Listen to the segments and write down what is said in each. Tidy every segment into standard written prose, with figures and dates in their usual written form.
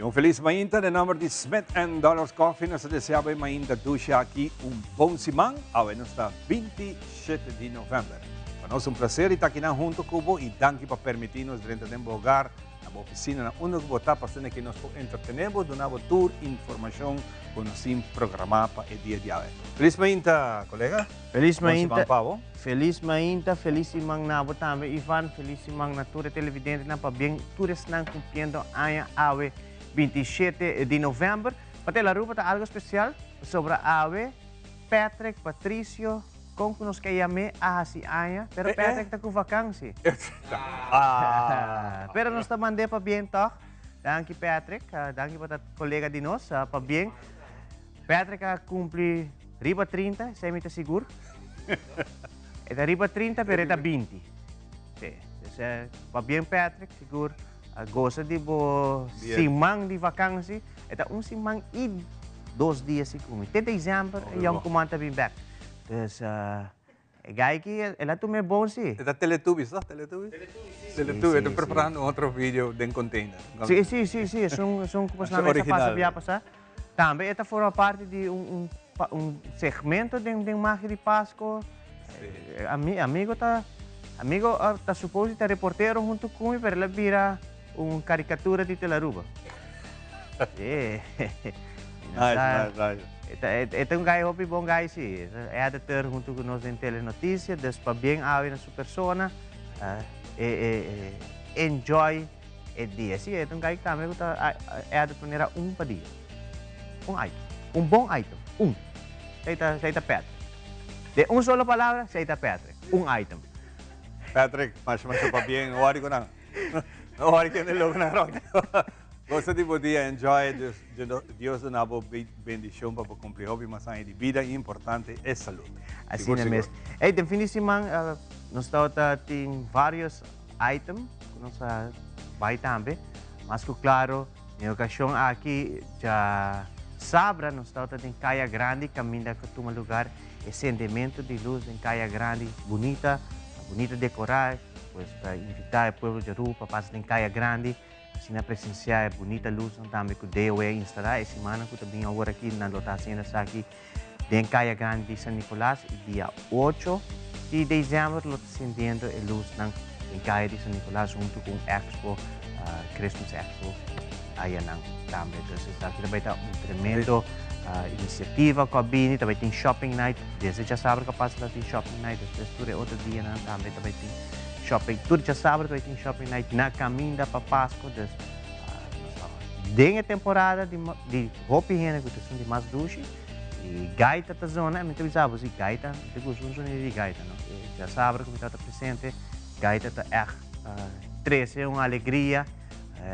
Y un feliz mainta den nomber di Smith and Dollars Coffee. Nos ta desea bo e mainta dushi aki un bon siman. Awe nos ta 27 di november. Pa nos un placer di ta akinan hunto cu bo y danki pa permiti nos drenta den bo hogar, na bo oficina, na unda cu bo ta pa asina ki nos por entretene bo, duna bo tur informacion cu nos tin programa pa e dia di awe. Feliz mainta, colega. Feliz Bon siman mainta. pa bo. Feliz mainta, feliz siman na bo tambe, Ivan. Feliz siman na tur e televidentenan, pabien tur esnan cumpliendo aña awe 27 di november. Pa Tele Aruba ta algo especial, pasobra awe Patrick Patricio, con cu nos ke yam'é, a haci aña, pero Patrick ta cu vakantie. Pero nos ta mand'é pabien tog. Danki Patrick, danki pa ta colega di nos, pabien. Patrick a cumpli riba 30, esey mi ta sigur. E ta riba 30, pero e ta 20. Sí. Dus, pabien Patrick, sigur a goza di bo siman di vakantie. E ta un siman y 2 dia si cu mi. Te december e yoncuman ta bin bek. Dus, e guy aki, el a tuma e bon si. E ta Teletubbies, toch? Teletubbies? Teletubbies, si. Teletubbies, e ta preparando un otro video den container. Si, si, si, si. Esun, esun cu pasá mesa pasa bia pasá. Tambe e ta forma parti di un, un, un segmento den, den Magia di Pasco. Si. Ami, amigo ta, amigo ta supose di ta reportero hunto cu mi, pero el a bira un caricatura di Telaruba. Si. Nice, nice, nice. E ta, e ta un guy hopi bon guy si. E ta editor hunto cu nos den Telenoticia, dus pabien awe na su persona. E, e, e enjoy e dia. Si, e ta un guy tambe cu ta edit manera un pa dia. Un item. Un bon item. Un. Esey ta, esey ta Patrick. Den un solo palabra, esey ta Patrick. Un item. Patrick, masha masha pabien. No worry cu nan. No worry kende loco nan rond. Gosa di bo dia, enjoy. Dios, Dios duna bo bendicion pa bo cumpli hopi mas aña di bida y importante e salud. Asina mes. Ey, den fin di siman nos tabata tin varios item cu nos a bay tambe. Mas cu claro, den e ocasion aki dja sabra nos tabata den Caya Grandi caminda cu a tuma lugar e sendemento di luz den Caya Grandi bunita, bunita decora, pues ta invita e pueblo di Aruba pa pasa den Caya Grandi. Asina presencia e bunita luznan tambe cu DOE a instala e simannan cu ta bin awor aki nan lo ta haciendo esaki den Caya Grandi di San Nicolas y dia 8 di december lo ta sindiendo e luznan den Caya di San Nicolas hunto cu un expo, Christmas Expo ayanan tambe. Entonces esaki ta bay ta un tremendo iniciativa cu a bini, ta bay tin shopping night desde djasabra cu a pasa ta tin shopping night despues tur e otro dianan tambe ta bay tin. Shopping tur djasabra ta tin shopping night na caminda pa Pasco dus nos ta den e temporada di di hopi hende cu ta sinti mas dushi y gaita ta zona mi ta bisa bo si gaita mi ta gusta un sonido di gaita no djasabra cu mi tabata presente gaita ta echt trece un alegria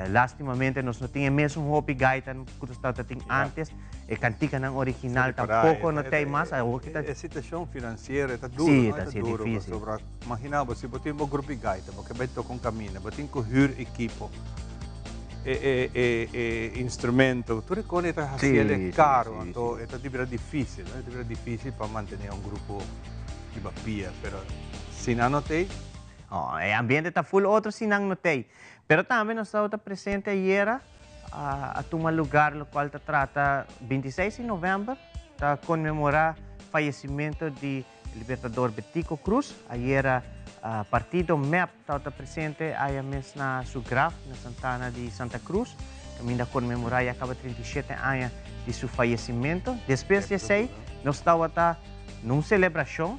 lastimamente nos no tin e mesun hopi gaita cu nos tabata tin antes. E kantikanan original tampoco no t'ei mas. Awor ki ta. E situacion financiero e ta duro, Sí, no? ta E ta si duro difícil. pasobra imagina bo si bo tin bo grupo di gaita, bo ke bai toca un caminda, bo tin cu huur ekipo, e e e e instrumento, tur e cos e ta Sí, haciel sí, caro, sí, anto sí. e ta di bira dificil, no? E ta bira dificil pa mantene un grupo riba pia, pero si nan no t'ei. No, e ambiente ta full otro si nan no t'ei. Pero tambe nos tabata presente ayera. A tuma lugar locual ta trata 26 di november ta conmemora fallecimento di Libertador Betico Croes. Ayera partido mep tabata presente aya mes na su graf na Santana di Santa Cruz caminda conmemora ya caba 37 aña di su fallecimento. Despues di esey nos tabata na un celebracion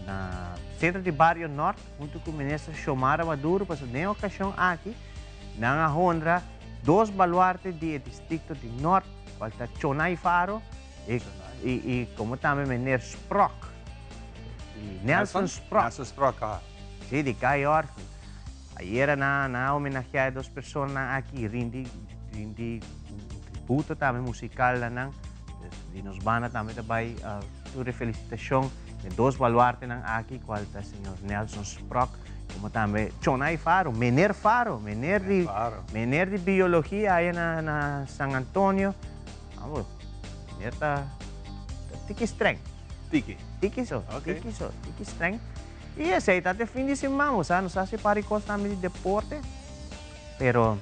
na Centro di Bario Nort hunto cu Minister Xiomara Maduro pasobra den e ocasion aki Nan a honra dos baluarte di e districto di Nort, cual ta Chonay Faro y, y como tambe meneer Sprock, di Nelson Sprock. Nelson Sprock, aha. Si, di Cai Orfi. Ayera nan, nan a homenagea e dos personanan aki y rindi, rindi un tributo tambe musical na nan. Dus di nos banda tambe ta bay tur e felicitacion na e dos baluartenan aki, cual ta señor Nelson Sprock Como tambe Chonay Faro, Meneer Faro, meneer di, meneer di biologia aya na, na San Antonio. Amo, meneer ta, ta tiki streng. Tiki? Tiki so, Ok. tiki so, tiki streng. Y esey ta te fin di siman, bo sa, nos a haci par di cos tambe di deporte, pero.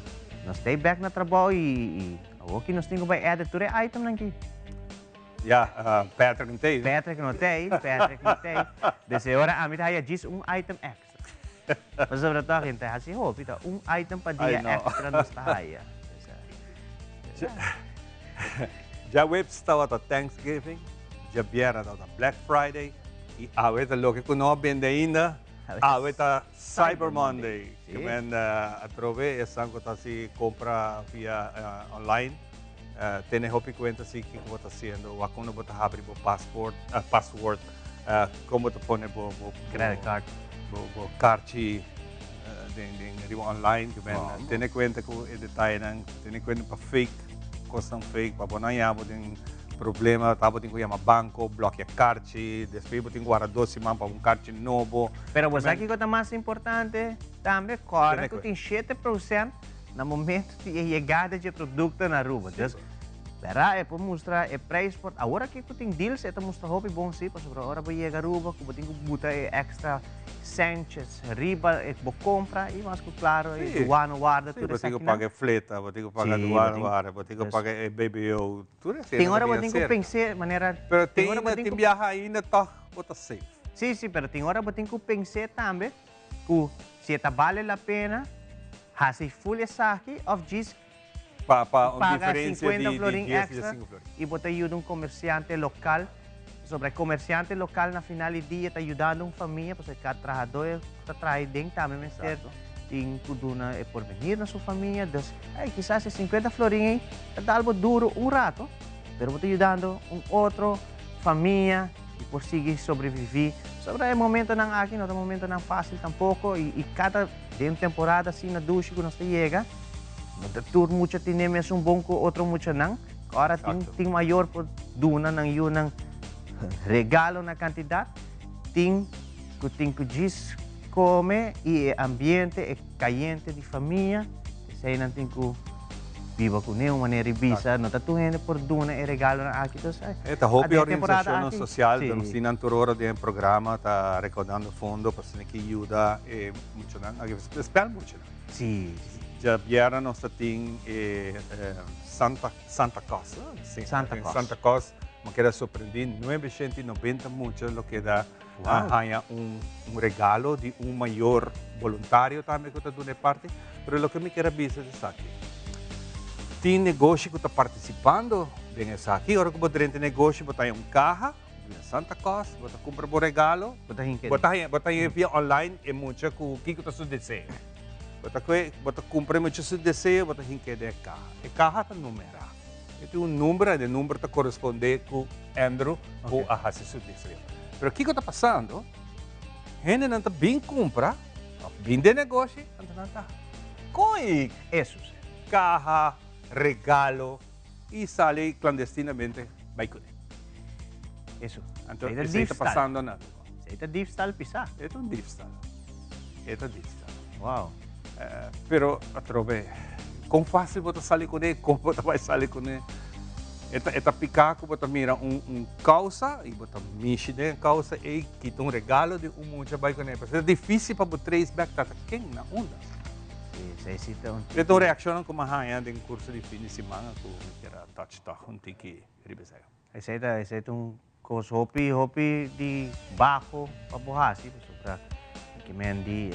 Nos ta bek na trabou i awor ki nos tin ku bai edit tur e itemnan ki. Ya, Patrick no t'ei. Patrick no t'ei, Patrick no t'ei. Des e ora ami ta haya djis un item extra. Pasobra tòg hende ta hasi hopi, ta un item pa dia extra nos ta haya. Djaweps tabata Thanksgiving, djabièrnè tabata Black Friday i awe ta loke ku no a bende ainda, awe ta Cyber Monday. Ke men atrobe esnan ku ta hasi kompra via online tene hopi kuenta si kiko bo ta hasiendo, wak kono bo ta habri bo paspoort, password, kon bo ta pone bo Credit card. Bo karchi den den riba online. Ke men tene kuenta ku e detayenan, tene kuenta pa fake, kosnan fake pa bo no haña bo den problema, ta bo tin ku yama banko, blòkia karchi, despues bo tin ku warda dos siman pa un karchi nobo. Pero bo sa kiko ta mas importante tambe? Kòrda ku tin 7% na momento di e yegada dje produkto na Aruba. Dus, bèrda e por mustra e prijs por awor aki ku tin deals e ta mustra hopi bon si, pasobra ora bo yega Aruba ku bo tin ku buta e èkstra sèntjes riba e bo kompra i mas ku klaro e duana warda tur esaki nan. Si, bo tin ku paga e fleta, bo tin ku paga duana warda, bo tin ku paga e BBO, tur esei Tin ora bo tin ku pens'é manera. Pero tin biaha ainda tòg bo ta safe. Si, si, pero tin ora bo tin ku pens'é tambe Ku si e ta bale la pena hasi full esaki of djis Pa pa un paga diferencia 50 di di florin 10 di extra 5 florin. y bo ta yuda un comerciante local. Pasobra e comerciante local na final di dia ta yudando un famia pasobra e cada trahador cu ta traha aden tambe mester tin cu duna e porvenir na su famia. Dus ey kisas e 50 florin ey ta dal bo duro un rato pero bo ta yudando un otro famia y por sigui sobrevivi. Sobra e momentonan aki no ta momentonan facil tampoco y y cada den temporada asina dushi cu nos ta yega no ta tur mucha tene mesun bon cu otro muchanan. Ora tin tin mayor por duna nan yunan regalo na cantidad, tin cu tin cu djis come y e ambiente e cayente di famia, eseinan tin cu biba cu ne un manera di bisa, no ta tur hende por duna e regalonan aki, entonces E ta hopi organisacionnan social, ta nos tin nan tur ora den e programa ta recaudando fondo pa asina ki yuda e muchanan, spel muchanan. Si, si. Djabièrnè nos ta tin e Santa Santa Claus, si, Santa Claus. Santa Claus, mi a keda sorprendí, 990 mucha lo keda a haña un regalo di un mayor boluntario tambe ku ta duna e parti. Pero loke mi kier a bisa ta esaki, tin negoshi ku ta partisipando den esaki. Ora ku bo drenta e negoshi bo ta haña un kaha di Santa Claus, bo ta kumpra bo regalo, Bo ta hinka bo ta haña bo ta haña via online e mucha ku kiko ta su deseo. Bo ta kue bo ta kumpra e mucha su deseo, bo ta hinka den e kaha. E kaha ta numerá. E tin un number en e number ta corresponde cu Andrew cu a haci su deseo. Pero kico ta pasando? Hendenan ta bin cumpra of bin den negoshi, anto nan ta coy Eso si. caha, regalo y sali clandestinamente bay cune. Eso. Anto Esey ta esey ta diefstal. pasando na Aruba. Esey ta diefstal pisa. E ta un diefstal. E ta diefstal. Wow. Pero atrobe, kon fácil bo ta sali kuné, kon bo ta bai sali kuné. E ta, e ta piká ku bo ta mira un, un kousa i bo ta mishi den e kousa ei, kita un regalo di un mucha bai kuné. Pasobra ta difísil pa bo trace back ta ta ken, na unda. Sí, esei sí ta un E ta un reakshonnan ku mi a haña den kurso di fin di siman ku mi kier a touch tòg un tiki riba esei. Esei ta, esei ta un Kos hopi hopi di baho pa bo hasi pasobra ke men di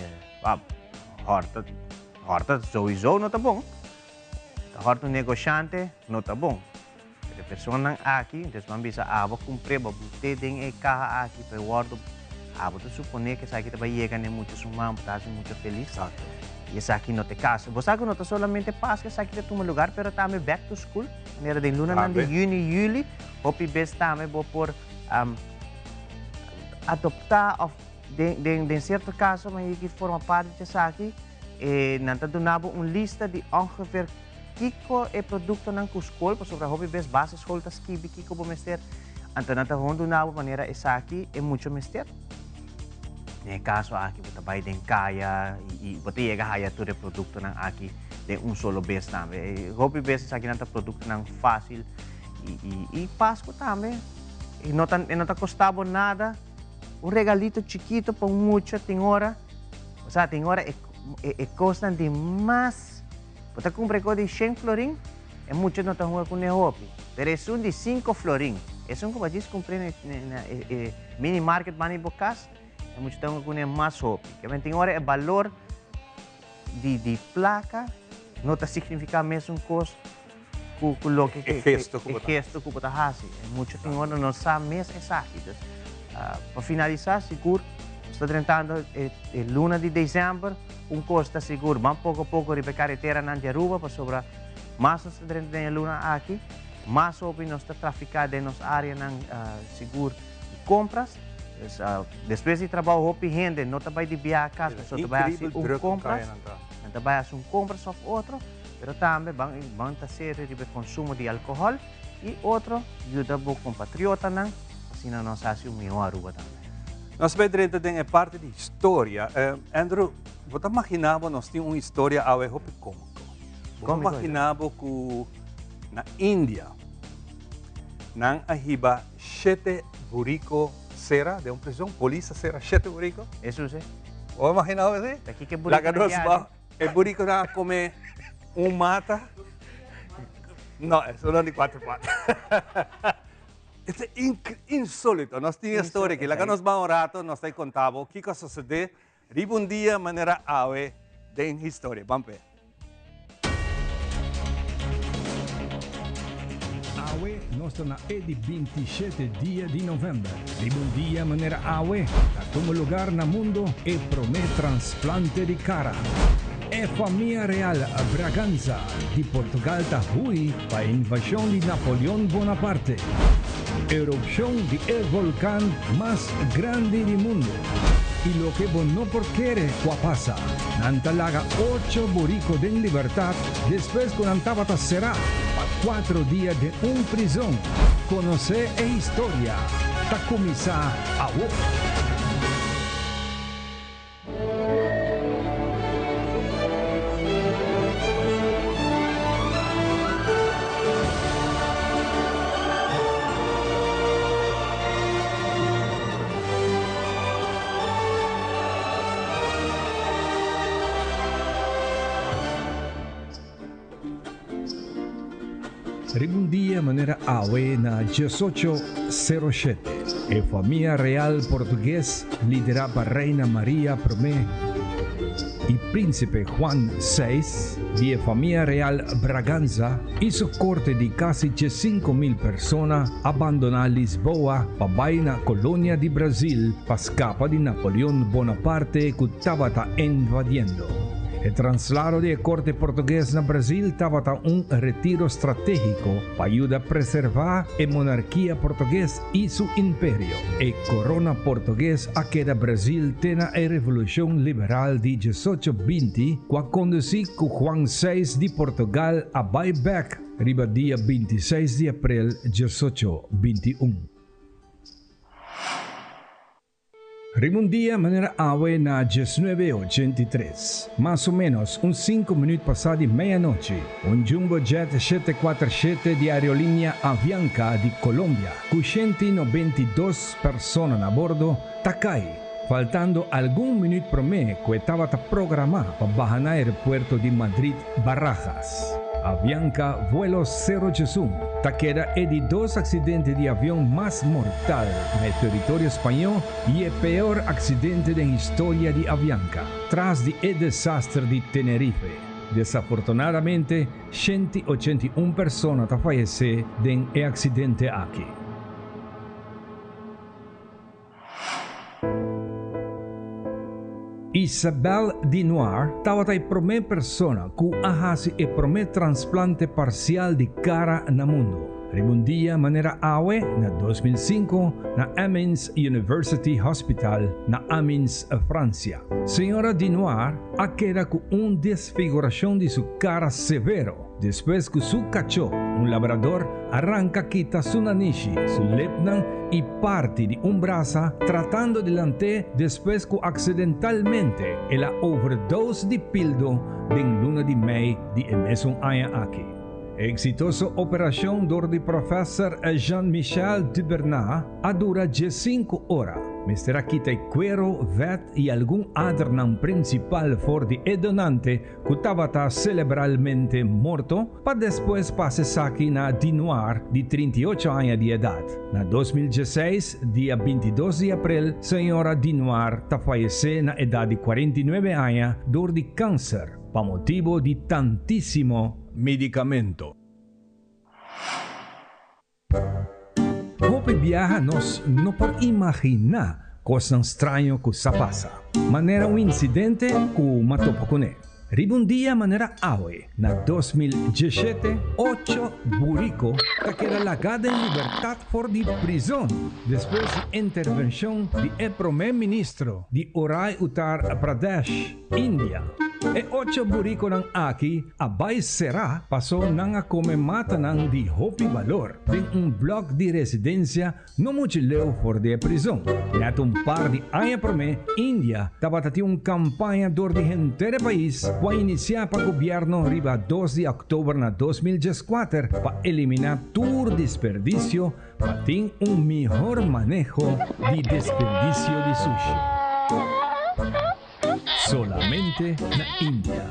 hòrta hòrta souiso no ta bon ta hòrta un negoshante no ta bon pero e personanan aki entonces bo a bisa abo kumpr'é bo a but'é den e kaha aki pa e wòrdu abo ta suponé ku esaki ta bai yega na e mucha su man bo ta hasi mucha felis i esaki no ta e kaso bo sa ku no ta solamente paska esaki ta tuma lugar pero tambe back to school manera den lunanan di yüni yüli. Hopi bes tambe bo por adoptá òf den den sierto kaso mi a forma parti di esaki, e nan ta duna bo un lista di ongeveer kiko e produktonan ku skol, pasobra hopi bes basisschool ta skibi kiko bo mester, anto nan ta hon duna bo manera esaki e mucha mester. Den e kaso aki bo ta bai den kaya i bo ta yega haya tur e produktonan aki den un solo bes tambe. Hopi bes esakinan ta produktonan fásil. I Pasku tambe e no ta e no ta kosta bo nada. Un regalito chikito pa un mucha tin ora, osea tin ora e e kosnan di mas Bo ta kumpra e kos di shen florin, e mucha no ta hunga kuné hopi. Pero esun di sinku florin, esun ku bo a djis kumpr'é na e mini market banda di bo kas, e mucha ta hunga kuné mas hopi. Kebien tin ora e balor di plaka no ta signifiká mesun kos ku loke E gesto ku bo ta e gesto ku bo ta hasi. E mucha tin ora no sa mes esaki. Dus, pa finalisá sigur nos ta drentando e luna di desèmber, un kos ta sigur, ban poko poko riba e kareteranan di Aruba pasobra mas nos ta drenta den e luna aki, mas hopi nos ta trafiká den nos áreanan sigur di kompras. Dus, despues di trabou hopi hende no ta bai di biaha kas pasobra ta bai hasi un kompras. Nan ta bai hasi un kompras òf otro. Pero tambe ban ban ta serio riba e konsumo di alkohòl i otro yuda bo kompatriotanan asina nos hasi un mihó Aruba tambe. Nos bai drenta den e parti di historia. Andrew, bo ta magina bo nos tin un historia awe hopi komiko. Bo ta magina bo ku na India nan a hiba shete buriko sera den un prizon, polis a sera shete buriko? Eso si. Bo a magina bo esei? Ta kiko e buriko nan yari? E burikonan a come un mata. No, eso no di cuatro pata. Esta insolito. Nos tin e story aki. Laga nos ban un rato, nos ta conta bo kico a sucede riba un dia manera awe den historia. Ban pe. Awe nos ta na e di bintishete dia di novèmber. Riba un dia manera awe ta tuma lugar na mundo e promé transplante di kara. E famia real Braganza di Portugal ta hui pa e invashon di Napoleon Bonaparte. Erupshon di e volkan mas grandi di mundu. I loke bo no por kere ku a pasa, nan ta laga ocho buriko den libertat despues ku nan tabata será pa kuatro dia den un prizon. Konosé e historia ta kuminsá awor. Riba un dia manera awe na diesocho sero shete, e famia real portugues liderá pa Reina Maria Promé i Prínsipe Juan Seis di e famia real Braganza i su korte di kasi diesinko mil persona a bandoná Lisboa pa bai na kolonia di Brazil pa skapa di Napoleon Bonaparte ku tabata invadiendo. E translado di e korte portugues na Brazil tabata un retiro strategico pa yuda preserva e monarkia portugues i su imperio. E korona portugues a keda Brazil te na e Revolucion Liberal di 1820 ku a kondusi ku Juan seis di Portugal a bai bek riba dia 26 di aprel 1821. Riba un dia manera awe na diesnuebe 83, mas o ménos un sinku minüt pasá di meianochi, un Jumbo Jet shete kuater shete di aerolínea Avianca di Colombia ku 192 persona na bordo ta kai, faltando algun minüt promé ku e tabata programá pa baha na aeropuerto di Madrid Barajas. Avianca vuelo sero djesun ta keda e di dos accidente di avion mas mortal na e territorio spañó y e peor accidente den historia di Avianca, tras di e desaster di Tenerife. Desafortunadamente, 181 persona ta fayece den e accidente aki. Isabelle Dinoire tabata e promé persona ku a hasi e promé transplante parsial di kara na mundu. Riba un dia manera awe na 2005 na Amiens University Hospital na Amiens, Fransia. Señora Dinoire a keda ku un desfigurashon di su kara severo. Despues ku su kachó, un labrador, a ranka kita su nanishi, su lepnan i parti di un brasa tratando di lant'é despues ku aksidentalmente el a overdose di pildo den luna di mei di e mesun aña aki. E eksitoso operashon dor di Profèser Jean-Michel Dubernat a dura diesinku ora. Mester a kita e cuero, vet y algun adernan principal for di e donante cu tabata celebralmente morto, pa despues pasa esaki na Dinoir di 38 aña di edad. Na 2016, dia 22 di april, señora Dinoir ta fayece na edad di 49 aña door di cancer pa motibo di tantisimo medicamento. Hopi biaha nos no por imaginá kosnan straño ku sa pasa, manera un insidente ku m'a topa kuné. Riba un dia manera awe, na 2017, ocho buriko ta keda lagá den libertat for di prizon despues di intervenshon di e promé ministro di Orai Uttar Pradesh, India. E ocho burikonan aki a bai será paso nan a kome matanan di hopi balor den un blòk di residensia no muchu leu for di e prizon. Nèt un par di aña promé, India tabata tin un kampaña dor di henter e pais ku a inisiá pa gobièrnu riba 2 di òktober na 2014 pa eliminá tur disperdisio Pa tin un mihor maneho di desperdicio di sushi. Solamente na India.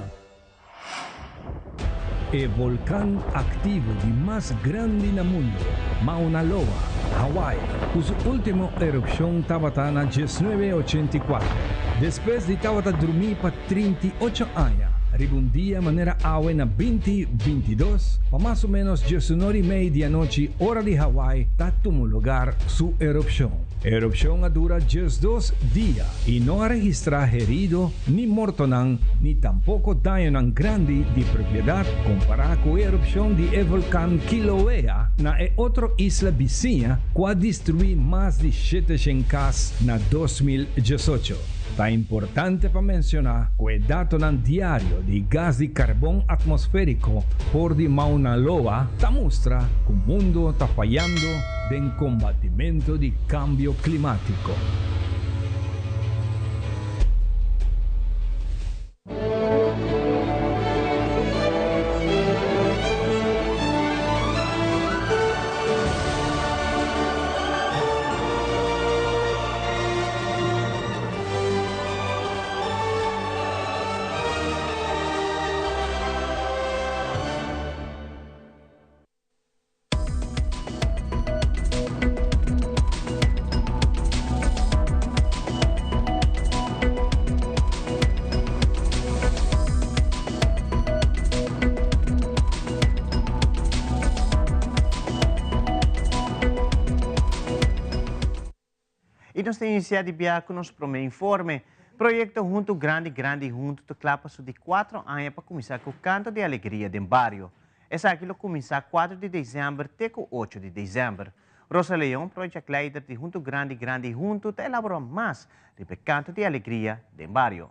E volcan activo di mas grandi na mundo, Mauna Loa, Hawaii, cu su ultimo erupcion tabata na 1984, despues di tabata drumi pa 38 aña, riba un dia manera awe na 2022, pa mas o menos diesunor i mei di anochi ora di Hawaii ta tuma lugar su erupshon. E erupshon a dura 12 dia i no a registrá herido ni mortonan ni tampoko dañonan grandi di propiedat kompará ku e erupshon di e volkan Kilauea na e otro isla bisiña ku a destruí mas di 700 kas na 2018. Ta importante pa menciona cu e datonan diario di gas di carbon atmosferico for di Mauna Loa ta mustra cu mundo ta fayando den combatimento di cambio climatico. I nos ta inisiá di bia ku nos promé informe. Proyekto Huntu Grandi Grandi Huntu ta kla pa su di kuatro aña pa kuminsá ku Kanto di Alegria den Bario. Esaki lo kuminsá 4 di desèmber te ku 8 di desèmber. Rosa Leon, projectleider di Huntu Grandi Grandi Huntu ta elaborá mas riba e Kanto di Alegria den Bario.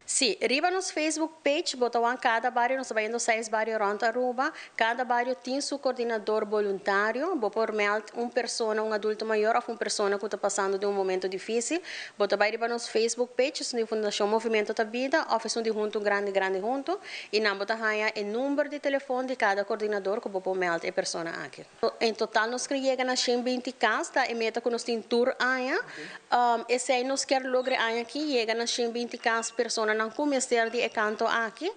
Sí, riba nos Facebook page bo ta wak cada bario, nos ta bayendo seis bario rond Aruba, cada bario tin su coordinador boluntario, bo por meld un persona, un adulto mayor of un persona cu ta pasando den un momento dificil, bo ta bay riba nos Facebook page, esun di Fundacion Movimento ta Bida of esun di Hunto Grandi Grandi Hunto y nan bo ta haya e number di telefon di cada coordinador cu bo por meld e persona aki. En total nos kere yega na 120 cas, ta e meta cu nos tin tur aña. Esey nos kier logra e aña aki, yega na 120 cas personanan cu mester di e canto aki.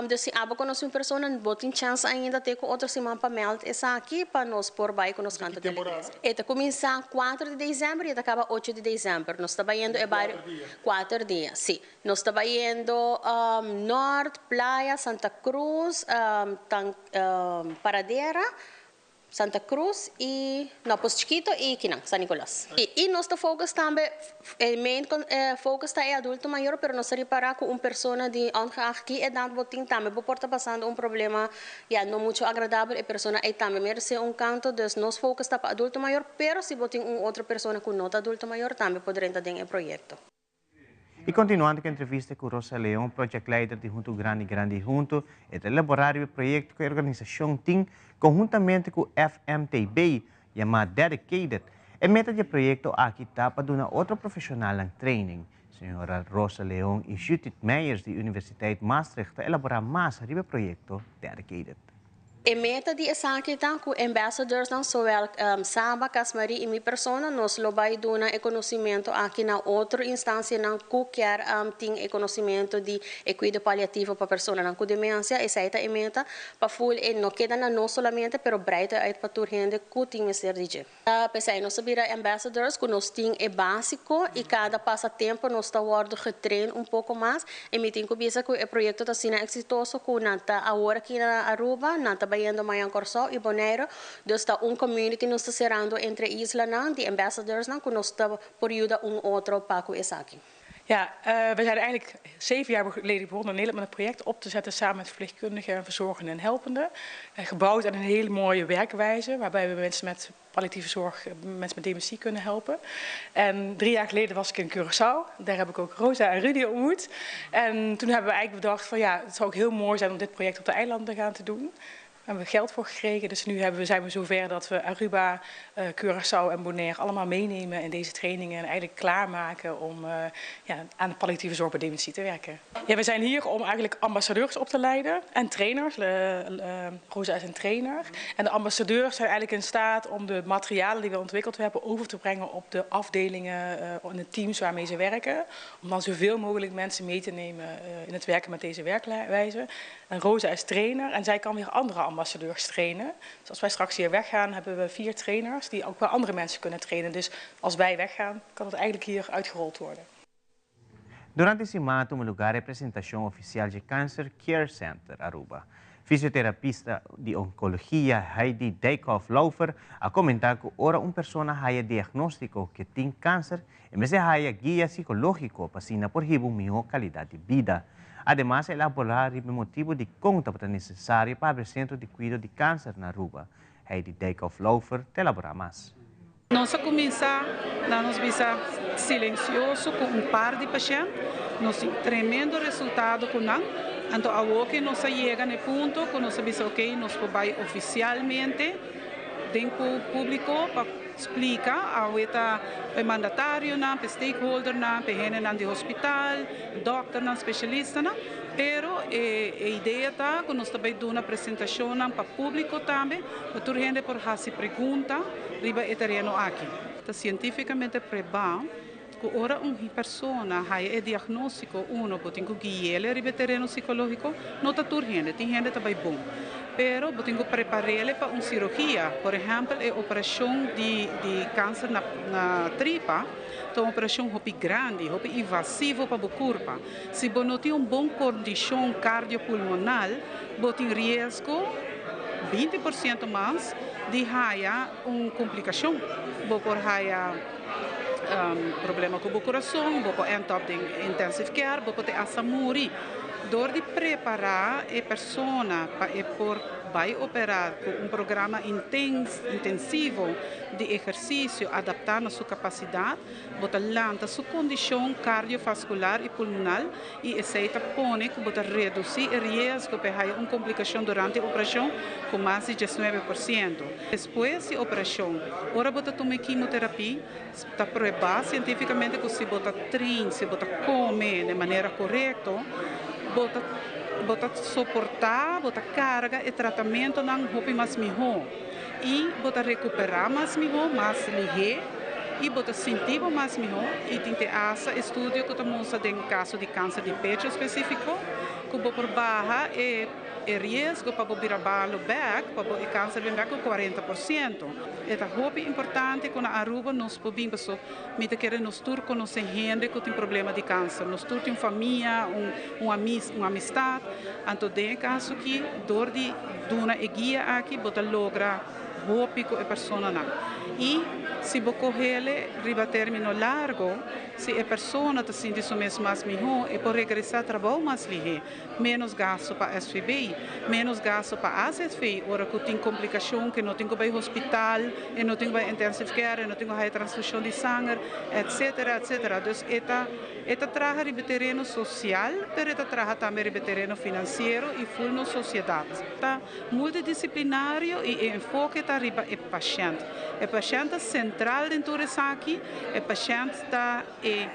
Dus si abo conoce un persona, bo tin chance ainda te cu otro siman pa meld esaki pa nos por bay cu nos canto di alegria. E ta cuminsa 4 di december y e ta caba 8 di december. Nos ta bayendo e bario 4 dia, si. Nos ta bayendo Noord, Playa, Santa Cruz, Paradera, Santa Cruz y no Pos Chiquito y kinan, San Nicolas. Y nos ta focus tambe, e main focus ta e adulto mayor, pero nos ta ripara cu un persona di ongeacht ki edad bo tin tambe bo por ta pasando un problema ya no mucho agradabel, e persona ey tambe merece un canto, dus nos focus ta pa adulto mayor, pero si bo tin un otro persona cu no ta adulto mayor tambe por drenta den e proyecto. I kontinuando ku entrevista ku Rosa Leon, projectleider di Huntu Grandi Grandi Huntu, e ta elaborá riba e proyekto ku e organisashon tin konhuntamente ku FMTB, yamá Dedicated. E meta di e proyekto aki ta pa duna otro profeshonalnan training. Señora Rosa Leon i Judith Meijers di Universiteit Maastricht ta elaborá mas riba e proyekto Dedicated. E meta di esaki ta cu ambassadors nan zowel Saba, Casmarie y mi persona nos lo bay duna e conocimento aki na otro instancianan cu kier tin e conocimento di e cuido paliativo pa personanan cu demencia. Esey ta e meta pa full e no keda na nos solamente pero breid uit pa tur hende cu tin mester di dje. P'esei nos a bira ambassadors cu nos tin e basico y cada pasa tempo nos ta wordo getrain un poco mas y mi tin cu bisa cu e proyecto ta asina exitoso cu nan ta awor aki na Aruba, nan ta bayendo mañan Corsou y Bonaire, dus ta un community nos ta cerando entre islanan di ambassadorsnan cu nos ta por yuda un otro pa cu esaki. Ja, we zijn eigenlijk 7 jaar geleden begonnen in Nederland met een project op te zetten samen met verpleegkundigen en verzorgenden en helpenden. Gebouwd aan een hele mooie werkwijze waarbij we mensen met palliatieve zorg, mensen met dementie kunnen helpen. En 3 jaar geleden was ik in Curaçao. Daar heb ik ook Rosa en Rudy ontmoet. En toen hebben we eigenlijk bedacht van: ja, het zou ook heel mooi zijn om dit project op de eilanden gaan te doen. Daar hebben we geld voor gekregen. Dus nu zijn we zover dat we Aruba, Curaçao en Bonaire allemaal meenemen in deze trainingen. En eigenlijk klaarmaken om ja, aan de palliatieve zorg bij dementie te werken. Ja, we zijn hier om eigenlijk ambassadeurs op te leiden en trainers. Rosa is een trainer. En de ambassadeurs zijn eigenlijk in staat om de materialen die we ontwikkeld hebben over te brengen op de afdelingen en de teams waarmee ze werken. Om dan zoveel mogelijk mensen mee te nemen in het werken met deze werkwijze. En Rosa is trainer en zij kan weer andere ambassadeurs trainen. Dus als wij straks hier weggaan, hebben we vier trainers die ook wel andere mensen kunnen trainen. Dus als wij weggaan, kan het eigenlijk hier uitgerold worden. Durante siman a tuma lugar e presentacion oficial di Cancer Care Center Aruba. Fisioterapista di oncologia Heidi Dijkhoff-Laufer a comenta cu ora un persona haya diagnostico cu tin cancer, e mester haya guia psicologico pa asina por hiba un miho calidad di bida. Ademas, el a elabora e motibo di con ta necesario pa habri centro di cuido di cancer na Aruba. Heidi Dijkhoff-Laufer ta elabora mas. Nos a cuminsa na nos bisa silencioso cu un par di pashent, nos tin tremendo resultado cu nan. Anto awor cu nos a yega na punto cu nos a bisa: ok, nos por bay oficialmente den publico pa splica aweta e mandatario nan, pe stakeholder nan, pe hende nan di hospital, dokter nan, specialista nan, pero e idea ta cu nos tambe duna presentacion nan pa publico tambe, pa tur hende por haci pregunta riba e tereno aki. Ta cientificamente proba cu ora un persona haya e diagnostico, uno, bo tin cu gui'e riba tereno psicologico, no ta tur hende, tin hende tambe bon. Pero bo tin cu prepara pa un cirurgia, por ehempel, e operacion di cancer na tripa, ta un operacion hopi grandi, hopi invasivo pa e curpa. Si bo no tin un bon condicion cardiopulmonal, bo tin riesgo 20% mas di haya un complicacion. Bo por haya problema cu e curason, bo por end up in intensive care, bo por hasta muri. Door di prepara e persona pa e por bay opera cu un programa intensivo di ehercicio adapta na su capacidad, bo ta lanta su condicion cardiovascular y pulmonar y esey ta pone cu bo ta reduci e riesgo pa un complicacion durante e operacion cu mas di 19%. Despues di operacion, ora bo ta tuma quimioterapia, ta proba cientificamente cu si bo ta train, si bo ta come di manera corecto, bo ta soporta, bo ta carga e tratamento nan hopi mas miho. Y bo ta recupera mas miho, mas lihe, y bo ta sinti mas miho. Y tin te hasta estudio cu ta mustra den caso di cancer di pecho specifico, cu bo por baha e riesgo pa bira malo back, pa e cancer bin back cu 40%. Ta hopi importante cu na Aruba nos por bin paso mi ta kere nos tur conoce hende cu tin problema di cancer. Nos tur tin famia, un amistad. Anto den caso cu door di duna e guia aki, bo ta logra hopi cu e persona nan. Y si bo coge riba termino largo, si e persona ta sinti su mes mas miho, e por regresa trabou mas lihe, menos gasto pa SVB, menos gasto pa AZV, ora cu tin complicacion cu no tin cu bay hospital, y no tin cu bay intensive care, y no tin cu bay transfusion di sanger, etc., etc. Dus e ta traha riba tereno social, pero e ta traha tambe riba tereno financiero y full nos sociedad. Ta multidisciplinario y e enfoke ta riba e pashent. E pashent ta central den tur esaki, e pashent ta e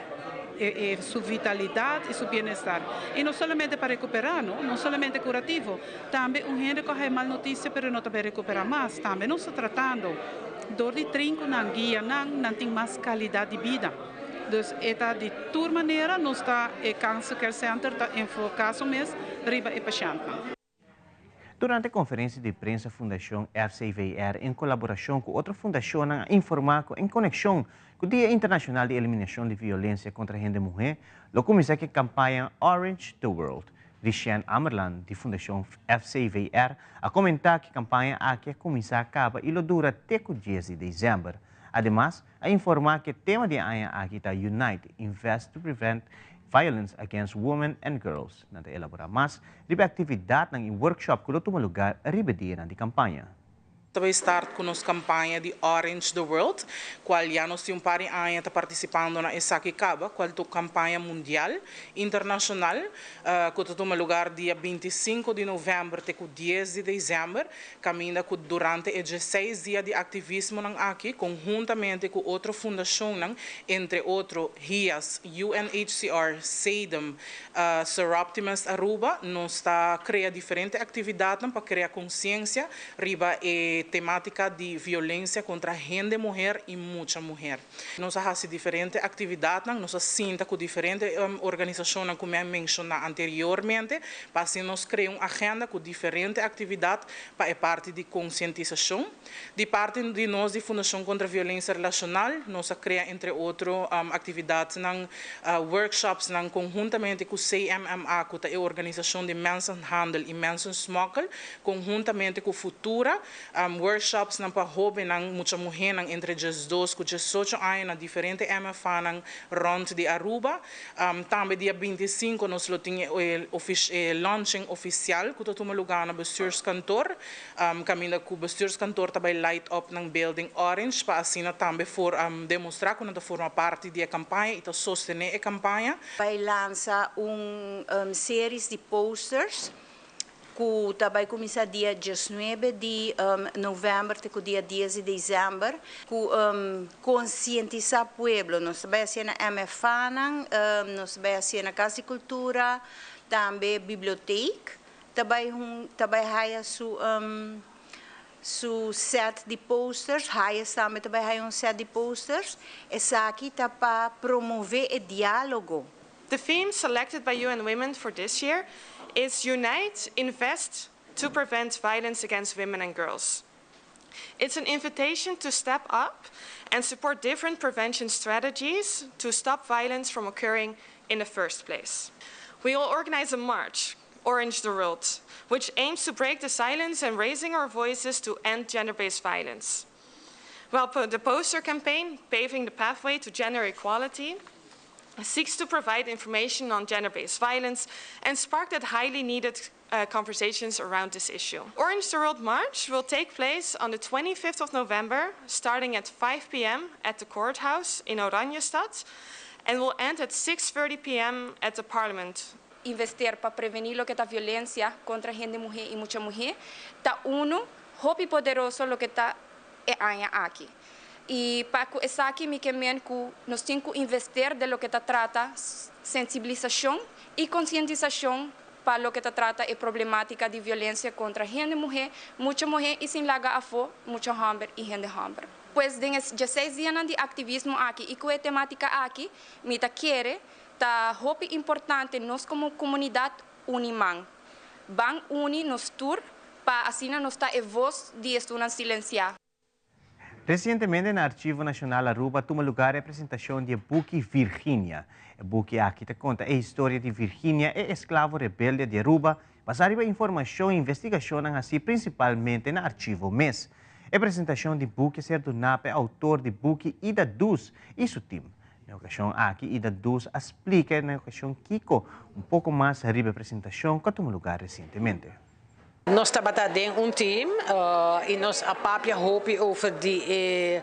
Su vitalidat i su bienestar. I no solamente pa rekuperá, no, no solamente kurativo, tambe un hende ku a haña mal notisia pero no ta bai rekuperá mas, tambe nos ta tratando. Dor di train ku nan, guia nan, nan tin mas kalidat di bida. Dus e ta di tur manera nos ta e Cancer Care Center ta enfoká su mes riba e pashèntnan. Durante konferensia di prensa Fundashon FCVR en kolaborashon ku otro fundashonnan a informá ku en konekshon ku Dia Internashonal di Eliminashon di Violensia kontra Hende Muhé lo kuminsá ku e kampaña Orange the World. Richenne Amerland di Fundashon FCVR a komentá ku e kampaña aki a kuminsá kaba i lo dura te ku dies di desèmber. Ademas, a informá ku e tema di e aña aki ta Unite, Invest to Prevent Violence Against Women and Girls. Nan ta elaborá mas riba e aktividatnan i workshop ku lo tuma lugar riba e dianan di kampaña. Ta bai start ku nos kampaña di Orange the World, kual ya nos tin un par di aña ta partisipando na esaki kaba, kual ta un kampaña mundial, internashonal, ku ta tuma lugar dia 25 di novèmber te ku 10 di desèmber. Kaminda ku durante e dieseis dia di aktivismonan aki, konhuntamente ku otro fundashonnan, entre otro HIAS, UNHCR, SEDEM, Soroptimist Aruba, nos ta krea diferente aktividatnan pa krea konsiensia riba e tematika di violensia kontra hende muher i mucha muher. Nos a hasi diferente aktividatnan, nos a sinta ku diferente organisashonnan ku mi a menshoná anteriormente, pa asina nos krea un agenda ku diferente aktividat pa e parti di konsientisashon. Di parti di nos di Fundashon Kontra Violensia Relashonal, nos a krea entre otro aktividatnan, workshopsnan konhuntamente ku CMMA ku ta e organisashon di mensenhandel i mensensmokkel, konhuntamente ku Futura, Workshopsnan pa hóbennan, mucha muhénan entre 12 ku 18 aña na diferente MFAnan rònt di Aruba. Tambe dia 25 nos lo tin e launching ofisial ku ta tuma lugá na Bestuurskantoor, kaminda ku Bestuurskantoor ta bai light up nan building orange pa asina tambe for demostrá ku nan ta forma parti di e kampaña i ta sostené e kampaña. Bai lansa un series di posters ku ta bai kuminsá dia 19 di novèmber te ku dia 10 di desèmber, ku konsientisá pueblo. Nos ta bai hasié na MFAnan, nos ta bai hasié na Kas di Kultura, tambe bibliotek ta bai ta bai haya su su set di posters, Hayes tambe ta bai haya un set di posters. Esaki ta pa promové e diálogo. The theme selected by UN Women for this year is Unite, Invest to Prevent Violence Against Women and Girls. It's an invitation to step up and support different prevention strategies to stop violence from occurring in the first place. We will organize a march, Orange the World, which aims to break the silence and raising our voices to end gender-based violence. While the poster campaign, Paving the Pathway to Gender Equality, seeks to provide information on gender-based violence and spark that highly needed conversations around this issue. Orange the World March will take place on the 25th of November, starting at 5 p.m. at the courthouse in Oranjestad, and will end at 6:30 p.m. at the Parliament. Inverti pa preveni loke ta violencia contra hende muhe y mucha muhe, ta uno hopi poderoso loke ta e aña aki. Y pa esaki mi kiermen cu nos tin cu inverti den loke ta trata sensibilisacion y concientisacion pa loke ta trata e problematica di violencia contra hende muhe, mucha muhe y sin laga afo, mucha homber y hende homber. Pues den 16 dia di activismo aki y cu e tematica aki, mi ta kere, ta hopi importante nos como comunidad uni man. Ban uni nos tur pa asina nos ta e voz di esnan silencia. Recientemente na Archivo Nacional Aruba a tuma lugar e presentacion di buki Virginia. E buki aki ta conta e historia di Virginia, e esclavo rebelde di Aruba, basa riba informacion y investigacion haci principalmente na archivo mes. E presentacion di buki a ser duna pa autor di buki Ida Dus y su team. Na e ocasion aki, Ida Dus a splica na e ocasion kico un poco mas riba e presentacion cu a tuma lugar recientemente. Nos tabata den un team y nos a papia hopi over di e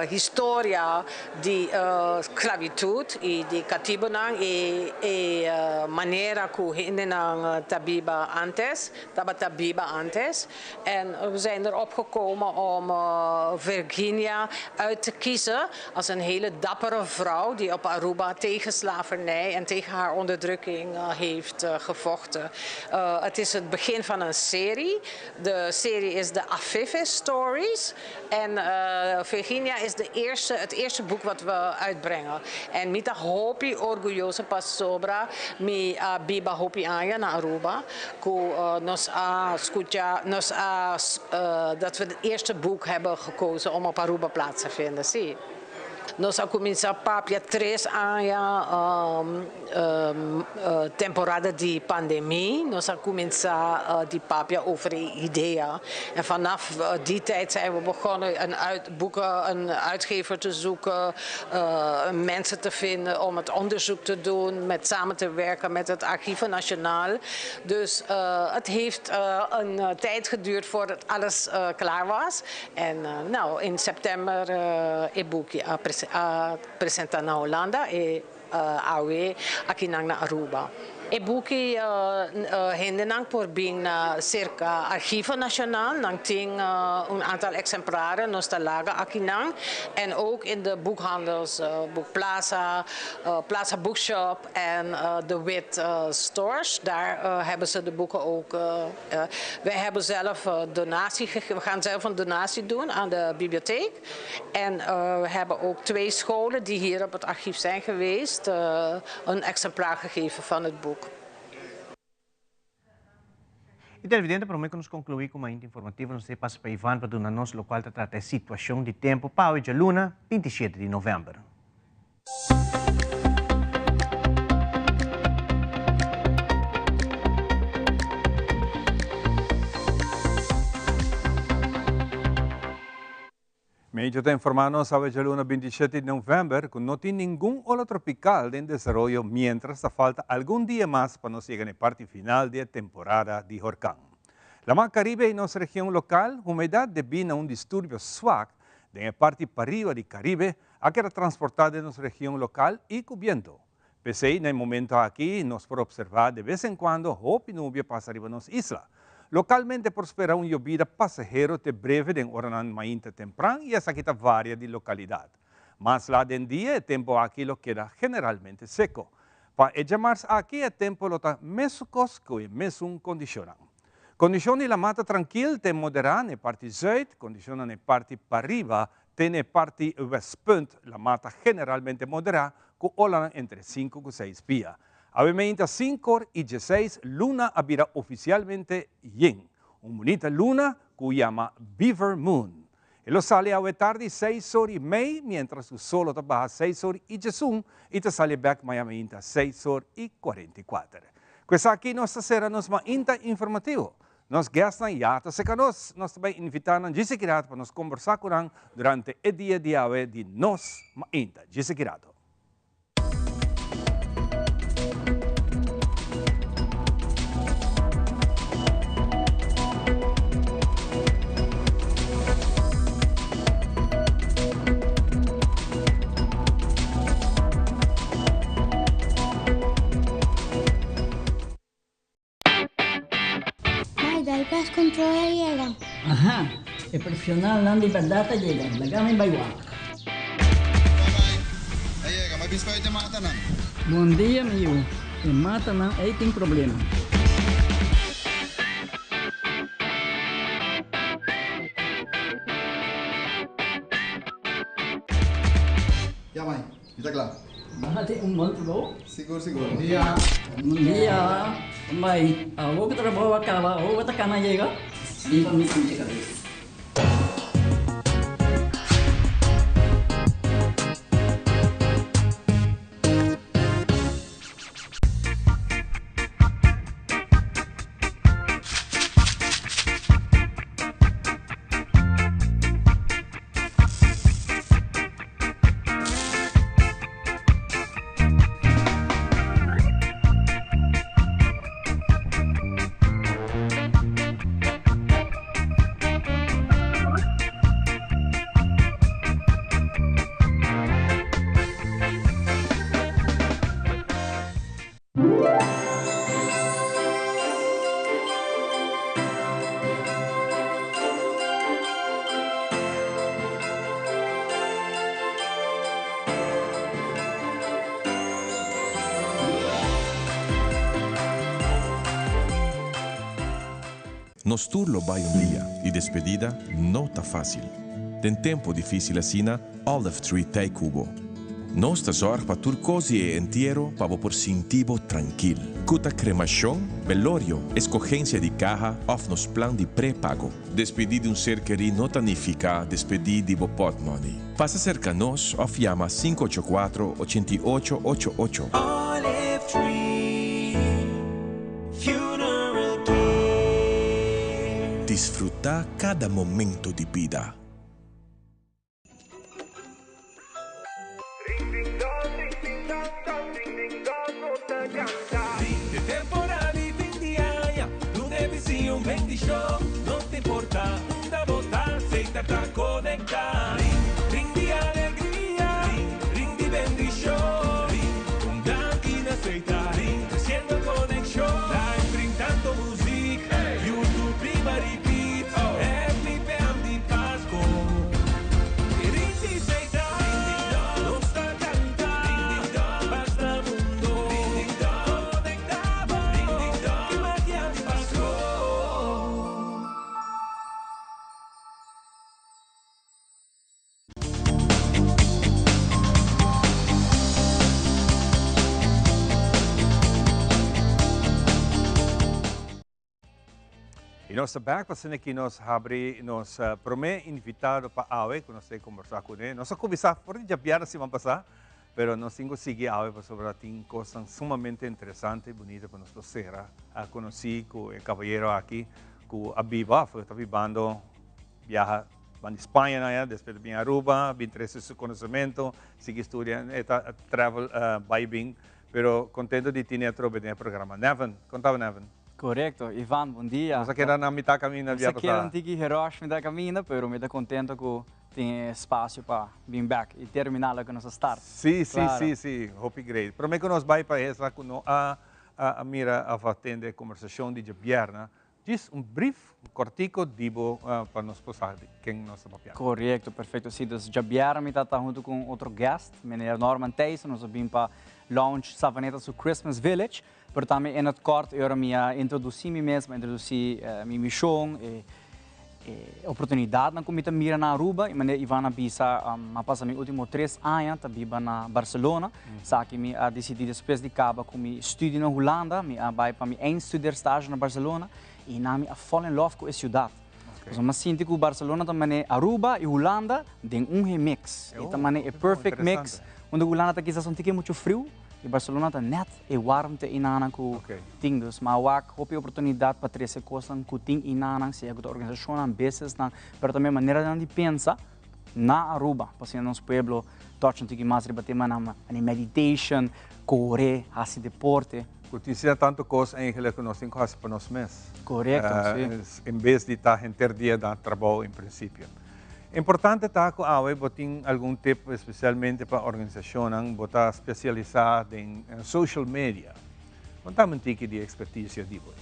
historia di sclavitud y di catibonan y e manera cu hendenan ta biba antes, tabata biba antes. En we zijn erop gekomen om Virginia uit te kiezen als een hele dappere vrouw die op Aruba tegen slavernij en tegen haar onderdrukking heeft gevochten. Het is het begin van een serie. De serie is de Afife Stories. En Virginia is de eerste, het eerste boek wat we uitbrengen. En mi ta hopi orguyoso pasobra mi a biba hopi aña na Aruba cu nos a scucha, nos a, dat we het eerste boek hebben gekozen om op Aruba plaats te vinden. Sí. Nos a cuminsa papia tres aña temporada di pandemie. Nos a cuminsa di papia over e idea. En vanaf die tijd zijn we begonnen een, uit, boeken, een uitgever te zoeken, mensen te vinden om het onderzoek te doen, met samen te werken met het Archieven Nationaal. Dus het heeft een tijd geduurd voordat alles klaar was. En nou, in september e buki a presenta na Hulanda y awe akinan na Aruba. E buki hendenan por bin na cerca Archivo Nacional, nan tin un aantal exemplaren, nos ta laga akinan. En ook in de boekhandels, Boekplaza, Plaza Bookshop en de Wit Stores. Daar hebben ze de boeken ook. Wij hebben zelf donatie we gaan zelf een donatie doen aan de bibliotheek. En we hebben ook twee scholen die hier op het archief zijn geweest, een exemplaar gegeven van het boek. Y televidente, prome cu nos conclui cu Mainta Informativo, nos ta pasa pa Ivan pa duna nos locual ta trata e situacion di tempo pa awe djaluna, 27 di november. Medio ta informá nos awe djaluna 27 di novèmber ku no tin ningun ola tropikal den desaroyo miéntras ta falta algun dia mas pa nos yega na e parti final di e temporada di horkan. Laman Karibe i nos region lokal, humedat debí na un disturbio swak den e parti pariba di Karibe a keda transportá den nos region lokal i ku bientu. P'esei na e momento aki nos por observá de bes en kuando hopi nubia pasa riba nos isla. Lokalmente por spera un yobida pasahero te breve den oranan mainta tempran i esaki ta varia di lokalidat. Mas lat den dia e tempu aki lo keda generalmente seko. Pa e djamars aki e tempu lo ta mesukos ku e mesun kondishonnan. Kondishon di lamá ta trankil te moderá na e parti zùit, kondishonnan na e parti pariba Te na e parti westpunt la mata generalmente moderá ku olanan entre sinku ku seis pia. Awe meinta sinkor i dieseis luna a bira ofisialmente yen. Un bunita luna ku yama Beaver Moon. E lo sali awe tardi seis or i mei mientras ku sol lo ta baha seis or i diesun i ta sali bèk maya meinta seis or i 44. Ku esaki nos ta sera nos mainta informativo. Nos guestnan ya ta seca nos. Nos ta bay invita nan djis aki rato pa nos combersa cu nan durante e dia di awe di Nos Mainta. Djis aki rato. Mai, dal pest control a yega. Aha, e profesionalnan di berdad a yega. Laga mi bai wak. Bai, a yega. Mai biscoit e matanan. Bon dia, mi yu. E matanan ei tin problema. Ya, mai. Mi ta kla. Nan a tin un bon trabou. Sigur, sigur. Bon dia. Bon dia. Mai, awor ku trabou a kaba, awor bo ta kana yega? Riba mi pinche kabes. Nos tur lo bai un dia y despedida no ta facil. Den tempo dificil asina, Olive Tree t'ey cu bo. Nos ta zorg pa tur cos di e entiero pa bo por sinti bo trankil. Cu ta cremacion, belorio, escogencia di caha of nos plan di pre-pago. Despedi di un ser kerí no ta nifica despedi di bo potmoney. Pasa cerca nos of yama 584 88 88. Olive Tree Funeral Care. Disfruta cada momento di bida. Ring ding dong, ring ding dong, dong, ding ding dong, nos ta canta. Fin di temporada y fin di aña, duna e bisiño un bendicion. No ta importa unda bo ta, Setar ta conecta. Ring, ring di alegria, ring, ring di bendicion. Ring, un danki na Setar, ring, treciendo conexion. Live ring tanto muziek, YouTube riba repeat. Happy PM di Pasco. Ring di Setar, nos ta canta. Basta mundo, conecta bo. Ki magia di Pasco. Y nos ta back pa asina ki nos habri nos prome invitado pa awe cu nos ta conversa cune. Nos a cuminsa for di djabièrnè siman pasa, pero nos tin cu sigui awe pasobra tin cosnan sumamente interesante y bunita pa nos por cera a conoci cu e cabayero aki cu a biba of ta bibando biaha ban di Spaña nan ya, despues ta bin Aruba, bin trece su conocemento, sigui studia, e ta travel bay bin, pero contento di tine atrobe den e programa. Nevin, con ta Nevin? Corecto, Ivan, bon dia. Nos a keda na mitad caminda bia pasa. Nos a keda un tiki gerush mitad caminda, pero mi ta contento cu tin e espacio pa bin bek y termina loke nos a start. Si, si, si, si, hopi great. Prome cu nos bay pa esla cu no a mira of a tende e conversacion di djabierna, djis un brief, un cortico di bo pa nos por sa di ken nos ta papia. Corecto, perfecto. Si, dus djabierna mi ta ta hunto cu un otro guest, meneer Norman Thijssen, nos a bin pa launch Savaneta su Christmas Village. Pero tambe in het kort e ora mi a introduci mi mes, mi a introduci mi mision, e e oportunidadnan cu mi ta mira na Aruba y manera Ivan a bisa mi a pasa mi ultimo tres aña ta biba na Barcelona. Esaki mi a dicidi despues di caba cu mi studio na Hulanda, mi a bay pa mi eindstudeerstage na Barcelona y nan mi a fall in love cu e ciudad. Pasobra mi a sinti cu Barcelona ta manera Aruba y Hulanda den un he mix. E ta manera e perfect mix unda Hulanda ta kisas un tiki mucho friu y Barcelona ta net E warmte inanan ku tin dus. Ma wak hopi oportunidat pa trese kosnan ku tin inanan, sea ku ta organisashonnan, businessnan, pero tambe maneranan di pensa na Aruba pa asina nos pueblo touch un tiki mas riba temanan manera meditation, kore, hasi deporte. Ku tin asina tantu kos eigenlijk ku nos tin ku hasi pa nos mes. Korekto, si. En bes di ta henter dia na trabou en prinsipio. Importante ta cu awe bo tin algun tip especialmente pa organisacionnan, bo ta specialisa den social media. Contame un tiki di experticia di bo.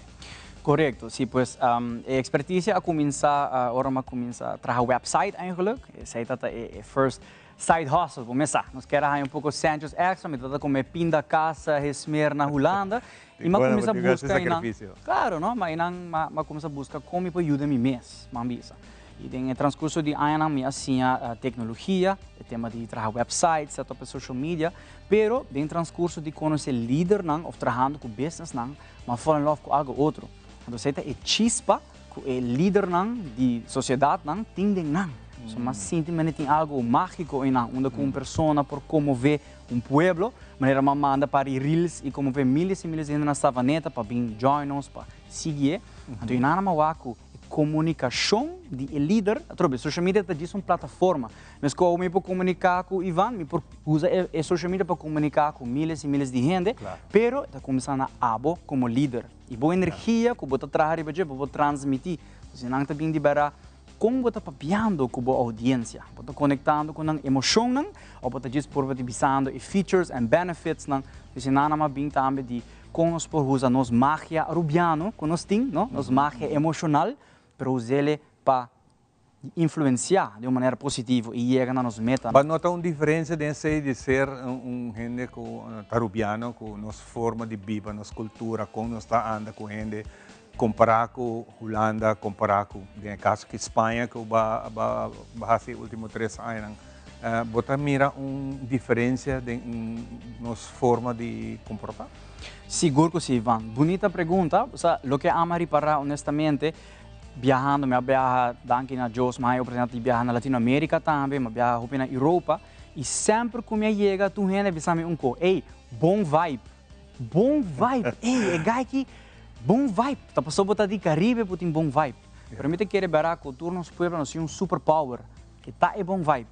Corecto, si pues e experticia a cuminsa ora mi a cuminsa traha website eigenlijk, esey ta ta e first side hustle, bo mes sa, nos kier a haya un poco centjes extra, mi tabata come pinda casa hesmer na Hulanda y mi a cuminsa busca eynan, claro no, ma eynan mi a cuminsa busca con mi por yuda mi mes, mi a bisa. I den e transkurso di añanan mi a siña teknologia, e tema di traha website, set up e social media, pero den transkurso di konosé lidernan òf trahando ku businessnan, mi a fall in love ku algu otro. Anto esei ta e chispa ku e lidernan di sosiedatnan tin den nan. So mi a sinti manera tin algu mágiko einan, unda ku un persona por konmové un pueblo, manera mi a manda par di reels i konmové miles i miles di hende na Savaneta pa bin join nos, pa siguié. Anto einan mi a wak ku E komunikashon di e lider, atrobe, social media ta djis un plataforma. Meskos mi por komuniká ku Ivan, mi por usa e social media pa komuniká ku miles i miles di hende, pero e ta kuminsá na abo komo lider. I bo energia ku bo ta traha riba dje, bo por transmití. Entonces nan ta bin di bèrda kon bo ta papiando ku bo oudiensia. Bo ta konektando ku nan emoshonnan òf bo ta djis purba di bisando e features and benefitsnan. Entonces nan a bin tambe di Kon nos por usa nos magia arubiano ku nos tin, no? Nos magia emoshonal, pero us'ele pa influensiá di un manera positivo i yega na nos metanan. Bo a nota un diferensia den esei di ser un hende ku ta arubiano, ku nos forma di biba, nos kultura, kon nos ta anda ku hende? Kompará ku Hulanda, kompará ku den e kaso aki Spaña ku bo a bo a hasi e último tres añanan, bo ta mira un diferensia den nos forma di komportá? Sigur ku si, Ivan. Bunita pregunta. Osea, loke ami a ripará honestamente, biahando, mi a biaha, danki na Dios, mi a haña oportunidat di biaha na Latinoamérika tambe, mi a biaha hopi na Europa, i semper ku mi a yega tur hende a bisa mi un ko, ey, bon vibe. Bon vibe, ey, e guy ki bon vibe. Ta pasobra bo ta di Caribe bo tin bon vibe. Pero mi ta kere bera cu tur nos pueblo nos tin un super power que ta e bon vibe.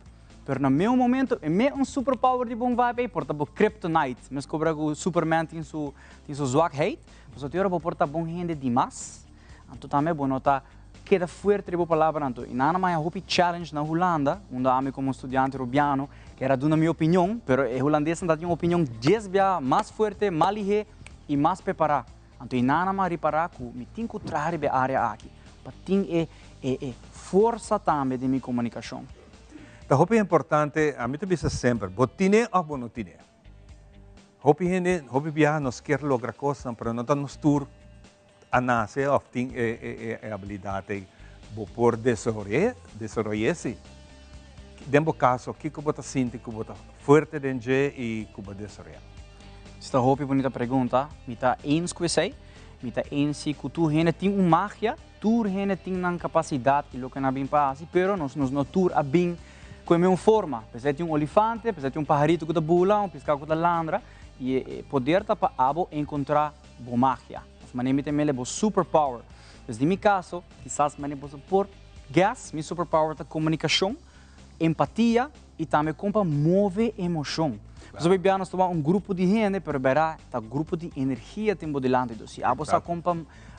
Pero na meun momento e me un super power di bon vibe ey por ta bo kryptonite. Mes cobra cu Superman tin su tin su zwakheid. Pasobra tin ora bo por ta bon hende dimas, anto tambe bo no ta keda fuerte riba bo palabra anto. Y nan a maya hopi challenge na Hulanda, unda ami como studiante Rubiano kier a duna mi opinion, pero e Hulandesnan ta tin un opinion dies bia mas fuerte, mas lihé y mas prepará. Anto y nan a maya ripará cu mi tin cu traha riba e area aki pa tin e e e forsa tambe den mi comunicacion. Ta hopi importante, ami ta bisa semper, bo tine of bo no tine. Hopi hende, hopi biaha nos kier logra cosnan, pero no ta nos tur a nace of tin e e habilidad ey, bo por desaroy'e, desaroy'e si. Den bo caso, kico bo ta sinti cu bo ta fuerte den dje y cu bo a desaroya? Esta hopi bunita pregunta. Mi ta eens cu esey. Mi ta eens si cu tur hende tin un magia, tur hende tin nan capacidad y loke nan a bin pa haci, pero nos nos no tur a bin cu e meun forma. P'esey tin un olifante, p'esey tin un paharito cu ta bula, un pisca cu ta landra, y e poder ta pa abo encontra bo magia. Of manera mi ta mele bo superpower. Pues den mi caso, kisas manera boso por guess, mi superpower ta comunicacion, empatia y tambe con pa move emocion. Pasobra bia nos ta wak un grupo di hende, pero bera ta grupo di energia tin bo dilanti. Dus si abo sa con pa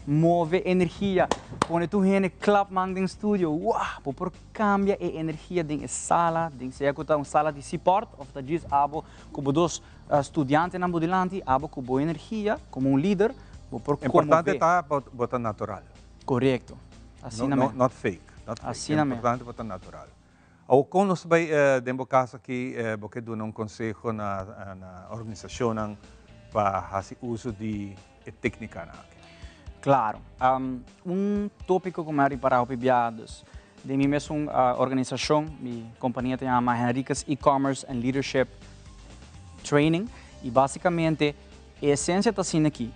move energia, pone tur hende klap man den studio, wah! Bo por cambia e energia den e sala, den sea cu ta un sala di support of ta djis abo cu bo dos Studiantenan bo dilanti, abo ku bo energia komo un lider, bo por konmové. Importante ta pa bo ta natural. Korekto. Asina mes. Not fake. Not fake. Asina mes. Importante pa ta natural. Awor kon nos ta bai den bo kaso aki bo ke duna un konseho na na organisashonnan pa hasi uso di e teknikanan aki? Klaro. Un topiko ku mi a ripará hopi bia dus den mi mesun organisashon, mi kompania ta yama Henriquez E-commerce and Leadership Training i basikamente e esensia ta asina aki,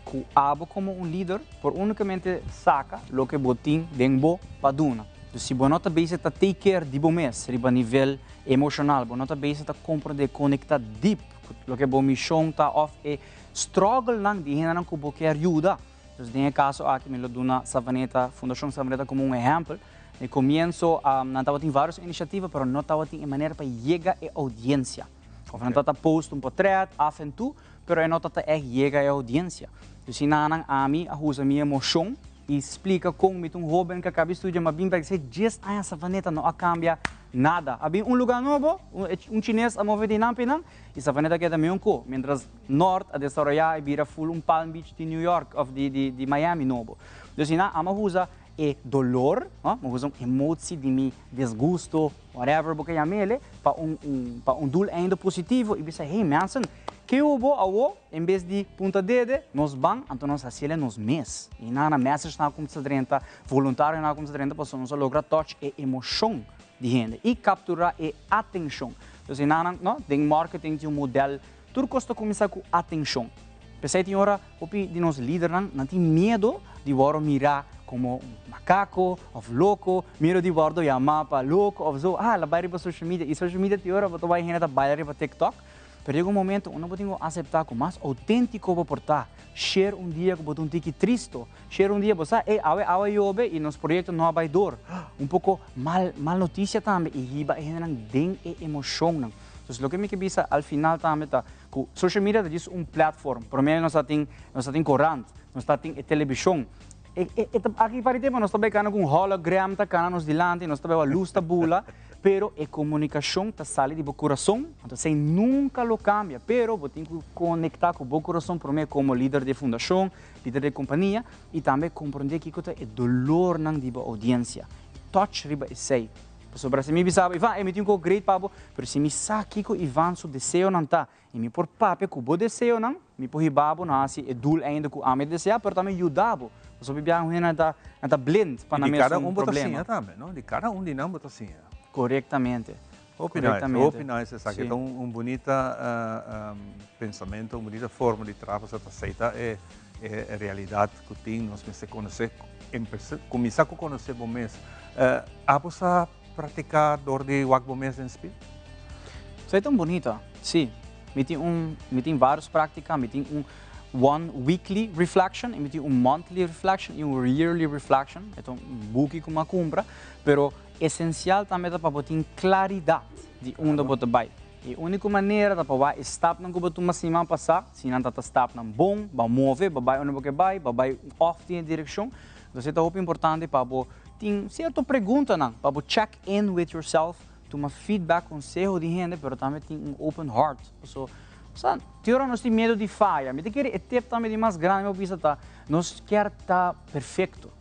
ku abo komo un lider por unikamente saka loke bo tin den bo pa duna. Dus si bo no ta bezig ta take care di bo mes riba nivel emoshonal, bo no ta bezig ta komprondé, konektá dip ku loke bo mishon ta òf e Struggle-nan di hendenan ku bo kier yuda. Dus den e kaso aki mi lo duna Savaneta, Fundashon Savaneta komo un ehèmpel. Na e komienso nan tabatin vários inisiativa pero no tabatin e manera pa yega e oudiensia. Òf nan tabata post un potrèt af en toe pero e no tabata ègt yega e oudiensia. Dus hinanan ami a usa mi emoshon i splika kon mi ta un hóben ku a kaba di studia ma bin bèk di djes aña Savaneta no a kambia nada. A bin un lugá nobo, un chines a move di nan pa einan i Savaneta keda meun ko. Mientras Nort a desaroyá i bira ful un Palm Beach di New York òf di di di Miami nobo. Dus i nan amo usa e dolor, no, mi usa un emotsie di mi disgusto, whatever bo ke yam'ele, pa un un pa un doeleinde positivo i bisa, hey mensen, ke bo awo en bes di punta dede, nos ban, anto nos hasiel nos mes. I nan a message nan a kumsa drenta, voluntarionan a kumsa drenta pasobra nos a logra touch e emoshon di hende i kapturá e atenshon. Dus i nan, no, den marketing tin un model Tur kos ta kuminsá ku atenshon. P'esei tin ora hopi di nos lidernan nan tin miedu di wòrdu mirá komo un makako òf loko, miedu di wòrdu yamá pa loko òf zo. Ah, el a bai riba social media i social media tin ora bo ta bai hende ta baila riba TikTok. Pero yega un momento unda bo tin ku aseptá ku mas outéntiko bo por ta. Share un dia ku bo ta un tiki tristo. Share un dia bo sa, ey, awe awa yobe i nos proyekto no a bai dor. Un poko mal mal notisia tambe i hiba e hendenan den e emoshonnan. Entonces loke mi ke bisa al final tambe ta ku social media ta djis un platform. Prome nos ta tin nos ta tin korant, nos ta tin e telebishon. E e e ta aki pari tempo nos ta bai kana ku un hologram ta kana nos dilanti, nos ta bai wak lus ta bula, pero e komunikashon ta sali di bo kurason, anto esei nunka lo kambia. Pero bo tin ku konekta ku bo kurason prome komo lider di e fundashon, lider di e kompania i tambe komprondé kiko ta e dolornan di bo oudiensia. Touch riba esei. Pasobra si mi bisa bo, Ivan, ey mi tin un kos great pa bo, pero si mi sa kiko Ivan su deseonan ta i mi por papia ku bo deseonan, mi por hiba bo na hasi e doel einde ku ami ta desea, pero tambe yuda bo. Pasobra biaha un hende nan ta nan ta blind pa I nan di mes kada un un bo ta problema. siña tambe, no? Di kada un di nan bo ta siña. Korektamente. Hopi nice, Korektamente. hopi nice esaki. Sí. Ta un un bunita pensamento, un bunita forma di traha pasobra ta aseita e e realidat ku tin. Nos mester konosé, empesá, kuminsá ku konosé bo mes. Abo sa praktiká dor di wak bo mes den spil? Esei ta un bunita, sí. Mi tin un, mi tin vários práktika. Mi tin un one weekly reflection i mi tin un monthly reflection i un yearly reflection. E ta un buki ku mi a kumpra. Pero esensial tambe ta pa bo tin klaridat di unda bo ta bai. E úniko manera ta pa wak e stapnan ku bo tuma siman pasá, si nan ta ta stapnan bon, bo a move, bo a bai unda bo ke bai, bo a bai òf tin e direkshon. Entonces ta hopi importante pa bo tin sierto preguntanan, pa bo check in with yourself, tuma feedback, konseho di hende, pero tambe tin un open heart. Paso, sa, tin ora nos tin miedu di faya. Mi ta kere e tip tambe di mas grandi mi por bisa ta, nos kier ta perfecto.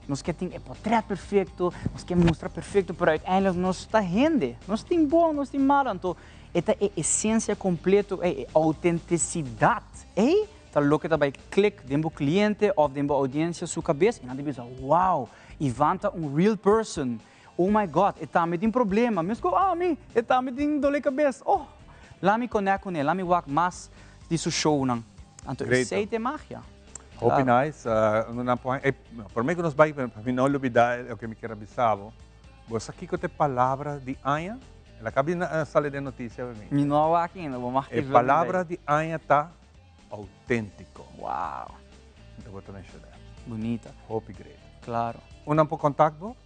Nos ke tin e potret perfecto, nos ke mustra perfecto, pero uiteindelijk nos ta hende. Nos tin bon, nos tin malo. Anto e ta e esencia completo ei, e autenticidad ei ta loke ta bai click den bo cliente of den bo audiencia su cabes y nan ta bisa, wow, Ivan ta un real person. Oh my God, e tambe tin problema. Mesco ami, e tambe tin dole cabes. Oh, laat mi connect cune, laat mi wak mas di su shownan. Anto esey ta e magia. Hopi nice. Uh, nan por, eh, prome ku nos bai, pa mi no lubida loke mi kier a bisa bo. Bo sa kiko ta e palabra di aña? El a kabi na, sali den notisia pa mi. Mi no a wak ainda, bo mag E palabra di aña ta auténtiko. Wow. Anto bo ta menshoná. Bunita. Hopi great. Klaro. Un nan por kontakt bo?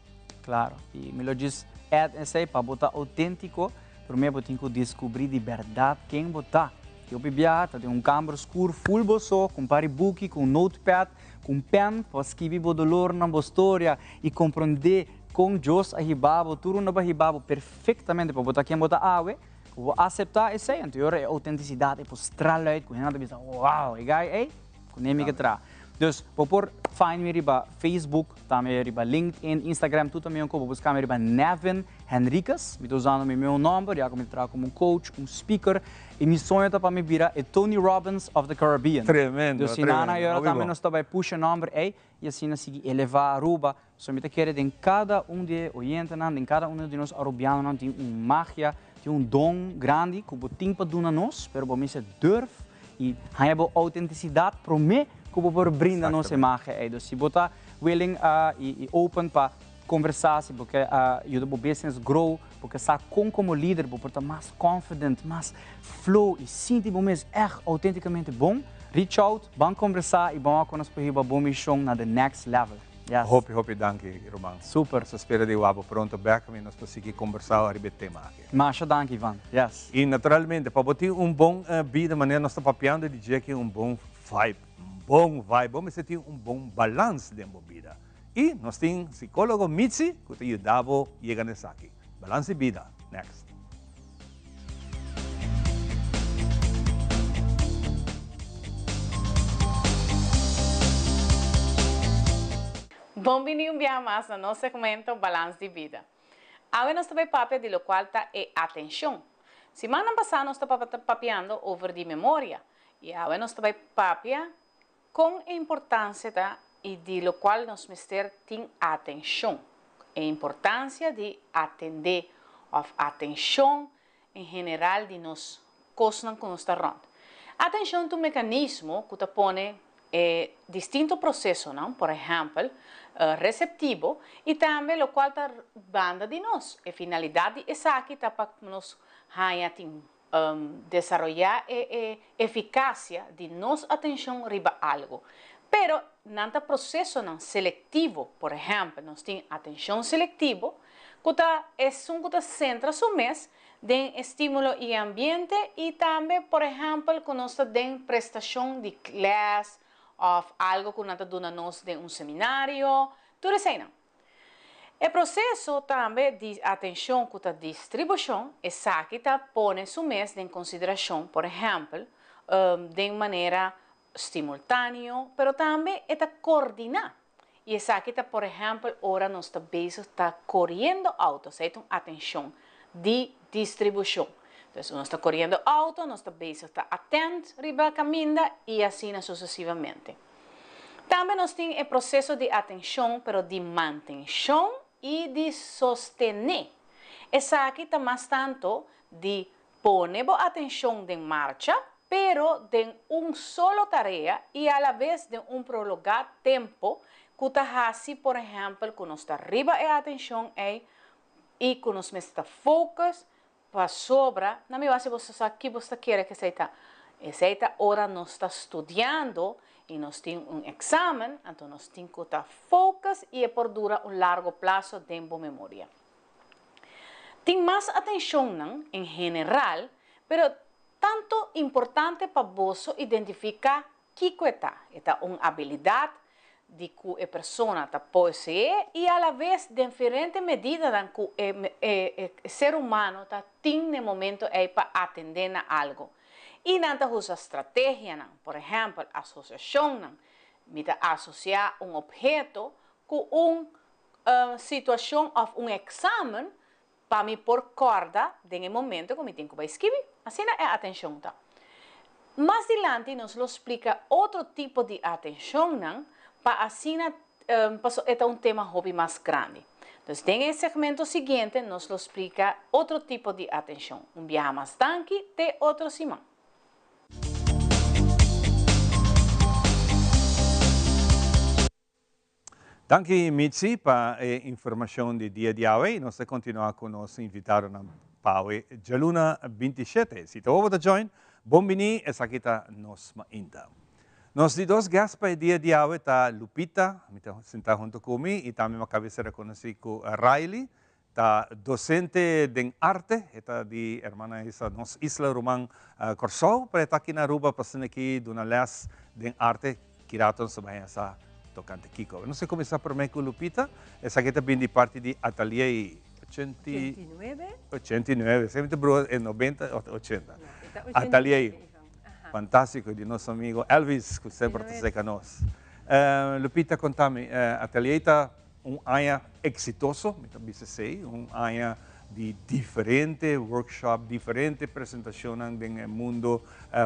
Klaro. I mi lo djis add esei, pa bo ta auténtiko, promé bo tin ku deskubrí di bèrdat ken bo ta. I hopi biaha ta den un kamber skur ful bo so, ku un par di buki, ku un notepad, ku un pèn pa skibi bo dolornan, bo storia i komprondé kon Dios a hiba bo tur unda bo a hiba bo perfektamente pa bo ta ken bo ta awe. Ku bo aseptá esei, anto e ora e autentisidat e por stral uit ku hende ta bisa, wow, e guy ei, ku ne mi ke traha. Dus bo por find mi riba Facebook, tambe riba LinkedIn, Instagram, tur ta mi bo buska mi riba Nevin Henriquez. Mi ta usando mi meu nomber, ya ku mi ta traha komo un coach, un speaker. I mi soño ta pa mi bira e Tony Robbins of the Caribbean. Tremendo, Dus si nana tremendo. e ora Hopi tambe bon. nos ta bai push e nomber ei i asina sigui elevá Aruba. So mi ta kere den kada un di e oyentenan, den kada un di nos Arubianonan tin un magia, tin un don grandi ku bo tin pa duna nos, pero bo mester durf i haña bo autentisidat promé ku bo por brinda nos e magia ei. Dus si bo ta willing i open pa konversá, si bo ke yuda bo business grow, bo ke sa kon komo lider bo por ta mas confident, mas flow i sinti bo mes ègt outentikamente bon, reach out, ban konversá i ban wak kon nos por hiba bo mishon na the next level. Yes. Hopi hopi danki ruman. Super. Nos ta spera di wak bo pronto bek mi nos por sigui kombersá ariba e tema aki. Masha danki Ivan. Yes. I naturalmente pa bo tin un bon bida manera nos ta papiando di dje aki un bon vibe, un bon vibe, bo mester tin un bon balans den bo bida. I nos tin psicologo Mitzi ku ta yuda bo yega na esaki. Balans di bida, next. Bon bini un biaha mas na nos segmento Balans di Bida. Awe nos ta bay papia di locual ta e atencion. Simannan pasa nos tabata papiando over di memoria y awe nos ta bay papia Kon e importansia ta i di lokual nos mester tin atenshon? E importansia di atendé òf atenshon en general di nos kosnan ku nos ta rònt. Atenshon ta un mekanismo ku ta pone e distinto prosesonan, por ehèmpel, reseptibo i tambe lokual ta banda di nos. E finalidat di esaki ta pa nos haña tin desaroyá e e efikasia di nos atenshon riba algu. Pero nan ta prosesonan selektivo, por ehèmpel nos tin atenshon selektivo, ku ta esun ku ta sentra su mes den estímulo i e ambiente i tambe por ehèmpel ku nos ta den prestashon di kles òf algu ku nan ta duna nos den un seminario, tur eseinan. E proseso tambe di atencion cu ta distribucion, esaki ta pone su mes den consideracion, por ehempel, den manera stimultaneo, pero tambe e ta coordina. I esaki ta por ehèmpel ora nos ta bezig ta koriendo outo, esei ta un atenshon di distribushon. Dus nos ta koriendo outo, nos ta bezig ta atènt riba kaminda i asina susesivamente. Tambe nos tin e proseso di atenshon pero di mantenshon i di sostené. Esaki ta mas tanto di pone bo atenshon den marcha pero den un solo tarea i alabes den un prologá tempo ku ta hasi por ehèmpel ku nos ta riba e atenshon ei i ku nos mester ta focus pasobra na mi wak si bo sa ki bo ta kere ku esei ta. Esei ta ora nos ta studiando i nos tin un eksamen anto nos tin ku ta focus i e por dura un largo plaso den bo memoria. Tin mas atenshonnan en general, pero tanto importante pa boso identifiká kiko e ta. E ta un abilidat di ku e persona ta poseé i alaves denferente medidanan ku e e ser humano ta tin n'e momento ei pa atendé na algo. I nan ta usa strategianan, por ehèmpel asosiashonnan. Mi ta asosiá un opheto ku un situashon òf un eksamen pa mi por kòrda den e momento ku mi tin ku bai skibi. Asina e atenshon ta. Mas dilanti nos lo splika otro tipo di atenshonnan pa asina pasobra e ta un tema hopi mas grandi. Dus den e segmento siguiente nos lo splika otro tipo di atenshon. Un biaha mas danki te otro siman. Danki Mitzi pa e informacion di dia di awe y nos ta continua cu nos invitadonan pa awe djaluna 27. Si ta bo ta join, bon bini, esaki ta nos mainta. Nos di dos guest pa e dia di awe ta Lupita, mi ta sinta hunto cu mi y tambe mi a caba di ser reconoci cu Riley, Ta docente den arte, e ta di hermana isa nos isla ruman Corsou, pero e ta aki na Aruba pa asina aki duna les den arte. Ki rato nos ta bai hasa tocante kico. Nos ta cuminsa prome cu Lupita, esaki ta bin di parti di Atelier 89. 89, esaki mi ta bruha e 90 of 80. No, e ta 89. Atelier, fantastico, di nos amigo Elvis cu semper ta seca nos. Lupita, contami, Atelier ta Un aña exitoso, mi ta bisa esey, un aña di diferente workshop, diferente presentacionnan den e mundo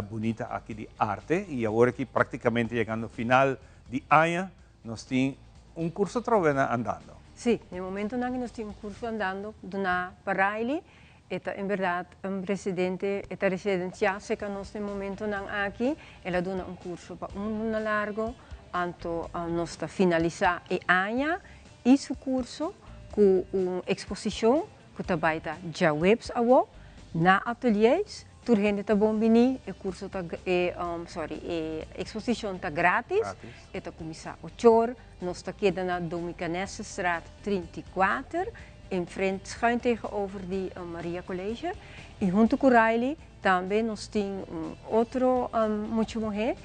bunita aki di arte y awor aki practicamente yegando final di aña nos tin un curso atrobe na andando. Sí, na e momentonan aki nos tin un curso andando duna pa Riley, e ta en berdad un residente, e ta residencia cerca nos na e momentonan aki, el a duna un curso pa un luna largo, anto nos ta finalisa e aña y su curso cu un exposicion cu ta bay ta djaweps awo na Ateliers, tur hende ta bon bini, e curso ta e sorry e exposicion ta gratis, e ta cuminsa ochor, nos ta keda na Domicanessestraat 34. Enfrent schuin tegenover di Maria College y hunto cu Riley tambe nos tin un otro mucha muher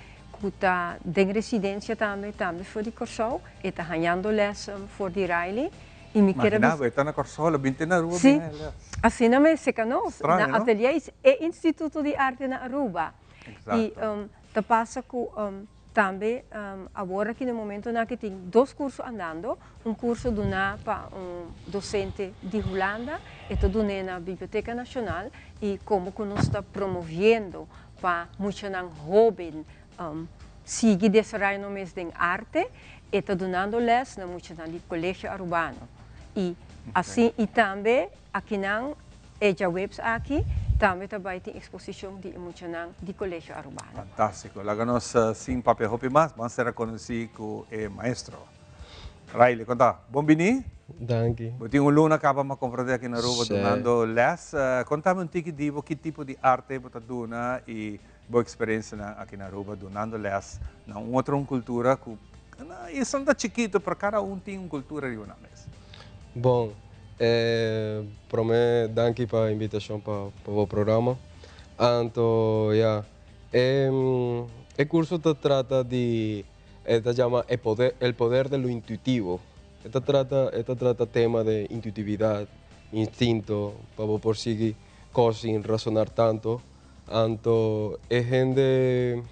cu ta den residencia tambe, tambe for di Corsou, e ta hañando les for di Riley y mi kier a Imagina bo, e ta na Corsou, lo bin te na Aruba Sí, bin haña les. asina mes seca nos, Straño, na no? Ateliers e Instituto di Arte na Aruba. Y Exacto. ta pasa cu Tambe awor aki na momentonan aki tin dos curso andando, un curso duna pa un docente di Hulanda, e ta dun'é na Biblioteca Nacional y como cu nos ta promoviendo pa muchanan hoben sigui desaroya nan mes den arte, e ta dunando les na muchanan di Colegio Arubano y asi y tambe Akinan e djaweps aki tambe ta bai tin exposicion di e muchanan di Colegio Arubano. Fantastico. Laga nos sin papia hopi mas, ban sera conoci cu e maestro. Riley, con ta? Bon bini. Danki. Bo tin un luna caba ma comprende aki na Aruba Sí. dunando les. Contami un tiki di bo ki tipo di arte bo ta duna y bo experiencianan aki na Aruba dunando les na un otro un cultura cu esnan ta chikito pero cada un tin un cultura riba nan mes. Bon, E prome danki pa invitacion pa bo programa. Anto ya, e e curso ta trata di e ta yama e poder el poder de lo intuitivo. E ta trata e ta trata tema de intuitividad, instinto, pa bo por sigui cos sin razonar tanto. Anto e hende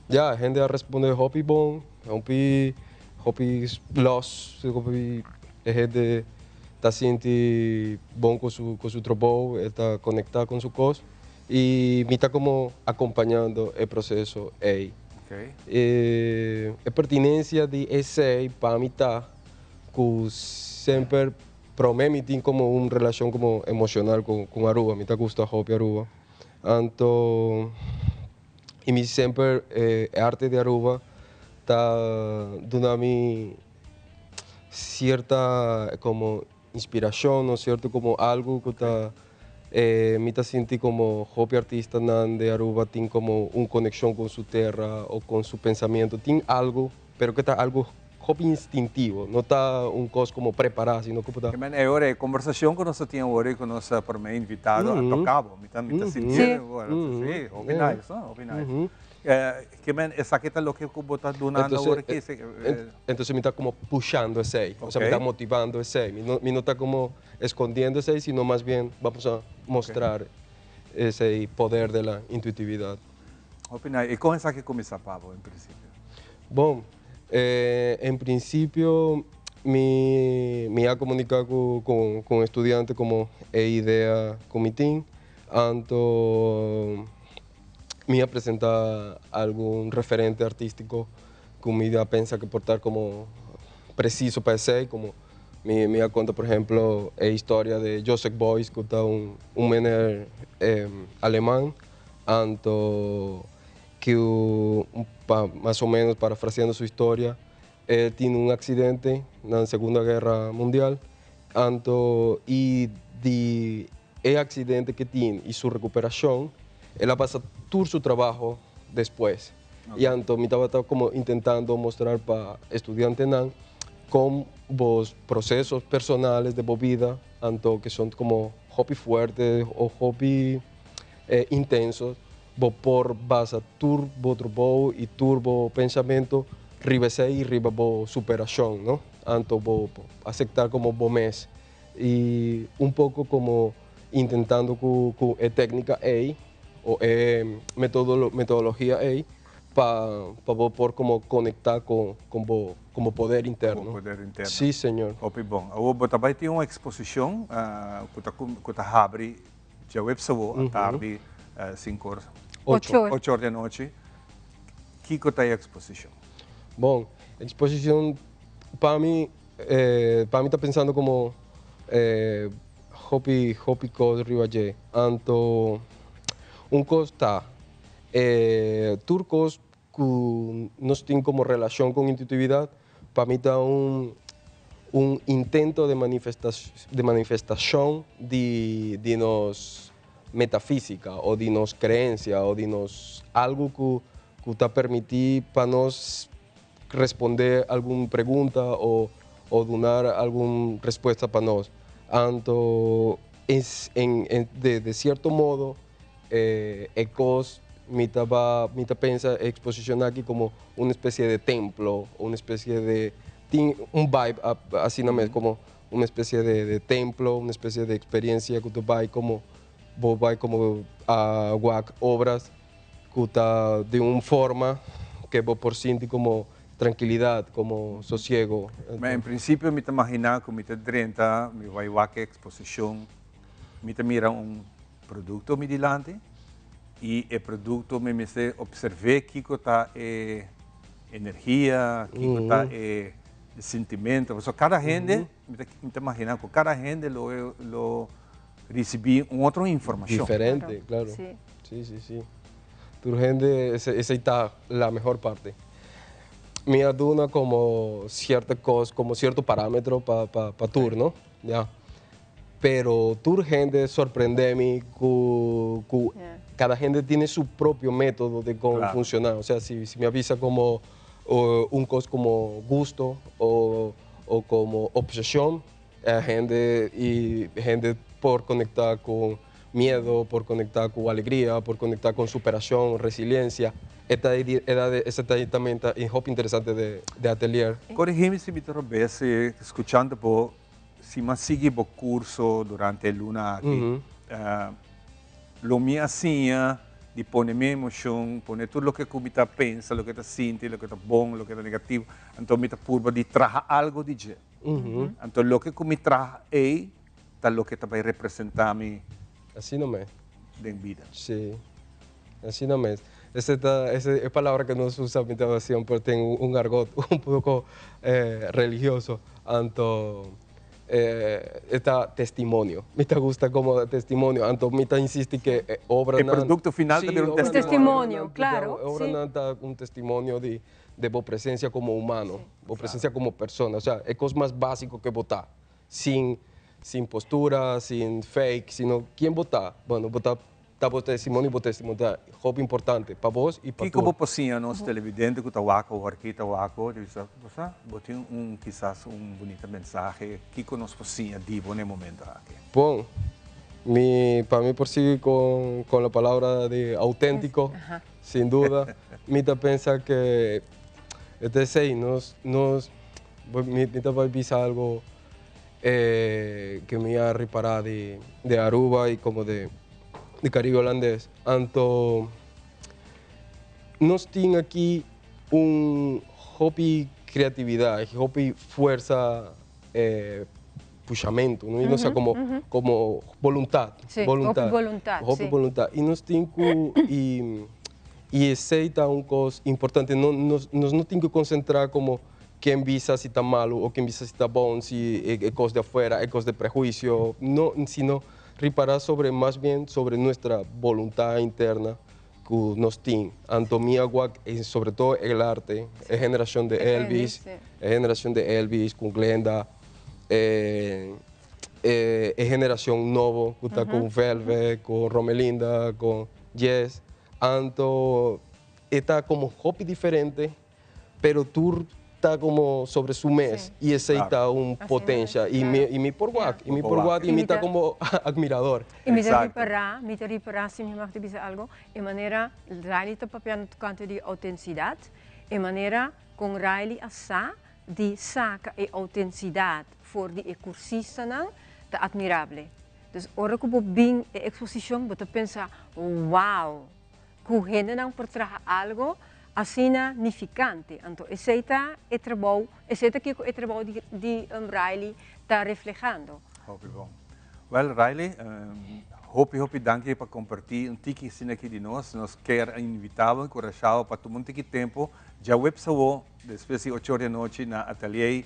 ya e hende a responde hopi bon, hopi. Hopi los, hopi e hende ta sinti bon cu su cu su trabou, e ta conecta con su cos y mi ta como acompañando e proceso ey. E e pertinencia di esey pa mi ta cu semper prome mi tin como un relacion como emocional cu cu Aruba, mi ta gusta hopi Aruba. Anto y mi semper e arte di Aruba ta duna mi cierta como inspiracion o cierto como algo cu ta mi ta sinti como hopi artistanan di Aruba tin como un conexion con su tera o con su pensamiento tin algo pero cu ta algo hopi instintivo no ta un cos como prepara sino cu bo ta. Men e ora e conversacion cu nos a tin awor cu nos prome invitado a toca bo mi ta mi ta sinti awor si hopi nice no hopi nice. Ke men esaki ta loke ku bo ta dunando awor aki? Entonces mi ta como pushando esei, osea mi ta motivando esei, mi no mi no ta como escondiendo esei sino mas bien vamos a mostrar esei poder de la intuitividad. Hopi nice. I kon esaki kuminsá pa bo en principio? Bon, en principio mi mi a komunika ku ku un estudiante como e idea ku mi tin, anto Mi a presenta algun referente artistico cu mi a pensa cu por ta como preciso pa esey, como mi mi a conta por ehemplo e historia de Joseph Beuys cu ta un un meneer aleman anto cu pa mas o menos parafraseando su historia el tin un accidente na segunda guerra mundial anto y di E accidente ke tin y su recuperacion, el a basa tur su trabajo despues. Y anto mi tabata como intentando mostrar pa estudiantenan con bos procesos personales de bo bida, anto ke son como hopi fuerte o hopi intensos, bo por basa tur bo trabou y tur bo pensamento riba esey y riba bo superacion, no? Anto bo acepta como bo mes. Y un poco como intentando cu cu e tecnica ey o e metodologia ey pa pa bo por como conecta con con bo con bo poder interno. Bo poder interno. Si señor. Hopi bon. Awor bo ta bay tin un exposicion cu ta cu ta habri djaweps awor atardi cinco or. Ocho. Ocho or di anochi. Kico ta e exposicion? Bon, exposicion pa mi Pa mi ta pensando como hopi hopi cos riba dje. Anto un cos ta tur cos cu nos tin como relacion con intuitividad pa mi ta un un intento de de manifestacion di di nos metafisica o di nos creencia o di nos algo cu cu ta permiti pa nos respondé algun pregunta o o dunar algun respuesta pa nos. Anto en en de de cierto modo e cos mi ta ba mi ta pensa e exposicion aki como un especie de templo, un especie de tin un vibe asina mes como un especie de de templo, un especie de experiencia cu ta bay como bo bay como a wak obras cu ta di un forma que bo por sinti como trankilidad, como sosiego. Ma en principio mi ta magina cu mi ta drenta, mi bay wak e exposicion, mi ta mira un producto mi dilanti y e producto mi mester observe kico ta e energia, kico ta e sentimento, pasobra cada hende, mi ta magina cu cada hende lo lo ricibi un otro informacion. Diferente, claro. Si, si, si. Tur hende, esey ta la mehor parte. Mi a duna como cierto cos, como cierto parametro pa, pa, pa tur, no? Ya. Pero tur hende sorprende mi cu, cu cada hende tiene su propio metodo de con funciona. O sea, si, si mi a bisa como un cos como gusto o, o como obsesion, hende y hende por conecta con miedo, por conecta cu alegria, por conecta con superacion, resiliencia. E ta esa ta tambe ta hopi interesante de de atelier. Corigi mi si mi ta robes, scuchando bo, si mi a sigui bo curso durante e luna aki, lo mi a siña. di pone mi emocion, pone tur loke cu mi ta pensa, loke ta sinti, loke ta bon, loke ta negativo, anto mi ta purba di traha algo di dje. Anto loke cu mi traha ey ta loke ta bay representa mi Asina mes. den bida. Sí. Asina mes. Ese ta ese e palabra cu nos usa mi ta siempre tin un argot un poco religioso anto e ta testimonio. Mi ta gusta como testimonio anto mi ta insisti ke e obranan. E producto final ta bira un testimonio. Testimonio, claro. E obranan ta un testimonio di de bo presencia como humano, bo presencia como persona. Osea e cos mas basico ke bo ta sin sin postura, sin fake, sino ken bo ta? Bueno bo ta Ta bo testimonio y bo testimonio ta hopi importante pa bos y pa Kiko tur. bo por siña nos televidente ku ta wak awor aki ta wak awor di bisa, bo sa, bo tin un kisas un bunita mensahe, kiko nos por siña di bo na e momento aki? Bon, mi pa mi por sigui con con la palabra di autentico, sin duda, mi ta pensa ke e ta esey, nos nos mi ta bai bisa algo ke mi a ripará di di Aruba i komo di di Karibe Holandes. Anto nos tin aki un hopi kreatividat, hopi fuersa pushamentu, no sa komo komo boluntat, boluntat, hopi boluntat. I nos tin ku i i esei ta un kos importante, nos no tin ku konsentrá komo Ken bisa si ta malu o ken bisa si ta bon, si e kos di afuera, e kos di prehuisio, no, sino ripará sobre mas bien sobre nuestra boluntad interna ku nos tin. Anto mi a wak e sobre todo el arte, e generashon di Elvis, e generashon di Elvis ku Glenda, e e generashon nobo ku ta ku Velvet, ku Romelinda, ku Jess, anto e ta komo hopi diferente. Pero tur ta como sobre su mes y esey ta un potencia y mi y mi por wak y mi por wak y mi ta como admirador. Y mi ta ripara, mi ta ripara si mi mag di bisa algo, e manera Riley ta papiando tocante di autencidad, e manera con Riley a sa di saca e autencidad for di e cursistanan ta admirable. Dus ora cu bo bin e exposicion bo ta pensa, wow! Ku hendenan por traha algo asina nifikante. Anto esei ta e trabou, esei ta kiko e trabou di di Riley ta reflehando. Hopi bon. Wel Riley, hopi hopi danki pa kompartí un tiki asina aki di nos. Nos kier a invitá bo, enkurashá bo pa tuma un tiki tempu djaweps awo despues di ocho or di anochi na Atelier,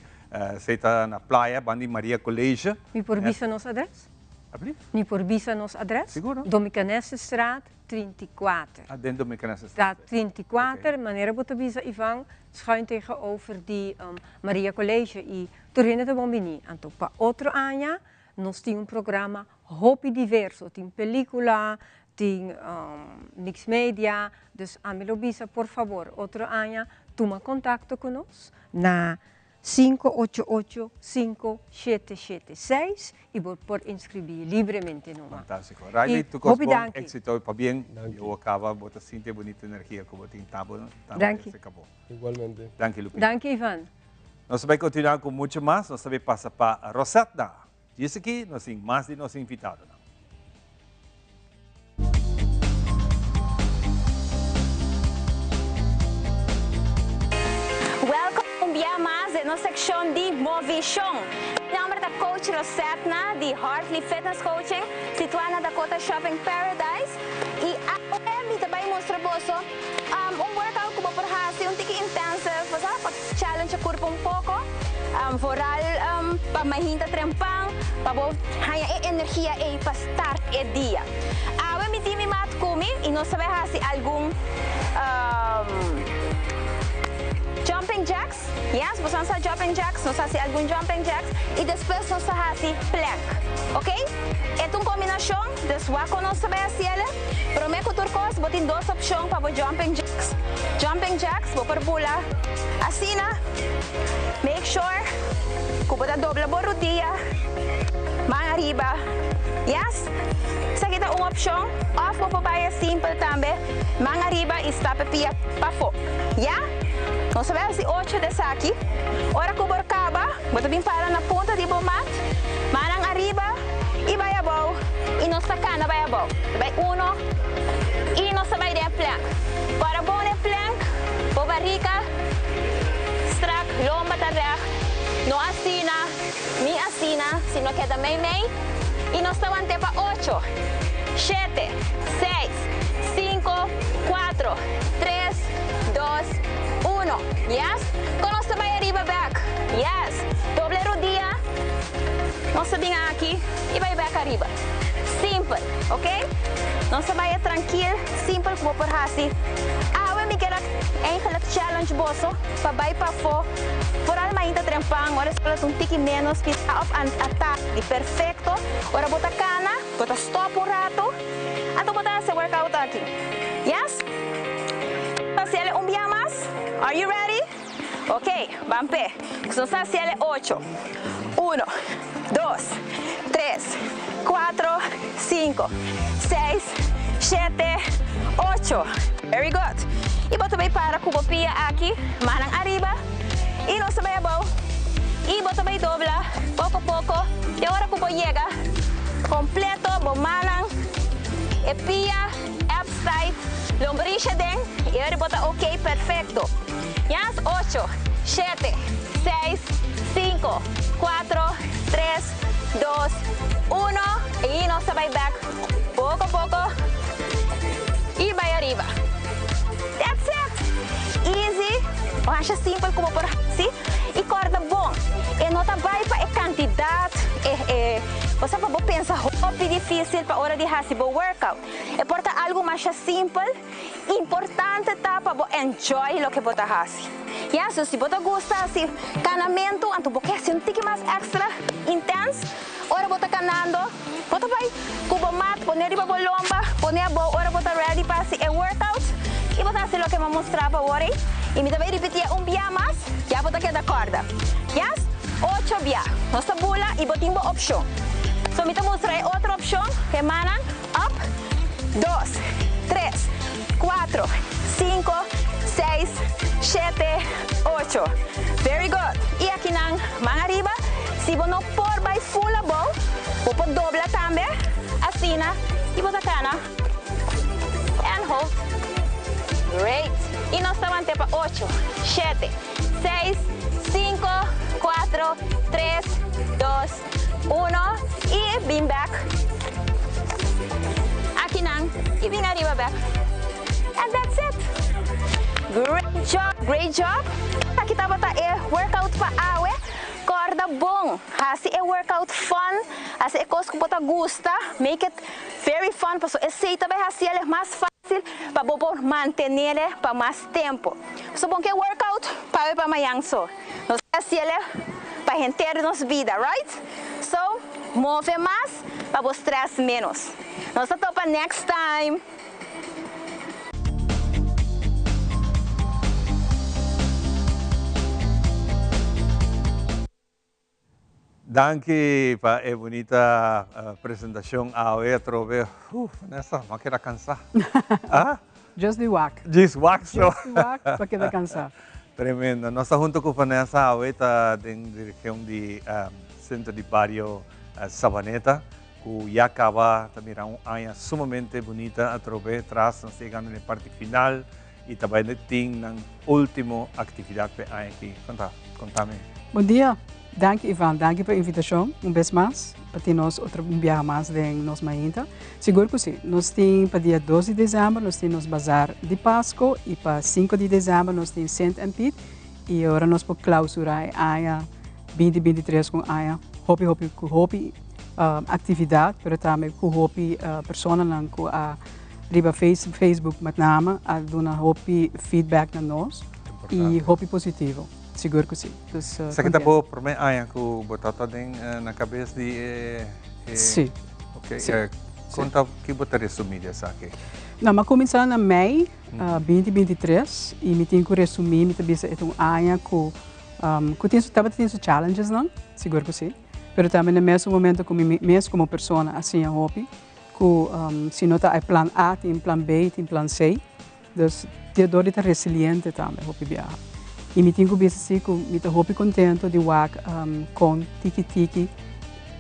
esei ta na playa banda di Maria College. Mi por bisa nos adres? Alblief? Mi por bisa nos adres? Siguro. Domicanessestraat 34. Ah, den Domicanessestraat. Ta 34, manera bo ta bisa Ivan, schuin tegenover di Maria College y tur hende ta bon bini. Anto pa otro aña nos tin un programa hopi diverso, tin pelicula, tin mix media, dus ami lo bisa por fabor otro aña tuma contacto cu nos na Sinku ocho ocho, sinku shete shete seis y bo por inscribi libremente numa. Fantástico. Riley, tu cos bon éxito y pabien. Yo acaba bo ta sinti e bonita energia cu bo tin tabo Danki. Se cabo. Igualmente. Danki Lupita. Danki Ivan. Nos ta bay continua cu mucho mas. Nos ta bay pasa pa Rosetna. Djis aki nos tin mas di nos invitadonan. Welkom un bia mas den nos sekshon di Movishon. Mi nomber ta Coach Rosetna di Hartley Fitness Coaching, situá na Dakota Shopping Paradise. I awe mi ta bai mustra boso un workout ku bo por hasi un tiki intensive, bo sa, pa challenge e kurpo un poko, vooral pa mainta trempan, pa bo haña e energia ei pa start e dia. Awe mi tin mi mat ku mi i nos ta bai hasi algun jumping jacks. Yes, boso sa jumping jacks? Nos hasi algun jumping jacks i despues nos ta hasi plank. Ok? E ta un kombinashon, dus wak kon nos ta bai hasi el. Promé ku tur kos, bo tin dos opshon pa bo jumping jacks. Jumping jacks, bo por bula asina. Make sure ku bo ta dobla bo rudia, man ariba. Yes? Esaki ta un opshon. Òf bo por bai simpel tambe, man ariba i stap e pia pafó. Ya? Nos ta bai hasi ocho di esaki. Ora ku bo kaba, bo ta bin para na punta di bo mat, mannan ariba i bai abou i nos ta kana. Kana bai abou. Ta bai uno i nos ta bai den e plank. Para bon den plank, bo barika strak, lomba ta règt. No asina, ni asina, sino keda mei mei. I nos ta want'é pa ocho, shete, seis, sinku, kuatro, tres, dos, uno. Yes? Kon nos ta bai ariba bèk? Yes! Doble rudia. Nos ta bin aki i bai bèk ariba. Simpel, ok? Nos ta bai e trankil, simpel ku bo por hasi. Awe mi ker a eigenlijk challenge boso pa bai pafó, foral mainta trempan, ora e sol a ta un tiki ménos pisá òf atardi. Perfekto. Ora bo ta kana, bo ta stòp un ratu, anto bo ta hasi e workout aki. Yes? Ta hasi el un bia mas. Are you ready? Ok, ban p'e. Nos ta hasi el ocho. Uno, dos, tres, cuatro, cinco, seis, shete, ocho. Very good. I bo ta bay para cu bo pia aki, mannan ariba, i nos ta bay abou. I bo ta bay dobla poco poco te ora cu bo yega completo bo mannan, e pia, abs tight, lombrishi aden, i ora bo ta ok, perfecto. Yas, ocho, shete, seis, cinco, cuatro, tres, dos, uno, i nos ta bai bek poco poco i bai ariba. That's it! Easy, un hasha simpel cu bo por haci i corda bon, e no ta bai pa e cantidad, e e bo sa pa bo pensa hopi dificil pa ora di haci bo workout. E por ta algo masha simpel. Importante ta pa bo enjoy loke bo ta hasi. Ya, so si bo ta gusta hasi kanamentu, anto bo ke hasi un tiki mas extra intens, ora bo ta kanando, bo ta bai ku bo mat pone riba bo lomba, pone abou ora bo ta ready pa hasi e workout, i bo ta hasi loke mi a mustra bo awor ei. I mi ta bai ripitié un bia mas, ya bo ta keda kòrda. Yes? Ocho bia. Nos ta bula i bo tin bo opshon. So mi ta mustra e otro opshon, e mannan. Up, dos, tres, cuatro, cinco, seis, shete, ocho. Very good. Y aki nan man ariba. Si bo no por bay full abou, bo por dobla tambe, asina, y bo ta cana. And hold. Great. Y nos ta wante pa ocho, shete, seis, cinco, cuatro, tres, dos, Uno y bin bek akinan y bin ariba bek and that's it! Great job, great job! Esaki tabata e workout pa awe. Corda bon, haci e workout fun, haci e cos cu bo ta gusta, make it very fun paso esey ta bay haci el mas facil pa bo por mantenele pa mas tempo. So bon ke workout pa awe pa mañan so. Nos ta haciele pa henter nos bida, right? So, move mas pa bo stress menos. Nos ta topa next time! Danki pa e bunita presentacion awe atrobe. Uf, Vanessa, m'a keda cansa. Ah? Just di wak. Just wak so. Just di wak pa keda cansa. Tremendo. Nos ta hunto cu Vanessa awe ta den direccion di Centro di Bario Savaneta cu ya caba ta mira un aña sumamente bunita atrobe tras. Nos ta yegando na e parti final y ta bay tin nan ultimo actividad p'e aña aki. Conta, contami. Bon dia. Danki Ivan, danki pa e invitashon un bes mas pa tin nos otro un biaha mas den nos mainta. Sigur ku si, nos tin pa dia dos di desèmber nos tin nos bazar di Pasko i pa sinku di desèmber nos tin Sint en Piet i ora nos por klausurá e aña binti 23 ku un aña hopi hopi ku hopi aktividat pero tambe ku hopi personanan ku a riba Facebook met name a duna hopi feedback na nos i hopi positivo. Sigur ku si. Dus Esaki ta bo promé aña ku bo ta ta den na kabes di e e Si. Ok. Si. Kon ta ki bo ta resumí di esaki? No, mi a kuminsá na mei binti 23 i mi tin ku resumí, mi ta bisa e ta un aña ku ku tin su tabata tin su challengesnan, sigur ku si, pero tambe na mesun momento ku mi mes komo persona a siña hopi ku si no ta e plan A tin plan B tin plan C. Dus dor di ta resiliente tambe hopi biaha. I mi tin ku bisa si ku mi ta hopi kontento di wak kon tiki tiki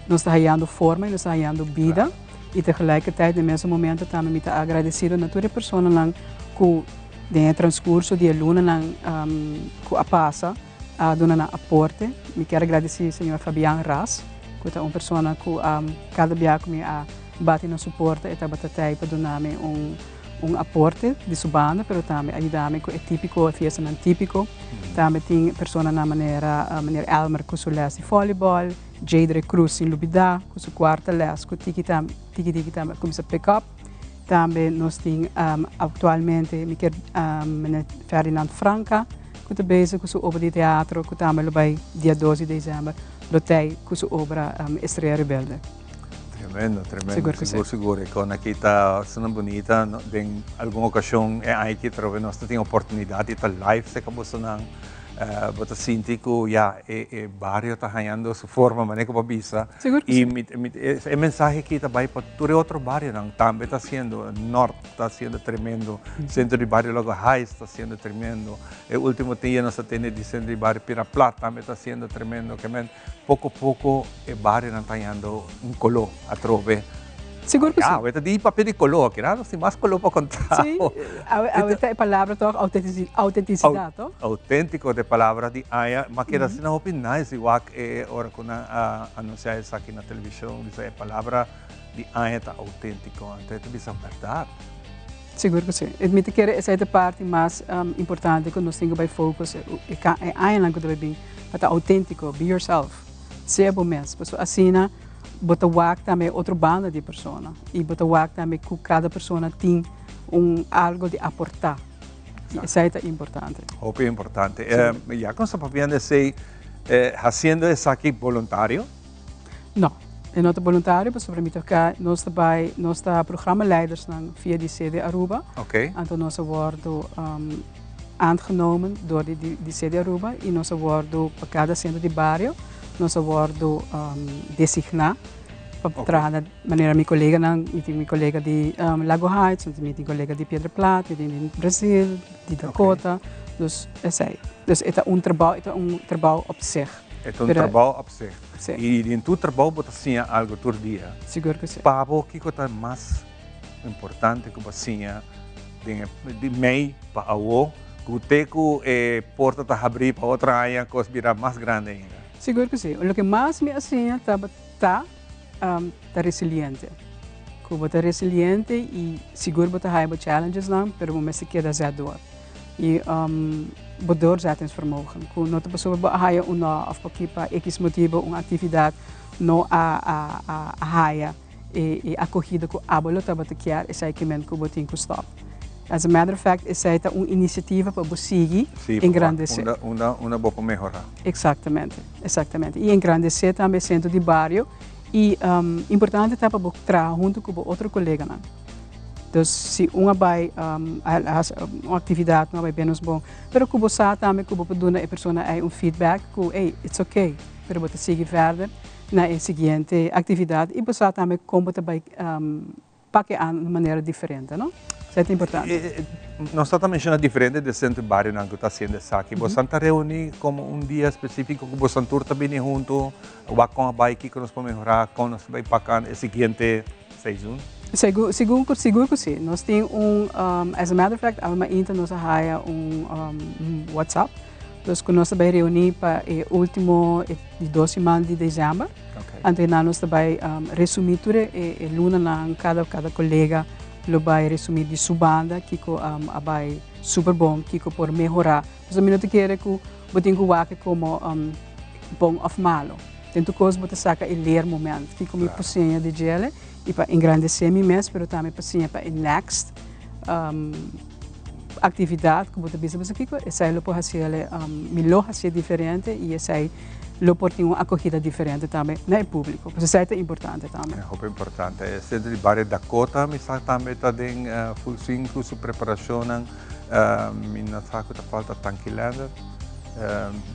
nos ta hayando forma i nos ta hayando bida. Y tegelijkertijd, na mesun momento tambe mi ta agradecido na tur e personanan cu den e transcurso di e lunanan cu a pasa a duna nan aporte. Mi kier a gradici señor Fabian Ras, cu ta un persona cu cada bia cu mi a bati na su porta e tabata tey pa duna mi un un aporte di su banda, pero tambe a yuda mi cu e tipico, e fiestanan tipico. Tambe tin personanan manera meneer Elmer cu su les di volleyball, Jadre Cruz sin lubida cu su cuarta les cu tiki tambe, tiki tiki tambe a cuminsa pick up. Tambe nos tin actualmente mi kier meneer Ferdinand Franca cu ta bezig cu su obra di teatro cu tambe lo bay dia dos di december lo tey cu su obra Estrella Rebelde. Tremendo, tremendo. Sigur cu si. Sigur, sigur. E con aki ta asina bunita. Den algun ocasion e aña aki atrobe nos ta tin oportunidad di ta live cerca bosonan. Bo ta sinti cu ya e e bario ta hañando su forma manera cu bo a bisa. Sigur cu si. Y mi mi e mensahe aki ta bay pa tur e otro barionan tambe ta haciendo. Noord ta haciendo tremendo. Centro di Bario Lago Heights ta haciendo tremendo. E ultimo dia nos a tende di Centro di Bario Pira Plat tambe ta haciendo tremendo. Ke men poco poco e barionan ta hañando un color atrobe. Sigur cu si. Ya, awe ta di papia di color, kira nos tin mas color pa conta. Si, awe awe ta e palabra toch, autenticidad toch? Autentico ta e palabra di aña, ma keda asina hopi nice di wak e ora cu nan a anuncia esaki na television, bisa e palabra di aña ta autentico, anto e ta bisa berdad. Sigur cu si. Mi ta kere esey ta e parti mas importante cu nos tin cu bay focus e añanan cu ta bay bin, pa ta autentico, be yourself, sea bo mes, pasobra asina bo ta wak tambe e otro banda di e persona y bo ta wak tambe cu cada persona tin un algo di aporta y esey ta importante. Hopi importante. Ya cu nos ta papiando esey, haciendo esaki boluntario? No, e no ta boluntario pasobra mi ta ka nos ta bai nos ta programmaleidersnan via di CD Aruba. Anto nos a wordo aangenomen door di di CD Aruba y nos a wordo pa cada centro di bario nos a wordo designa pa traha na manera mi coleganan mi tin mi colega di Lago Heights mi tin colega di Piedra Plat mi tin di Brazil di Dakota dus esey dus e ta un trabao e ta un trabao op zich. E ta un trabou op zich. I den tur trabou bo ta siña algu tur dia. Sigur ku si. Pa bo kiko ta mas importante ku bo a siña den e di mei pa awo ku te ku e porta ta habrí pa otro aña kos bira mas grandi ainda? Sigur ku si. Loke mas mi a siña tabata ta resiliente. Ku bo ta resiliente i sigur bo ta haya bo challengesnan pero bo mester keda zet door. I bo doorzettingsvermogen. Ku no ta pasobra bo a haya un no òf pa pa ekis motibu un aktividat no a a haya e akogida ku abo lo tabata kier, esei ke men ku bo tin ku stòp. As a matter of fact esei ta un inisiativa pa bo sigui engrandesé. Sí, unda unda bo por mehorá. Eksaktamente, eksaktamente. I engrandesé tambe e sentro di bario i importante ta pa bo traha huntu ku bo otro koleganan. Dus si un a bai hasi un actividad no a bai menos bon, pero cu bo sa tambe cu bo por duna e persona ey un feedback cu ey it's ok, pero bo ta sigui verder na e siguiente actividad y bo sa tambe con bo ta bai pak e an un manera diferente no. Esey ta importante. Nos ta ta menciona diferente de centro barionan cu ta haciendo esaki. Bosan ta reuni como un dia specifico cu bosan tur ta bini hunto, wak con a bai, kico nos por mehora, con nos ta bai pak an e siguiente seizoen? Sigur, sigur cu sigur cu si. Nos tin un, as a matter of fact, awe mainta nos a haya un WhatsApp, dus cu nos ta bay reuni pa e ultimo, e di dos siman di december. Anto eynan nos ta bay resumi tur e lunanan, cada cada colega lo bay resumi di su banda kico a bay super bon, kico por mehora. Pasobra mi no ta kere cu bo tin cu wak como bon of malo. Den tur cos bo ta saca e leermoment, kico mi por siña di djele. Y pa engrandece mi mes, pero tambe pa siña pa e next actividad cu bo ta bisa boso kico, esey lo por haciele, mi lo hacié diferente y esey lo por tin un acogida diferente tambe na e publico. Pues esey ta importante tambe. E hopi importante. E centro di bario Dakota mi sa tambe ta den full swing cu su preparacionnan. Mi no sa cu ta falta Tankilander.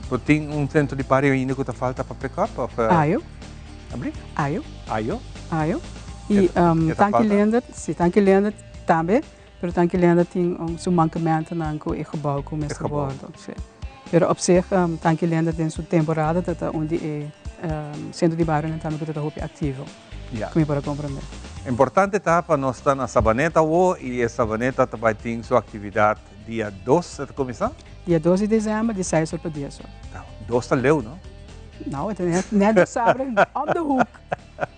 Bo tin un centro di bario ainda cu ta falta pa pick up of? Ayo. Abri? Ayo. Ayo? Ayo. Y Tanki Leendert, si, Tanki Leendert tambe, pero Tanki Leendert tin su mankamentonan cu e gebouw cu mester wordo, si. Pero op zich Tanki Leendert den su temporada ta ta un di e centro di barionan tambe cu ta ta hopi activo. Ja. Ku mi por a komprondé. Importante ta pa nos ta na Sabaneta awo i e Sabaneta ta bai tin su aktividat dia dos e ta kuminsá? Dia dos di desèmber di seis or pa dies or. Dos ta leu no? No, e ta net net djasabra om de hoek,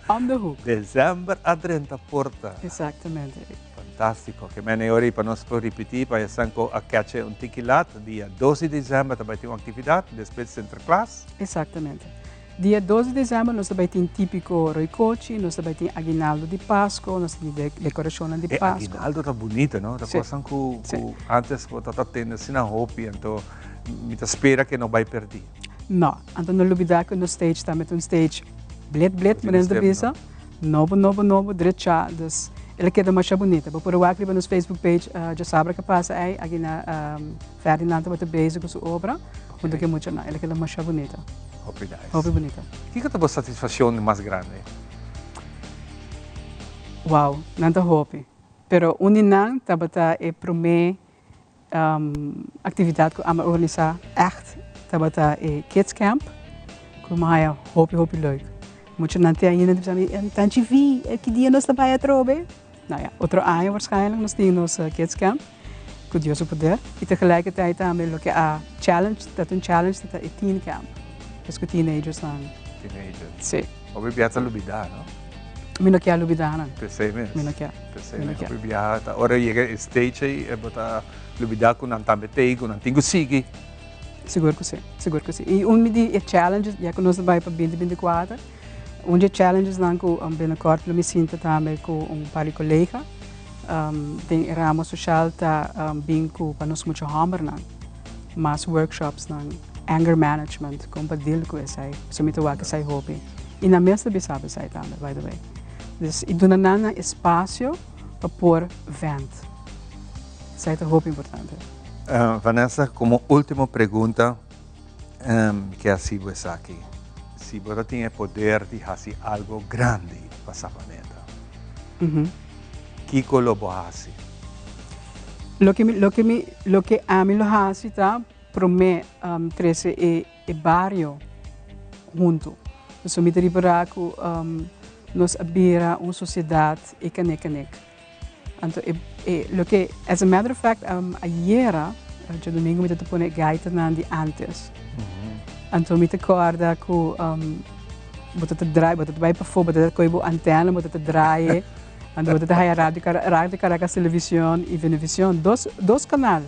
om de hoek. Desèmber a drenta porta. Exactamente. Fantástiko. Ke mene ora i pa nos por ripití pa esnan ku a kèch'e un tiki lat, dia dos di desèmber ta bai tin un aktividat, despues Sinterklaas. Exactamente. Dia dos di december nos ta bay tin tipico roycochi, nos ta bay tin aguinaldo di Pasco, nos ta tin decoracionnan di E Pasco. aguinaldo ta bunita, no? Ta Sí. cosnan cu Sí. cu antes bo ta ta tende asina hopi, anto mi ta spera cu e no bay perdi. No, anto no lubida cu nos stage tambe ta un stage blit blit, Tin manera nos ta step, bisa, no? nobo nobo nobo, drecha, dus el a keda masha bunita. Bo por a wak riba nos Facebook page djasabra cu a pasa ey, Aguina Ferdinand tabata bezig cu su obra. Junto cu e muchanan. El a keda masha bunita. Hopi nice. Hopi bunita. Kiko ta bo satisfaccion mas grandi? Wow, nan ta hopi. Pero un di nan tabata e prome actividad cu ami a organisa echt tabata e kids camp cu mi a haya hopi hopi leuk. Muchanan te ainda ta bisa mi, Tanchi Vi, ki dia nos ta bai atrobe? Nou ja, otro aña waarschijnlijk nos tin nos kids camp, cu Dios su poder. Y tegelijkertijd tambe loke a challenge, ta un challenge, ta e teen camp. Dus cu teenagers nan. Teenagers. Si. Hopi bia ta lubida, no? Mi no kier lubida nan. Pesey mes. Mi no kier. Pesey Mi no mes. kier. Hopi bia ta ora yega e stage ey e bo ta lubida cu nan tambe t'ey, cu nan tin cu sigui. Sigur cu si, sigur cu si. Y un di e challenges, ya cu nos ta bay pa binti binti kuater, Un dje challengesnan ku binnenkort lo mi sinta tambe ku un par di kolega den e ramo soshal ta bin ku pa nos mucha hòmbernan mas workshopsnan anger management kon pa deal ku esei pasobra mi ta wak esei hopi i nan mes ta bisa esei tambe by the way. Dus i duna nan nan espasio pa por vent esei ta hopi importante. Vanessa, komo ultimo pregunta Ke hasi bo esaki? Si bo ta tin e poder di hasi algo grandi pa Sabaneta, kiko lo bo hasi? Loke mi, loke mi, loke ami lo hasi ta promé trese e e bario huntu. Pasobra mi ta ripará ku nos a bira un sosiedat e kanek kanek. Anto e e loke as a matter of fact ayera djadomingo mi ta pone e gaitanan di antes. Anto mi ta kòrda ku bo ta ta draai bo ta ta bai pafó bo ta ta kohe bo antèna bo ta ta draai anto bo ta ta haya radio radio Caracas Television i Venevision dos dos kanal.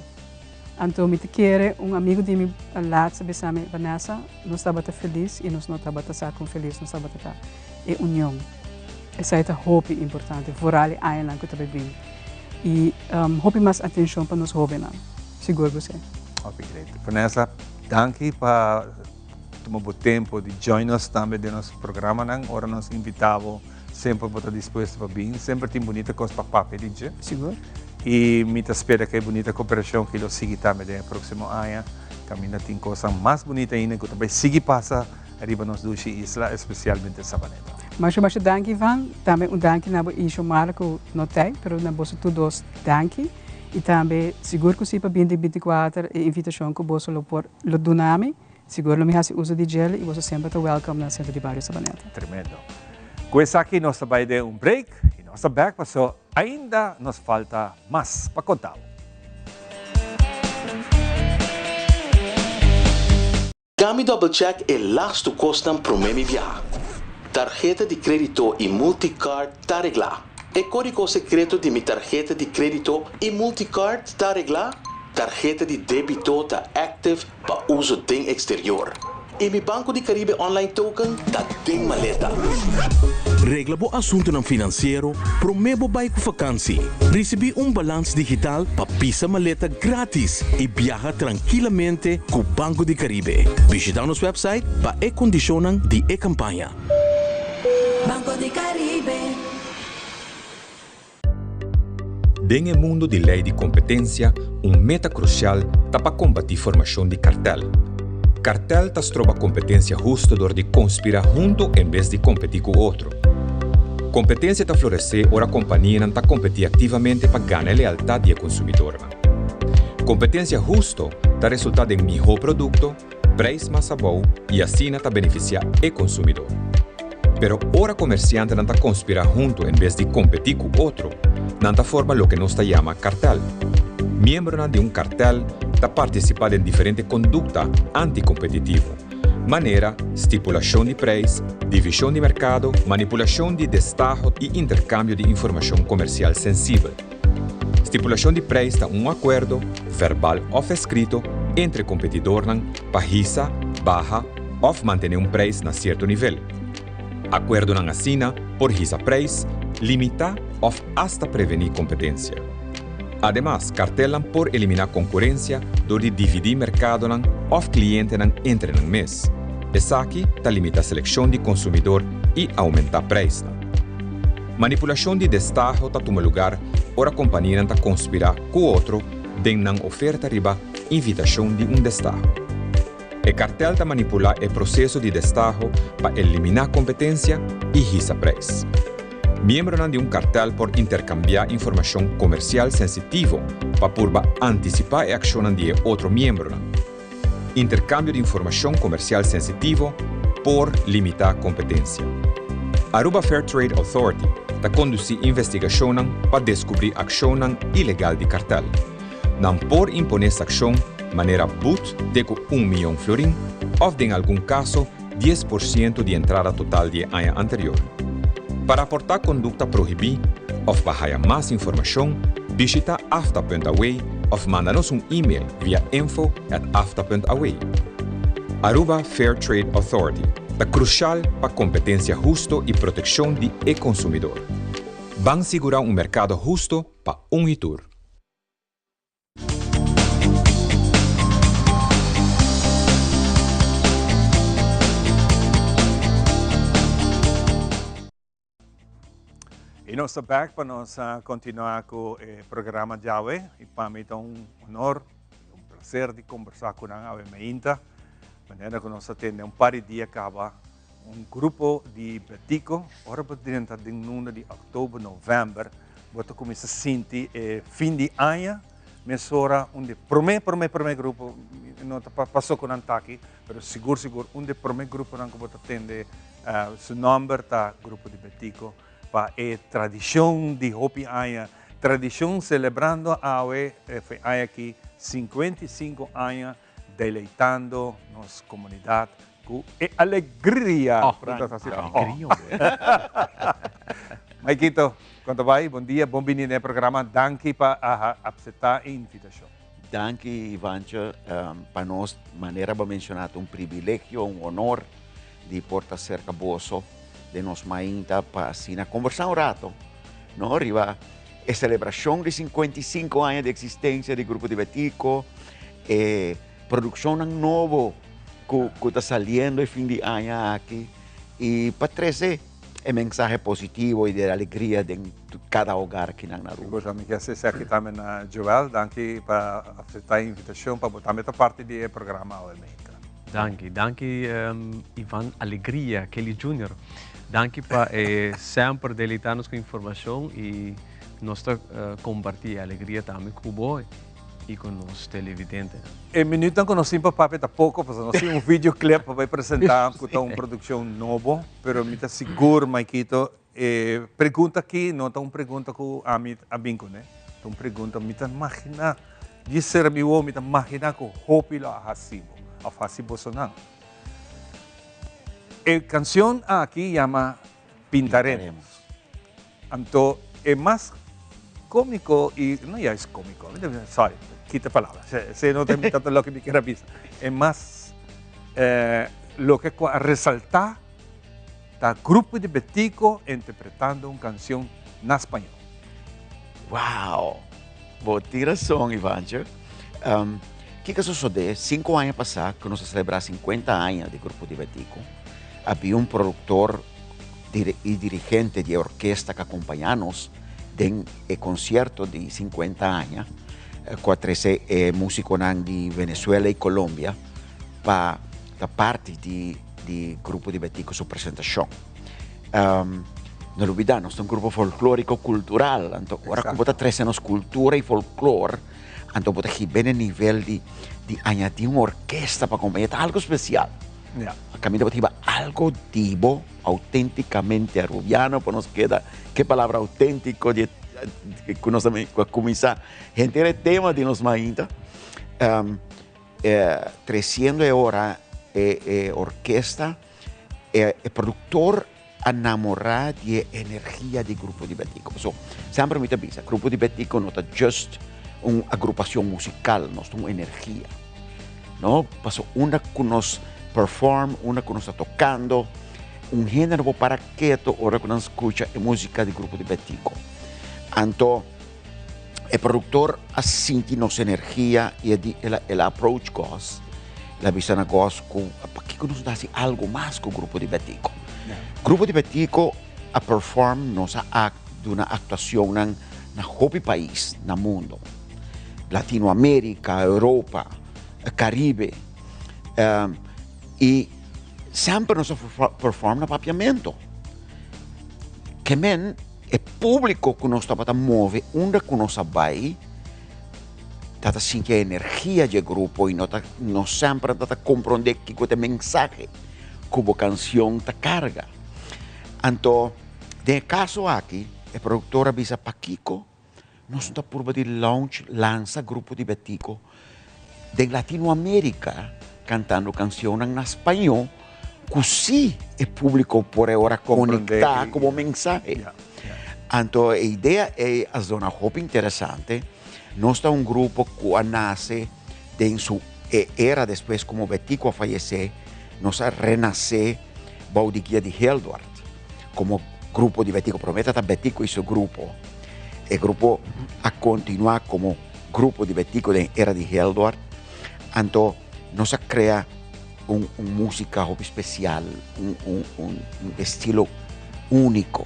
Anto mi ta kere un amigu di mi laatst a bisa mi Vanessa nos tabata felis i nos no tabata sa kon felis nos tabata ta. E union. Esei ta hopi importante, vooral e añanan ku ta bai bini. I hopi mas atenshon pa nos hóbennan, sigur ku si. Hopi great. Vanessa, danki pa tuma bo tempo di join nos tambe den nos programanan. Ora nos invita bo, semper bo ta dispuesto pa bin. Semper tin bunita kos pa papia di dje. Sigur. I mi ta spera ku e bunita koperashon ki lo sigui tambe den e próksimo aña, kaminda tin kosnan mas bunita ainda ku ta bai sigui pasa Riba nos dushi isla, especialmente Sabaneta. Masha masha danki Ivan, tambe un danki na bo y Xiomara cu no t'ey, pero na boso tur dos danki y tambe sigur cu si pa binti 24 e invitacion cu boso lo por lo duna mi, sigur lo mi haci uso di djel y boso semper ta welcome na Centro di Bario Sabaneta. Tremendo. Cu esaki nos ta bay den un break y nos ta back paso ainda nos falta mas pa conta bo. Cami double check e lastu kosnan promé mi biaha. Tarheta di krédito i multicard ta reglá. E kódigo sekreto di mi tarheta di krédito i multicard ta reglá. Tarheta di débito ta active pa uso den eksterior. I mi Banco di Caribe online token ta den maleta. Regla bo asuntunan finansiero promé bo bai ku fakansi. Risibí un balans digital pa pisa maleta grátis i biaha trankilamente ku Banco di Caribe. Bishitá nos wèpsait pa e kondishonnan di e kampaña. Banco di Caribe. Den e mundu di lei di kompetensia, un meta krusial ta pa kombatí formashon di kartèl. Kartèl ta stroba kompetensia hustu dor di konspirá huntu en bes di kompetí ku otro. Kompetensia ta floresé ora kompanianan ta kompetí aktivamente pa gana e lealtat di e konsumidornan. Kompetensia hustu ta resultá den mihó produkto, preis mas abou i asina ta benefisiá e konsumidor. Pero ora komersiantenan ta konspirá huntu en bes di kompetí ku otro, nan ta forma loke nos ta yama kartèl. Miembronan di un kartèl ta partisipá den diferente kondukta antikompetitivo, manera stipulashon di preis, divishon di merkado, manipulashon di destaho i interkambio di informashon komersial sensibel. Stipulashon di preis ta un akuerdo, verbal òf eskrito, entre kompetidornan pa hisa, baha òf mantené un preis na sierto nivel. Akuerdonan asina por hisa preis, limitá òf asta prevení kompetensia. Ademas, kartelnan por eliminá konkurensia dor di dividí merkadonan òf klientenan entre nan mes. Esaki ta limitá selekshon di konsumidor i oumentá preisnan. Manipulashon di destaho ta tuma lugar ora kompanianan ta konspirá ku otro den nan oferta riba invitashon di un destaho. E kartel ta manipulá e proseso di destaho pa eliminá kompetensia i hisa preis. Miembronan di un kartel por interkambiá informashon komersial sensitivo pa purba antisipá e akshonnan di e otro miembronan. Interkambio di informashon komersial sensitivo por limitá kompetensia. Aruba Fair Trade Authority ta kondusí investigashonnan pa deskubrí akshonnan ilegal di kartel. Nan por imponé sakshon manera but te ku un mion florin òf den algun kaso 10% di entrada total di e aña anterior. Pa raportá kondukta prohibí òf pa haya mas informashon, bishitá afta.aw òf manda nos un email via info@afta.aw. Aruba Fair Trade Authority ta krushal pa kompetensia husto i protekshon di e konsumidor. Ban sigurá un merkado husto pa un i tur. Y nos ta back pa nos continua cu e programa djawe. Y pa mi ta un honor, un placer di conversa cu nan awe meinta. Manera cu nos a tende un par di dia caba Un grupo di Betico, ora bo drenta den luna di october, november, bo ta cuminsa sinti e fin di aña, mesora un di prome, prome, prome grupo, no ta paso cu nan ta aki, pero sigur, sigur un di prome gruponan cu bo ta tende su nomber ta Grupo di Betico, pa e tradicion di hopi aña, tradicion celebrando awe, e aña aki, 55 aña deleitando nos comunidad cu e alegria. Oh, alegria. Maikito, con ta bay? Bon dia, bon bini na e programa. Danki pa acepta e invitacion. Danki, Ivancho. Pa nos, manera bo a menciona, ta un privilegio, un honor di por ta cerca boso den nos mainta pa asina conversa un rato, no, riba e celebracion di 55 aña di existencia di Grupo di Betico, e produccionnan nobo cu cu ta saliendo e fin di aña aki y pa trece e mensahe positivo y di alegria den cada hogar akinan na Aruba. Sigur, mi kier haci esaki tambe na Joel. Danki pa acepta e invitacion pa bo tambe ta parti di e programa awe mainta. Danki, danki Ivan Alegria, Kelly Junior. Danki pa e semper deleita nos cu informacion y nos ta comparti e alegria tambe cu bo y cu nos televidentenan. E minuutnan cu nos tin pa papia ta poco pasobra nos tin un videoclip pa bay presenta cu ta un produccion nobo, pero mi ta sigur Maikito e pregunta aki no ta un pregunta cu ami a bin cune, ta un pregunta mi ta imagina di ser mi wowo mi ta imagina cu hopi lo a haci bo of haci bosonan. E cancion aki yama Pintaremos. Anto e mas cómico y no ya es cómico, sorry, quita palabra, se no ta tanto loke mi kier a bisa. E mas loke cu a resalta ta grupo di Betico interpretando un cancion na spañol. Wow! Bo tin rason, Ivancho. Kiko a sosode? Cinco aña pasa cu nos a celebra 50 aña di Grupo di Betico, habia un productor y dirigente di e orkesta cu a acompaña nos den e concierto di 50 aña, cu a trece e musiconan di Venezuela y Colombia pa ta parti di di Grupo di Betico su presentacion. No lubida, nos ta un grupo folklorico cultural, anto ora cu bo ta trece nos cultura y folklor, anto bo ta hiba na e nivel di di añadi un orkesta pa acompaña, ta algo special. Caminda bo ta hiba algo di bo autenticamente Arubiano pa nos keda ke palabra autentico di cu nos a cuminsa henter e tema di nos mainta. Treciendo e ora e orkesta e productor a namora di e energia di Grupo di Betico. Paso semper mi ta bisa, Grupo di Betico no ta just un agrupacion musical, nos ta un energia. No? Paso unda cu nos perform, unda cu nos ta tocando, un hende no por para keto ora cu nan scucha e musica di Grupo di Betico. Anto e productor a sinti nos energia y el a approach Gos, el a bisa na Gos cu pakico nos no ta haci algo mas cu Grupo di Betico. Grupo di Betico a perform, nos a act, duna actuacionnan na hopi pais na mundo, Latinoamerica, Europa, Caribe, y semper nos a perform na Papiamento. Ke men E públiko ku nos tabata move unda ku nos a bai ta ta sinti e energia dje grupo i no ta no semper ta ta komprondé kiko ta e mensahe ku bo kansion ta karga. Anto den e kaso aki e produktor a bisa pakiko nos no ta purba di launch lansa grupo di Betico den Latinoamerica cantando cancionnan na spañó cu sí e publico por e ora conecta cu bo mensahe. Anto e idea ey a zona hopi interesante. Nos ta un grupo cu a nace den su e era despues como Betico a fayece, nos a renace bou di guia di Hildward como grupo di Betico. Prome ta ta Betico y su grupo. E grupo a continua como Grupo di Betico den era di Heldward, anto nos a crea un un musica hopi special, un un un un estilo unico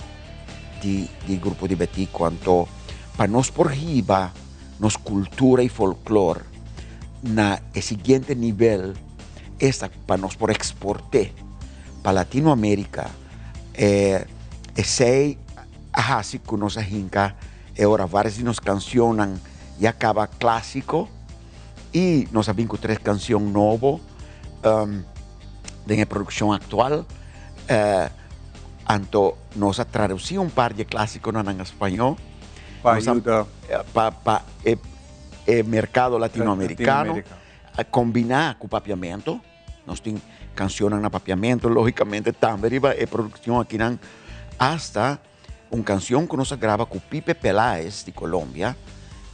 di di Grupo di Betico, anto pa nos por hiba nos cultura y folklor na e siguiente nivel, esta pa nos por exporte pa Latinoamerica, esey a haci cu nos a hinca E ora varios di nos cancionnan ya caba clasico y nos a bin cu tres cancion nobo den e produccion actual. Anto nos a traduci un par di e clasiconan na spañol. Pa ayuda. Pa e mercado latinoamericano. Combina cu papiamento. Nos tin cancionnan na papiamento logicamente tambe riba e produccion akinan hasta. Un canción cu nos a graba cu Pipe Peláez di Colombia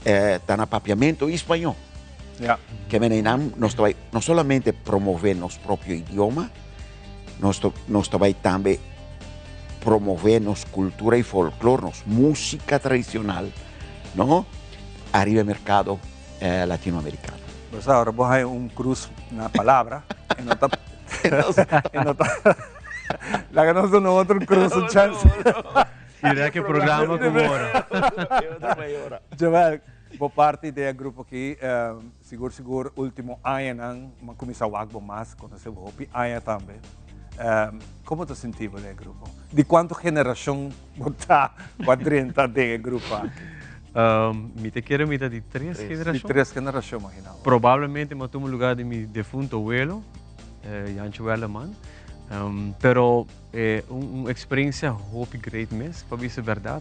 ta na papiamento y spañó. Ke manera nos ta bay no solamente promove nos propio idioma, nos ta nos ta bay tambe promove nos cultura y folklor, nos musica tradicional, no, ariba e mercado latinoamericano. Pues ahora bo haya un cruz na palabra y no ta y no ta Laga nos duna otro cruz un chance. Mira ke programa ku ora. Joel, bo parti den e grupo aki, sigur sigur ultimo añanan bo a kuminsá wak bo mas, konosé bo hopi aña tambe. Komo ta sinti bo den e grupo? Di kuantu generashon bo ta ku a drenta den e grupo aki? Mi ta kere mi ta di tres generashon. Di tres generashon, imagina bo. Probablemente mi a tuma lugar di mi defunto welo. Jancho Werleman. Pero un experiencia hopi great mes, pa bisa berdad.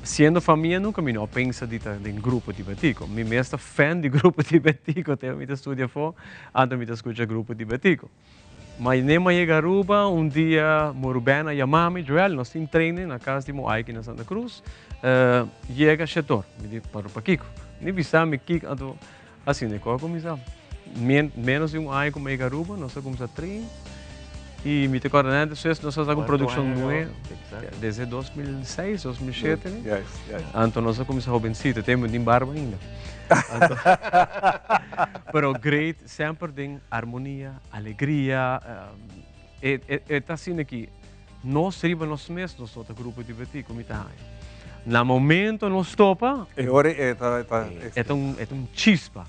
Siendo famia nunca mi no a pensa di ta den grupo di Betico. Mi mes ta fan di grupo di Betico, te mi ta studia afo, anto mi ta scucha grupo di Betico. Ma ne mi a yega Aruba, un dia Moruben a yama mi, Joel, nos tin training na cas di Moaiki na Santa Cruz, yega shetor. Mi di, pero pakico? Ni bisa mi kico, anto Asina e kos a kuminsá. Ménos di un aña ku mi a yega Aruba, nos a kuminsá train i mi ta kòrda nèt despues nos a saka un produkshon nuevo desde 2006, 2007. Anto nos a kuminsá hobensito, te mi no tin barba ainda. Pero great, semper den armonia, alegria. E ta asina ki nos riba nos mes nos no ta grupo di Betico, mi ta haña. Na momento nos topa, E ora e ta e ta un e ta un chispa.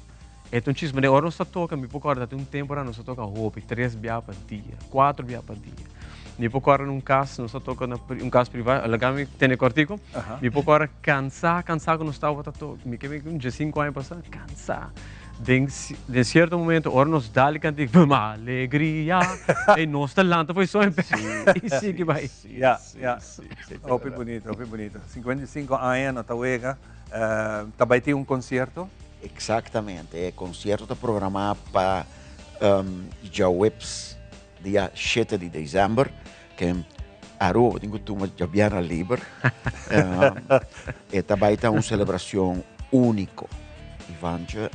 E ta un chispa. Den ora nos ta toka, mi por kòrda ta un temporada nos ta toka hopi, tres bia pa dia, kuater bia pa dia. Mi por kòrda na un kas, nos ta toka na un kas priva, laga mi tene kòrtiku. Mi por kòrda kansá, kansá ku nos tabata toka, mi ke un diesinku aña pasá, kansá. Den den cierto momento ora nos dal e cantica ma alegria ey nos ta lanta for e soño y sigui bay. Ya, ya. Hopi bunito, hopi bunito. 55 aña no ta wega. Ta bay tin un concierto? Exactamente. E concierto ta programa pa djaweps dia shete di december. Ke Aruba tin ku tuma djabièrnè liber. E ta bai ta un selebrashon úniko, Ivantje.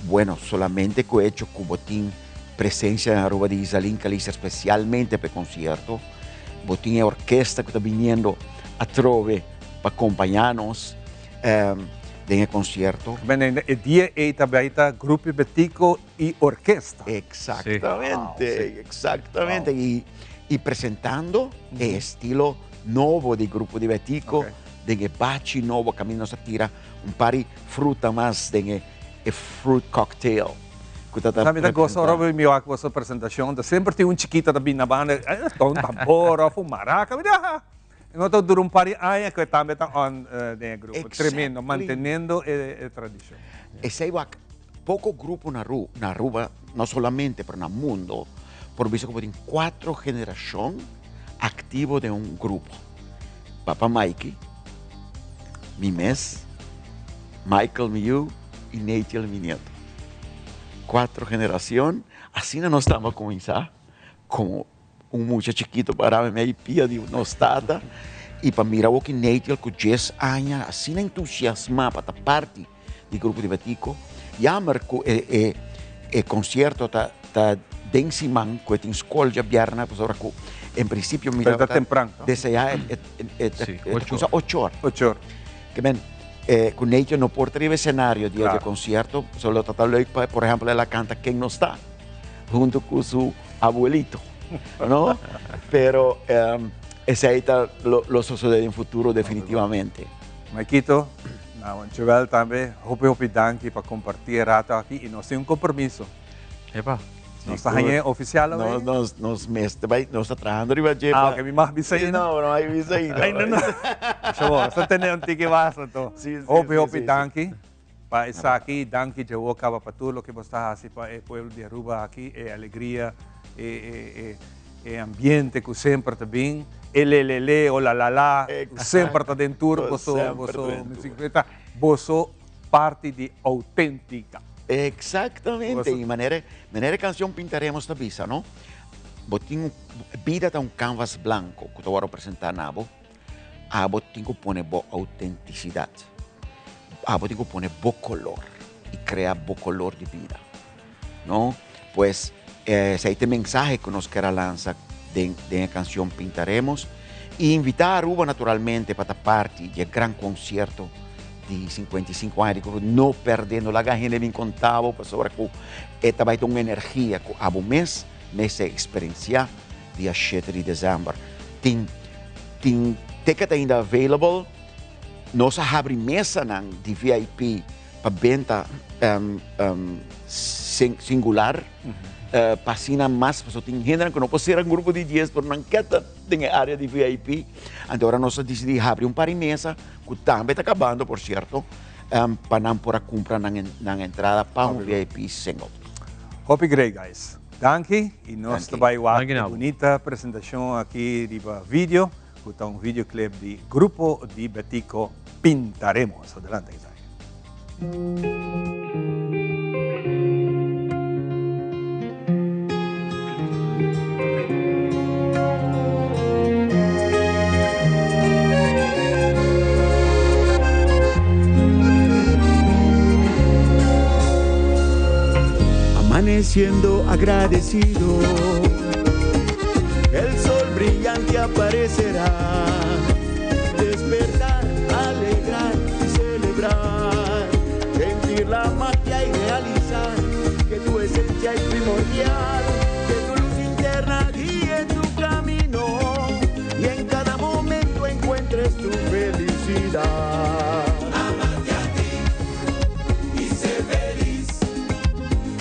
Bueno, solamente ku echo ku bo tin presensia na Aruba di Izaline Calister spesialmente pa e konsierto. Bo tin e orkesta ku ta biniendo atrobe pa kompañá nos den e konsierto. Bene, e dia ei ta bai ta Grupo Betico y orkesta. Exactamente, exactamente. Y, y presentando e estilo nobo di Grupo di Betico, den e bachi nobo, caminda nos a tira un par di fruta mas den e, e fruit cocktail. Cu ta ta Mi ta goza ora mi wak boso presentacion, ta semper tin un chikito ta bin na banda, eh, ta un tambor of un maraca, mi di aha. No ta dura un par di aña cu e tambe ta on den e grupo. Tremendo, manteniendo e tradicion. Esey wak Poco grupo na na Aruba, no solamente, pero na mundo, por bisa cu bo tin cuatro generacion activo den un grupo. Papa Mikey, mi mes, Michael mi yu y Natiel mi nieto. Cuatro generacion, asina nos tamba cuminsa como Un mucha chikito pará mei pia di nos tata i pa mira awor ki Natiel ku djes aña asina entusiasmá pa ta parti di grupo di Betico. Jammer ku e e e konsierto ta ta den siman ku e tin skol djabièrnè pasobra ku en prinsipio mi tabata tempran deseá e e e ta kusa ocho or. Ocho or. Ke men ku Natiel no por ta riba esenario dia di e konsierto pasobra lo ta ta leuk pa por ehèmpel el a kanta Ken No Sta. Hunto cu su abuelito, no? Pero esey ta lo sosode den futuro definitivamente. Maikito, na Joel tambe, hopi hopi danki pa comparti e rato aki y nos tin un compromiso. Epa. Nos ta hañ'e oficial awe? Nos, nos mes ta bay, nos ta trahando riba dje. Ah, ok, mi mag bisa ainda? No, no hay bisa ainda. Ainda no. Bo, nos ta tene un tiki mas anto. Si, si, Hopi, hopi danki. Pa esaki, danki Jehovah caba pa tur loke bo sta haci pa e pueblo di Aruba aki, e alegria, e e ambiente cu semper ta bin, e lelele o lalala cu semper ta den tur boso boso bicicleta, boso parti di autentica. Exactamente, y manera manera e cancion Pintaremos ta bisa no, bo tin bida ta un canvas blanco cu ta worde presenta na bo, Abo tin ku pone bo autentisidat. Abo tin ku pone bo kolor i krea bo kolor di bida. No? Pues esei ta e mensahe ku nos ker a lansa den den e kanshon Pintaremos i invitá Aruba naturalmente pa ta parti di e gran konsierto di 55 aña di grupo No Pèrdè No Laga Hende Bin Konta Bo pasobra ku e ta bai ta un energia ku abo mes mester eksperensiá dia shete di december. Tin tin ticket ainda available. Nos a habri mesanan di VIP pa benta singular pa asina mas pasobra tin hendenan ku no por sera un grupo di dies pero nan ke ta den e area di VIP. Anto ora nos a disidi habri un par di mesa ku tambe ta kabando por sierto pa nan por a kumpra nan entrada pa un VIP single. Hopi great guys. Danki y nos ta bay wak e bunita presentacion aki riba video cu ta un videoclip di Grupo di Betico Pintaremos. Adelante Isaiah. Amaneciendo agradecido, el sol brillante aparecerá. Despertar, alegrar y celebrar. Sentir la magia y realizar que tu esencia es primordial. Que tu luz interna guíe tu camino y en cada momento encuentres tu felicidad. Amarte a ti y ser feliz.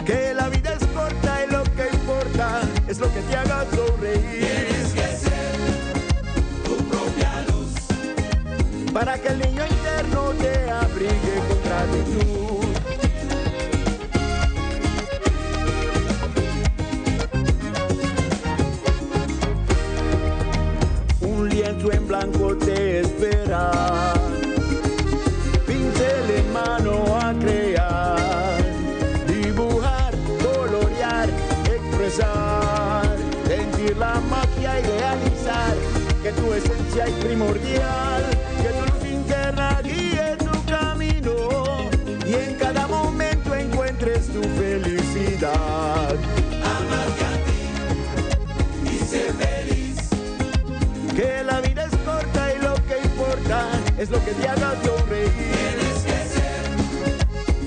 Que la vida es corta y lo que importa es lo que te haga sonreír. Tienes que ser tu propia luz para que el niño interno te abrigue con gratitud. esencia es primordial. Que tu luz interna guíe tu camino y en cada momento encuentres tu felicidad. Amarte a ti y ser feliz. Que la vida es corta y lo que importa es lo que te haga sonreír. Tienes que ser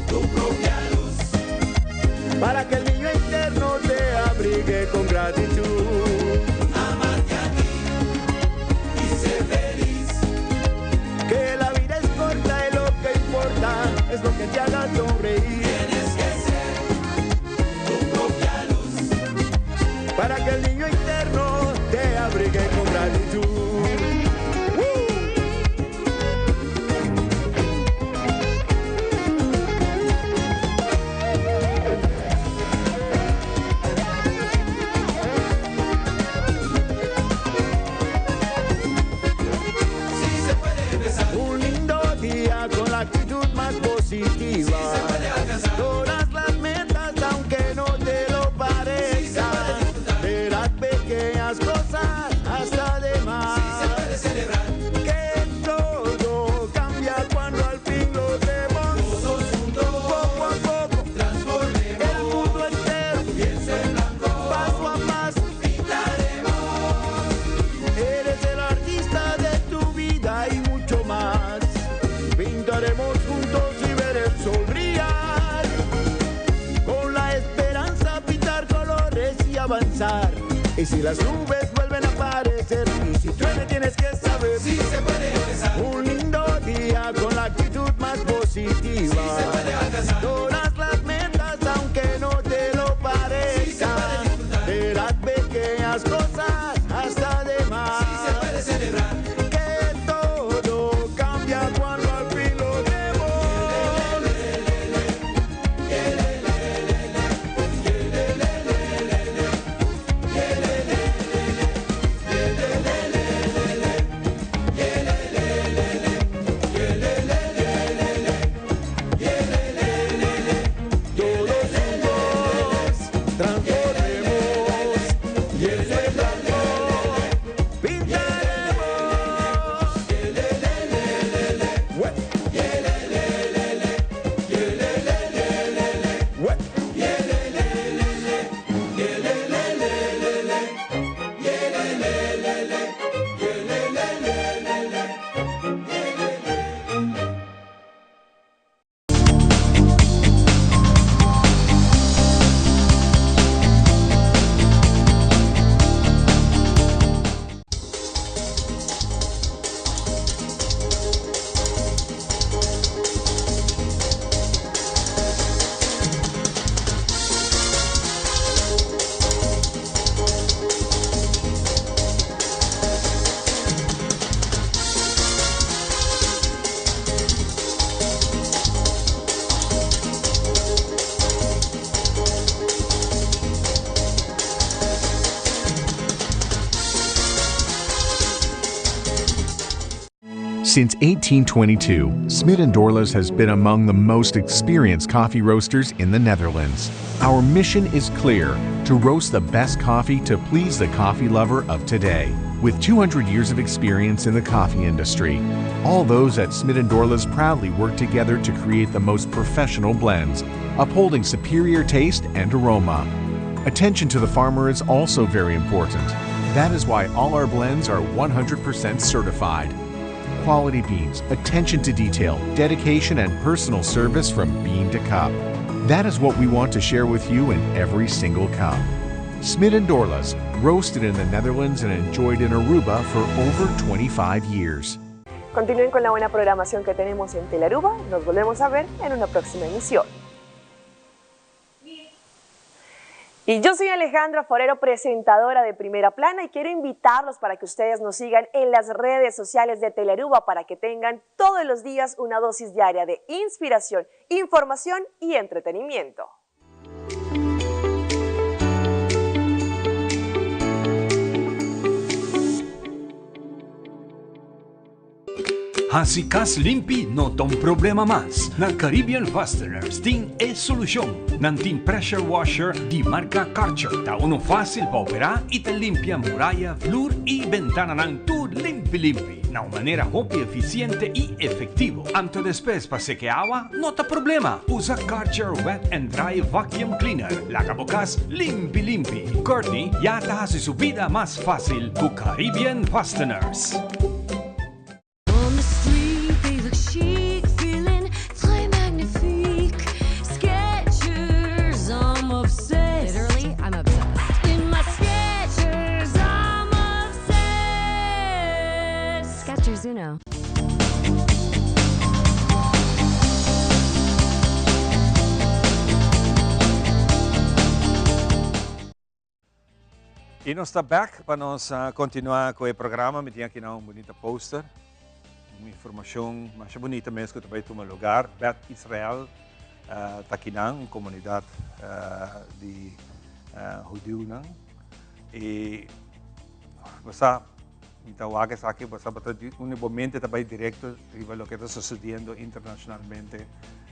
tu propia luz. Para que el niño interno te abrigue con gratitud. Amarte a ti y ser feliz. Que la vida es corta y lo que importa es lo que te haga sonreír. Tienes que ser tu propia luz. Para que el niño interno te abrigue con gratitud. Sí se puede empezar. Un lindo día con la actitud más positiva. Sí se puede alcanzar. Todas las metas, aunque no te lo parezca. De las pequeñas cosas hasta de más. Sí se puede celebrar. Que todo cambia cuando al fin lo vemos. Todos juntos. Poco a poco. Transformemos. El mundo entero. Pienso en blanco. Paso a paso. Pintaremos. Eres el artista de tu vida y mucho más. Pintaremos juntos y ver el sol brillar. Con la esperanza pintar colores y avanzar. Y si las nubes vuelven a aparecer, y si truene tienes que saber. Sí se puede empezar. Un lindo día con la actitud más positiva. Sí se puede alcanzar. Todas las metas, aunque no te lo Sí se parezca. puede disfrutar. De las pequeñas cosas hasta de más. Sí se puede celebrar. Que todo cambia cuando al fin lo vemos. Todos juntos transformemos y el blanco pintaremos. Ue. Ue. Since 1822, Smit & Dorlas has been among the most experienced coffee roasters in the Netherlands. Our mission is clear: to roast the best coffee to please the coffee lover of today. With 200 years of experience in the coffee industry, all those at Smit & Dorlas proudly work together to create the most professional blends, upholding superior taste and aroma. Attention to the farmer is also very important. That is why all our blends are 100% certified. Quality beans, attention to detail, dedication, and personal service from bean to cup. That is what we want to share with you in every single cup. Smit & Dorlas, roasted in the Netherlands and enjoyed in Aruba for over 25 years. Continúen con la buena programación que tenemos en Telearuba. Nos volvemos a ver en una próxima emisión. Y yo soy Alejandra Forero, presentadora de Primera Plana, y quiero invitarlos para que ustedes nos sigan en las redes sociales de Telearuba para que tengan todos los días una dosis diaria de inspiración, información y entretenimiento. Hasi kas limpi no ta un problema mas. Na Caribbean Fasteners tin e solushon. Nan tin pressure washer di marka Karcher. Ta unu fásil pa operá i ta limpia muraya, flur i bentananan tur limpi limpi na un manera hopi efisiente i efektivo. Anto despues pa seke awa no ta problema. Usa Karcher Wet and Dry Vacuum Cleaner. Laga bo kas limpi limpi. Courtney ya ta hasi su bida mas fásil ku Caribbean Fasteners. On the street they look chic, feeling très magnifique. Skechers, I'm obsessed. Literally, I'm obsessed. In my Skechers, I'm obsessed. Skechers Uno. Y nos ta back pa nos continua cu e programa. Mi tin aki nan un bunita poster, un informacion masha bunita mes cu ta bay tuma lugar. Beth Israel ta aki nan, un comunidad di hudiunan. Y bo sa, mi ta wak esaki, bo sa bo ta di un bo mente ta bay directo riba loke ta sucediendo internacionalmente.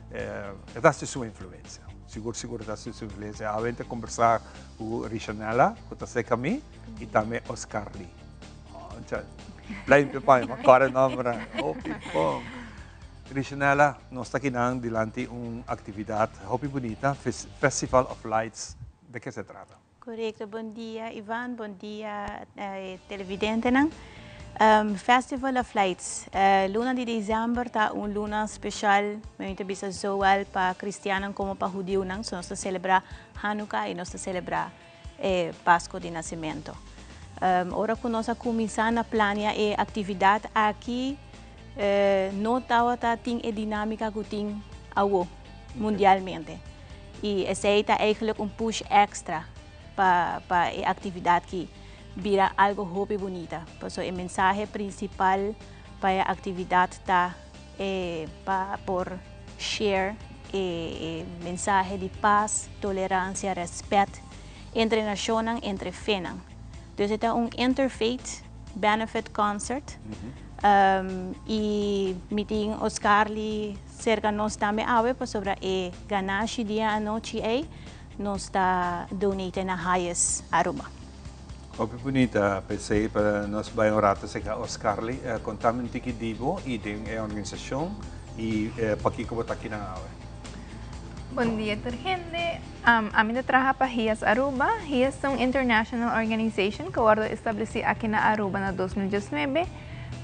E ta haci su influencia, sigur sigur e ta haci su influencia. Awe ta conversa cu Rishanella, cu ta cerca mi, y tambe Oscar Lee. Oh, blij pa mi, ma nombre. Hopi bon. Rishanella, nos ta kinan dilanti un actividad hopi bunita, Festival of Lights. De ke se trata? Korekto, bon dia Ivan, bon dia televidentenan. Festival of Lights, luna di december ta un luna special, mi ta bisa zowel pa cristiannan como pa hudiunan, so nos ta celebra Hanukkah y nos ta celebra e Pasco di Nacimento. Ora cu nos a cuminsa na plania e actividad aki, no tawata tin e dinamica cu tin awo mundialmente. Y esey ta eigenlijk un push extra pa pa e actividad ki bira algo hopi bunita. Paso e mensahe principal pa e actividad ta e pa por share e e mensahe di paz, tolerancia, respet entre nacionnan, entre fenan. Dus e ta un interfaith benefit concert y mi tin Oscarly Serka nos tambe awe pasobra e ganashi di e anochi ei nos ta donate na Hayes Aruba. Hopi bunita, p'esei pa nos bai un rato serka Oscarly. Kontami un tiki di bo i den e organisashon i pakiko bo ta akinan awe. Bon dia tur hende. Ami ta traha pa HIAS Aruba. HIAS ta un international organization ku a wòrdu establesí aki na Aruba na 2019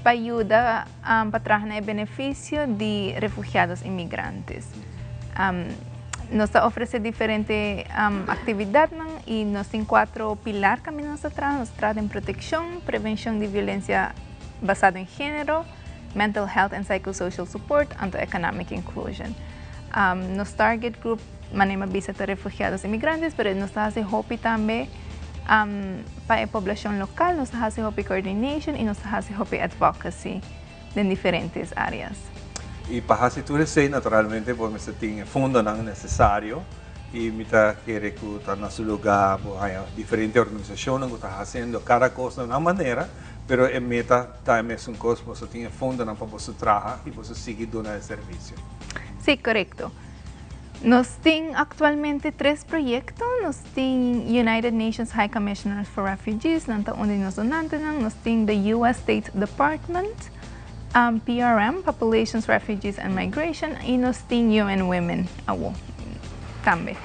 pa yuda pa traha na e benefisio di refugiados i migrantes. Nos ta ofresé diferente aktividatnan i nos tin kuatro pilar kaminda nos ta traha. Nos ta traha den protekshon, prevenshon di violensia basá den género, mental health and psychosocial support, anto economic inclusion. Nos target group, manera mi a bisa, ta refugiados i migrantes, pero nos ta hasi hopi tambe pa e poblashon lokal, nos ta hasi hopi coordination i nos ta hasi hopi advocacy den diferentes áreas. I pa hasi tur esei, naturalmente bo mester tin e fondonan nesesario i mi ta kere ku ta na su lugá bo haña diferente organisashonnan ku ta hasiendo kada kos na nan manera, pero e meta ta e mesun kos, boso tin e fondonan pa boso traha i boso sigui duna e servisio. Sí, korekto. Nos tin aktualmente tres proyekto, nos tin United Nations High Commissioner for Refugees, nan ta un di nos donantenan, nos tin the US State Department, PRM, Populations, Refugees and Migration, i nos tin UN Women awo tambe.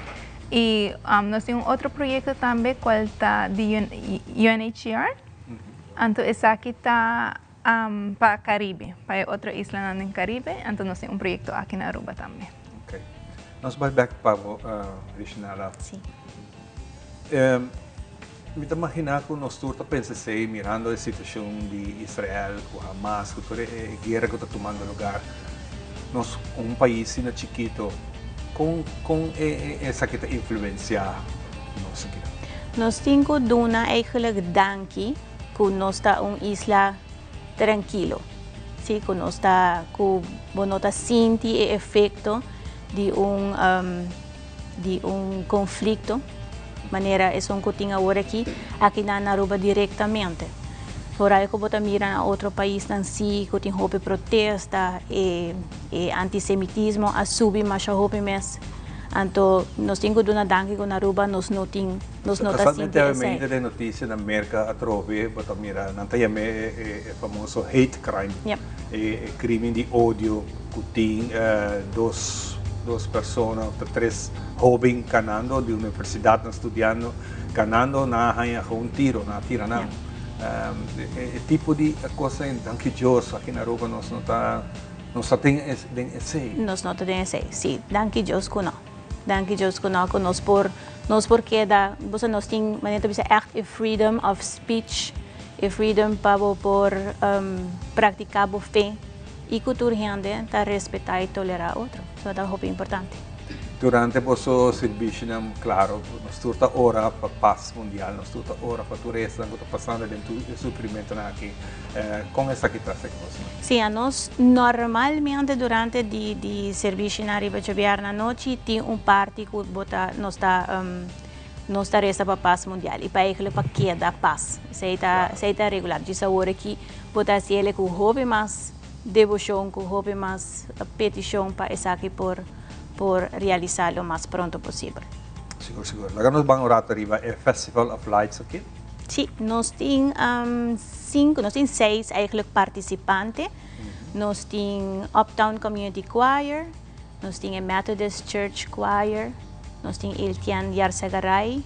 I nos tin un otro proyekto tambe kual ta di UNHCR, anto esaki ta Pa Caribe, pa e otro islanan den Caribe, anto nos tin un proyecto aki na Aruba tambe. Ok. Nos bai bek pa bo, Rishnala. Si. Mi ta magina cu nos tur ta pensa esey mirando e situacion di Israel cu Hamas, cu tur e guera cu ta tumando lugar. Nos, un pais asina chikito, con con esaki ta influencia nos aki? Nos tin cu duna eigenlijk danki ku nos ta un isla trankilo, si, ku nos ta, ku bo no ta sinti e efekto di un di un konflikto manera esun ku tin awor aki, aki na Aruba direktamente. Vooral ku bo ta mira na otro paisnan si ku tin hopi protesta, e e antisemitismo a subi masha hopi mes. Anto nos tin ku duna danki ku na Aruba nos no tin, nos no ta sinti Casualmente esei. awe den noticia na Merca atrobe bo ta mira nan ta yam'e e famoso hate crime, e crimen di odio ku tin dos dos persona of ta tres hoben kanando di universidad nan studiando kanando nan a haña un tiro, nan a tira nan. E tipo di cos ei, danki Dios, aki na Aruba nos no ta, nos ta den den esei. Nos no ta den esei, si. Danki Dios cu no. Danki Dios cu no, cu nos por, nos por keda, bo sa nos tin, manera ta bisa echt e freedom of speech, e freedom pa bo por practica bo fe y cu tur hende ta respeta y tolera otro. So ta hopi importante. Durante boso sirbishi-nan, claro, nos tur ta ora pa pas mundial, nos tur ta ora pa tur esnan cu ta pasando den tur e sufrimentonan aki. Con esaki ta haci cosnan? Sí, anos normalmente durante di di sirbishi-nan riba djabièrnè anochi tin un parti cu bo ta, nos ta, nos ta resa pa pas mundial y pa eigenlijk pa keda pas. Esey ta, esey ta regular. Djis awor aki bo ta haci el'e cu hopi mas deboshon, cu hopi mas peticion pa esaki por por realisa lo mas pronto posibel. Sigur, sigur. Laga nos ban un rato riba e Festival of Lights aki. Si, nos tin sinku, nos tin seis eigenlijk participante. Nos tin Uptown Community Choir, nos tin e Methodist Church Choir, nos tin Eltian Yarzagaray,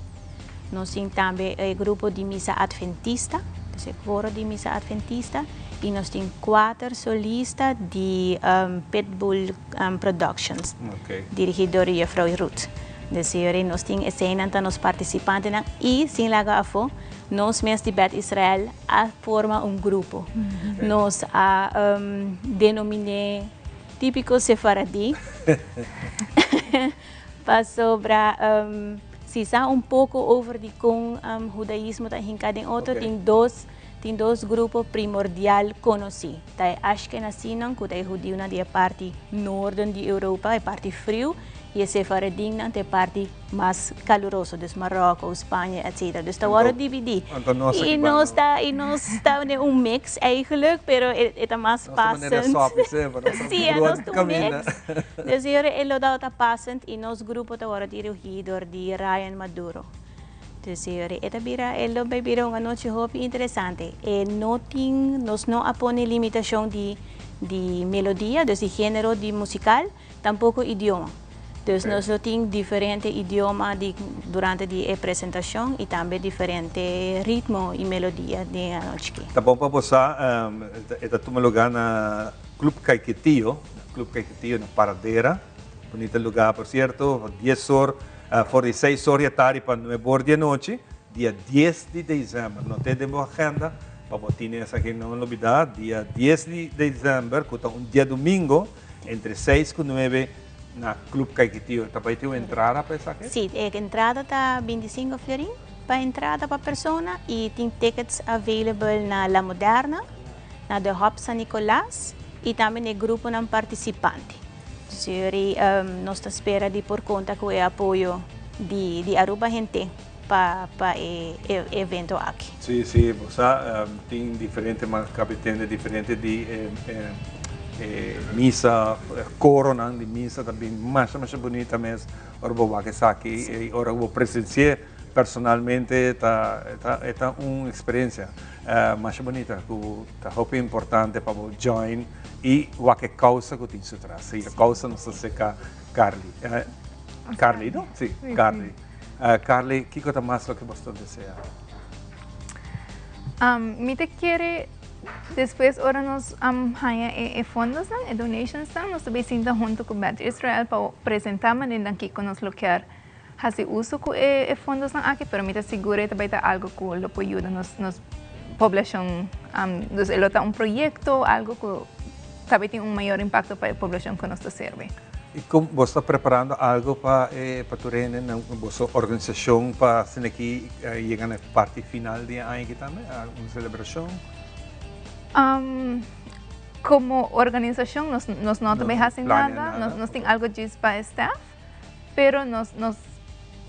Nos tin tambe e grupo di misa adventista, dus e koro di misa adventista, i nos tin kuater solista di Pitbull Productions, dirigí dor di Juffrouw Ruth. Dus yori nos tin eseinan ta nos partisipantenan i sin laga afó nos mes di Beth Israel a forma un grupo. Nos a denominé Típico Sefaradí. Pasobra si sa un poko over di kon hudaismo ta hinká den otro, tin dos tin dos grupo primordial konosí. Ta e ashkenazinan, ku ta e hudiunan di e parti noorden di Europa, e parti friu, i e sefaradinnan ta e parti mas kaluroso, dus Maròko, Spaña, etsetera. Dus ta wòrdu dividí. I nos ta i nos ta den un mix eigenlijk, pero e ta mas pasend. Sí, nos ta un mix. Dus e ora e lo tabata pasend i nos grupo ta wòrdu dirigí dor di Ryan Maduro. Dus e ora e ta bira, e lo bai bira un anochi hopi interesante. E no tin, nos no a pone limitashon di di melodia, dus di género di musikal, tampoko idioma. Dus nos lo tin diferente idioma di durante di e presentashon i tambe diferente ritmo i melodia den e anochi aki. Ta bon pa bo sa, e ta tuma lugá na Club Caiquetio, Club Caiquetio na Paradera, bunita lugar por cierto, dies or, for di seis or di atardi pa nuebe or di anochi, dia dies di december, not'é den bo agenda pa bo tine esaki no lubida, dia dies di december cu ta un diadomingo entre seis cu nuebe na Club Caiquetio, ta bay tin un entrada pa esaki? Si, e entrada ta binticinco florin pa entrada pa persona y tin tickets available na La Moderna. na De Hop San Nicolas y tambe na e gruponan participante. Suri nos ta spera di por conta cu e apoyo di di Aruba hente pa pa e evento aki. Si, si, bo sa tin diferente mas cabe tende diferente di e e misa, coronan di misa ta bin masha masha bunita mes ora bo wak esaki y ora bo presenci'e personalmente ta e ta un experiencia. Masha bunita ku ta hopi importante pa bo join i wak e kousa ku tin su tras. I e kousa nos ta seka Carly. Carly no? Si, Carly. Carly, kiko ta mas loke bo ta desea? Mi ta kere despues ora nos haña e fondosnan, e donationsnan, nos ta bay sinta hunto ku Beth Israel pa presenta manera kiko nos lo kier Hasi uso ku e fondosnan aki, pero mi ta sigur e ta bai ta algu ku lo por yuda nos nos poblashon. Dus e lo ta un proyekto, algu ku ta bai tin un mayor impakto pa e poblashon ku nos ta sirbi. I kon bo ta preparando algu pa e pa tur hende na boso organisashon pa asina aki yega na e parti final di e aña aki tambe? Un selebrashon? Komo organisashon nos nos no ta bai hasi nada, nos tin algu djis pa e staf. Pero nos nos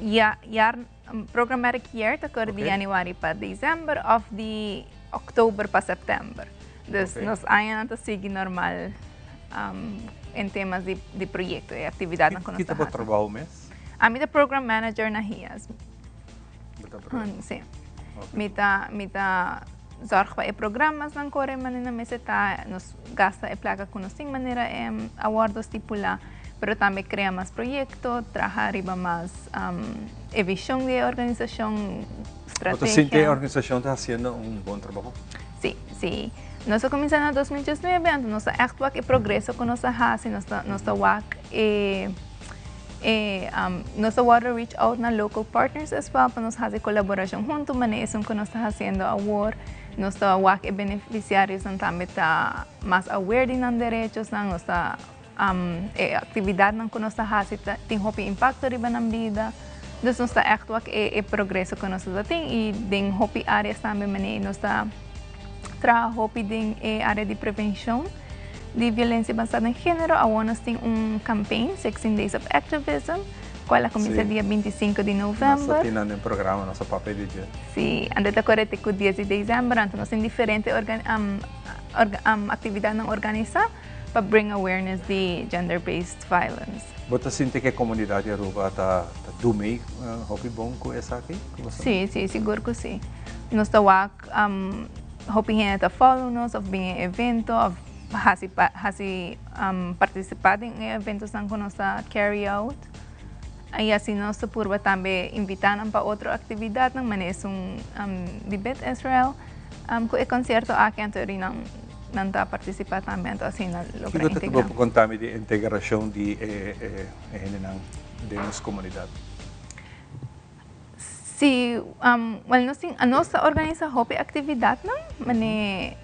ya ya programmatic year ta kore di januari pa december of di October pa September. Dus nos añanan ta sigui normal en temas di proyecto y actividadnan cu nos ta Ki ta bo haci. trabou mes? Ami ta program manager na HIAS. Bo ta program? Si. Mi ta mi ta zorg pa e programasnan core manera mester ta, nos gasta e placa cu nos tin manera a wordo stipula, pero tambe crea mas proyecto, traha riba mas e vision di e organisacion, Bo ta sinti e organisashon ta hasiendo un bon trabou? Sí, sí. Nos a kuminsá na 2019, anto nos ta ègt wak e progreso ku nos a hasi, nos ta nos ta wak e e nos ta wòrdu reach out na local partners as well pa nos hasi kolaborashon huntu, manera esun ku nos ta hasiendo awor. Nos ta wak e benefisiarionan tambe ta mas aware di nan derechosnan, nos ta E aktividatnan ku nos ta hasi ta tin hopi impakto riba nan bida. Dus nos ta ègt wak e progreso ku nos ta tin i den hopi áreas tambe manera nos ta traha hopi den e área di prevenshon di violensia basá den género. Awor nos tin un campaign, 16 Days of Activism, kual a kuminsá dia 25 di novèmber. Nos ta tin nan den programa, nos a papia di dje. Sí, anto ta kore te ku dies di desèmber. Anto nos tin diferente aktividatnan organisá. Pa bring awareness di gender based violence. Bo ta sinti ku e komunidat di Aruba ta do mee hopi bon ku esaki? Sí, sí, sigur ku sí. Nos ta wak hopi hende ta follow nos òf bin e evento òf hasi hasi partisipá den e eventosnan ku nos ta carry out. I asina nos ta purba tambe invitá nan pa otro aktividatnan manera esun di Beth Israel ku e konsierto aki anto nan Nan ta partisipá tambe anto asina logra Kiko ta integrá. bo por konta mi di integrashon di e hendenan den nos komunidat? Sí, wèl nos tin, nos ta organisá hopi aktividatnan, manera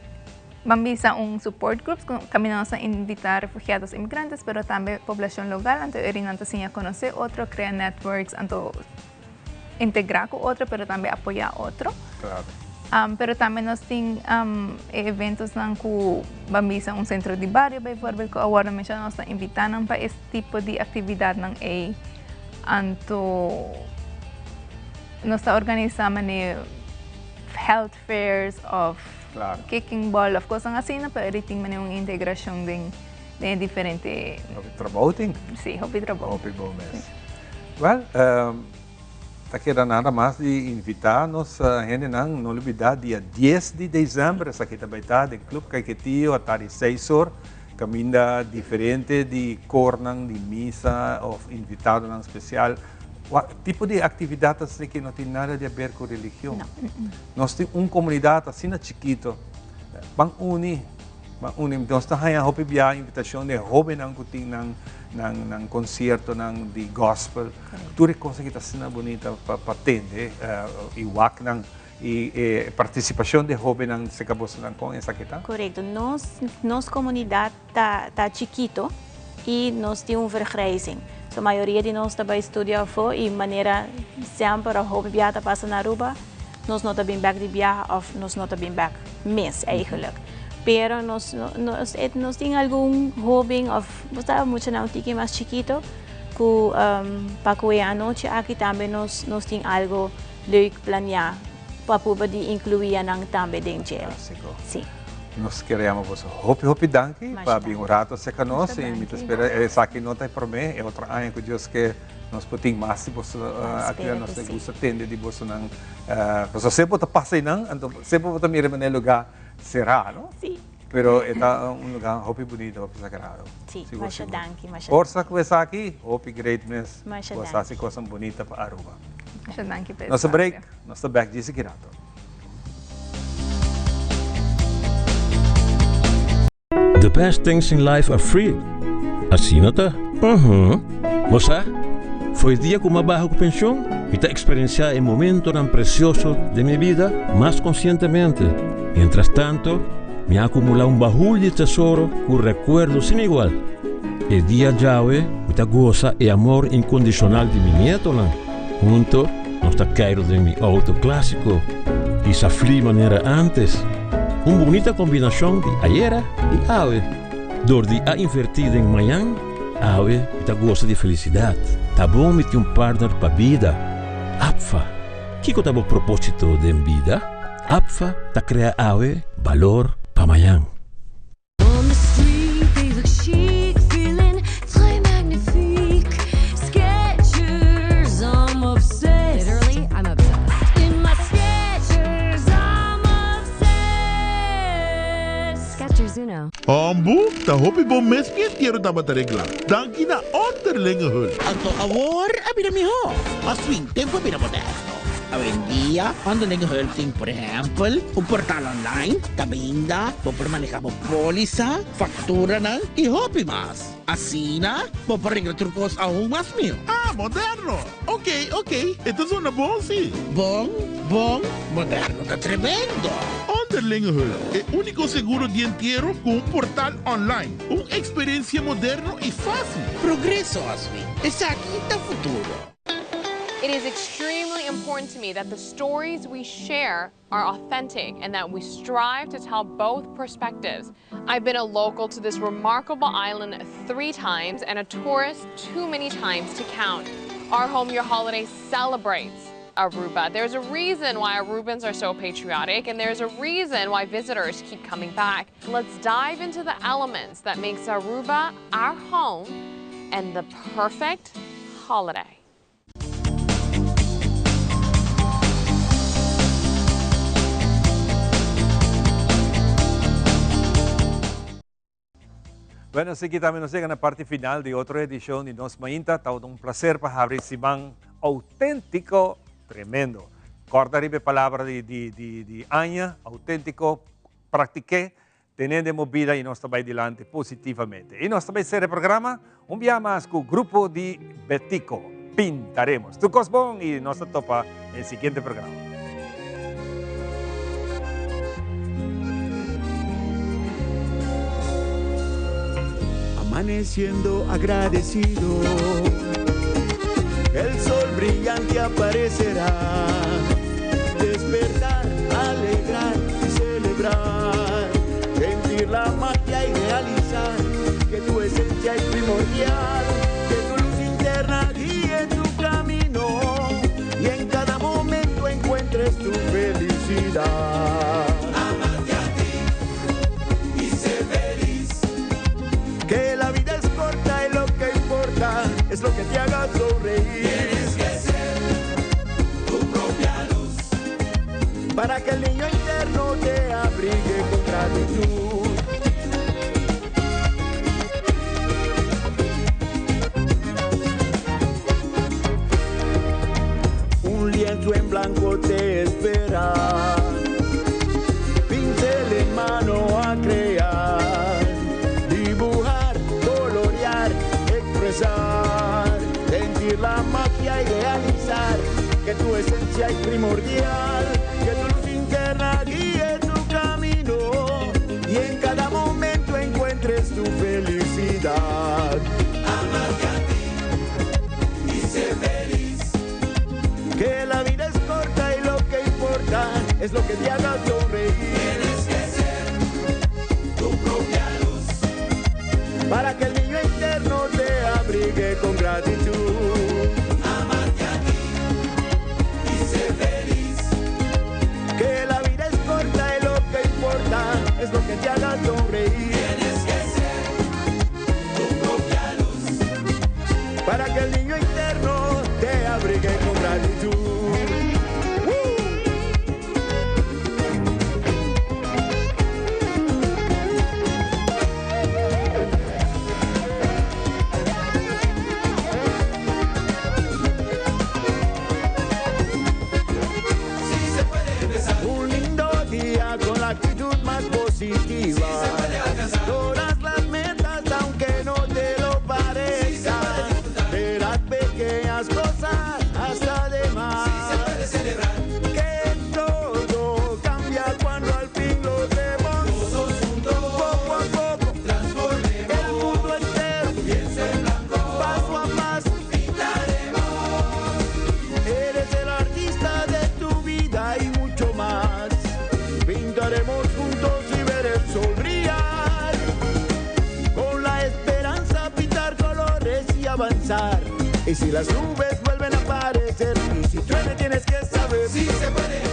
ban bisa un support groups ku kaminda nos ta invitá refugiados, inmigrantes, pero tambe poblashon lokal, anto eri nan ta siña konosé otro, krea networks, anto integrá ku otro pero tambe apoyá otro. Claro. Pero tambe nos tin e eventosnan ku ban bisa un sentro di bario bijvoorbeeld ku awor nan menshoná nos ta invitá nan pa es tipo di aktividatnan ei. Anto nos ta organisá manera health fairs òf kicking ball òf kosnan asina pero ei tin manera un integrashon den den e diferente. Hopi trabou tin. Sí, hopi trabou. Hopi bon mes. Wel, ta keda nada mas di invita nos hendenan, no lubida dia dies di december esaki ta bay ta den Club Caiquetio atardi seis or, caminda diferente di kornan di misa of invitadonan special. Wak, tipo di actividad asina no tin nada di haber cu religion. Nos tin un comunidad asina chikito, ban uni. Ma uni nos ta haña hopi bia invitashon di e hóbennan ku tin nan nan nan konsiertonan di gospel. Tur e kos aki ta asina bunita pa pa tende i wak nan i e partisipashon di e hóbennan serka bosonan kon esaki ta? Korekto. Nos nos komunidat ta ta chikito i nos tin un vergrijzing. So mayoria di nos ta bai studia afó i manera semper òf hopi bia ta pasa na Aruba nos no ta bin bèk di biaha òf nos no ta bin bèk mes eigenlijk. Pero nos nos nos tin algun hoben òf bo sa muchanan un tiki mas chikito ku pa ku e anochi aki tambe nos nos tin algo leuk planeá pa purba di inkluí anan tambe den dje. Sí. Nos kier yama boso hopi hopi danki pa bin un rato serka nos i mi ta spera esaki no ta e promé e otro aña ku Dios ke nos por tin mas di boso aktividat nos ta gusta tende di bosonan pasobra semper bo ta pasa einan anto semper bo ta mira manera e lugá será no Sí. pero e ta un lugá hopi bunito hopi sagrado. Sí, masha danki masha danki. Forsa ku esaki hopi great mes Masha bo sa hasi kosnan bunita pa Aruba. Masha danki pa e Nos ta espasio. break nos ta bek djis aki rato. The best things in life are free. Asina ta? Uhum. Bo sa, for e dia ku m'a baha ku penshon, mi ta eksperensiá e momentonan presioso den mi bida mas konsientemente. Mientras tanto, mi a akumulá un bahul di tesoro ku rekuerdo sin igual. E dia djawe mi ta gosa e amor inkondishonal di mi nietonan. Hunto, nos ta keiru den mi outo klásiko i sa fli manera ántes. Un bunita kombinashon di ayera i awe. Dor di a invertí den mañan, awe mi ta gosa di felisidat. Ta bon mi tin un partner pa bida. Apfa, kiko ta bo propósito den bida? APFA ta krea awe, balor pa mañan. On the street they look chic, feeling très magnifique. Skechers, I'm obsessed. Literally, I'm obsessed. In my Skechers, I'm obsessed. Skechers Uno. Hombu, ta hopi bon mes mi entiero tabata reglá. Danki na Onderlinge Hulp. Anto awor a bira mihó. Mas fin, tempu a bira moderno. Awendia, Onderlinge Hulp tin por ehèmpel un portal online kaminda bo por manehá bo pólisa, fakturanan i hopi mas. Asina, bo por regla tur kos aun mas mihó. Ah, moderno! Ok, ok, e ta zona bon si. Bon, bon, moderno ta tremendo! Onderlinge Hulp, e úniko seguro di entiero ku un portal online. Un eksperensia moderno i fásil. Progreso, Oswin. Esaki ta futuro. It is extremely important to me that the stories we share are authentic and that we strive to tell both perspectives. I've been a local to this remarkable island three times and a tourist too many times to count. Our Home Your Holiday celebrates Aruba. There's a reason why Arubans are so patriotic and there's a reason why visitors keep coming back. Let's dive into the elements that makes Aruba our home and the perfect holiday. Bueno, asina cu tambe nos a yega na parti final di otro edicion di Nos Mainta. Ta un placer pa habri siman autentico, tremendo. Corda riba palabra di aña, autentico, practica, teniendo bida y nos ta bay dilanti positivamente. Y nos tambe ta cera e programa un biaha mas cu Grupo di Betico. Pintaremos. Tur cos bon y nos ta topa den siguiente programa. Amaneciendo agradecido, el sol brillante aparecerá. Despertar, alegrar y celebrar. Sentir la magia y realizar que tu esencia es primordial. Que tu luz interna guíe tu camino y en cada momento encuentres tu felicidad. Amarte a ti y ser feliz. Que la vida es corta y lo que importa es lo que te haga sonreír. Tienes que ser tu propia luz para que el niño interno te abrigue con gratitud. Un lienzo en blanco te espera, pincel en mano a crear, dibujar, colorear, expresar, sentir la magia y realizar que tu esencia es primordial, que tu luz interna guíe tu camino y en cada momento encuentres tu felicidad. Amarte a ti y ser feliz. Que la vida es corta y lo que importa es lo que te haga sonreír. Tienes que ser tu propia luz para que el niño interno te abrigue con gratitud. Amarte a ti y ser feliz. Que la vida es corta y lo que importa es lo que te haga sonreír. Tienes que ser tu propia luz para que el niño interno te abrigue con gratitud. Sí se puede empezar. Un lindo día con la actitud más positiva. Sí se puede alcanzar. Todas las metas, aunque no te lo parezca. De las pequeñas cosas hasta demás. Sí se puede celebrar. Que todo cambia cuando al fin lo vemos. Todos juntos. Poco a poco. Transformemos. El mundo entero. Piensa en blanco. Paso a paso. Pintaremos. Eres el artista de tu vida y mucho más. Pintaremos juntos y ver el sol brillar. Con la esperanza pintar colores y avanzar. Y si las nubes vuelven a aparecer, y si truene tienes que saber. Sí se puede.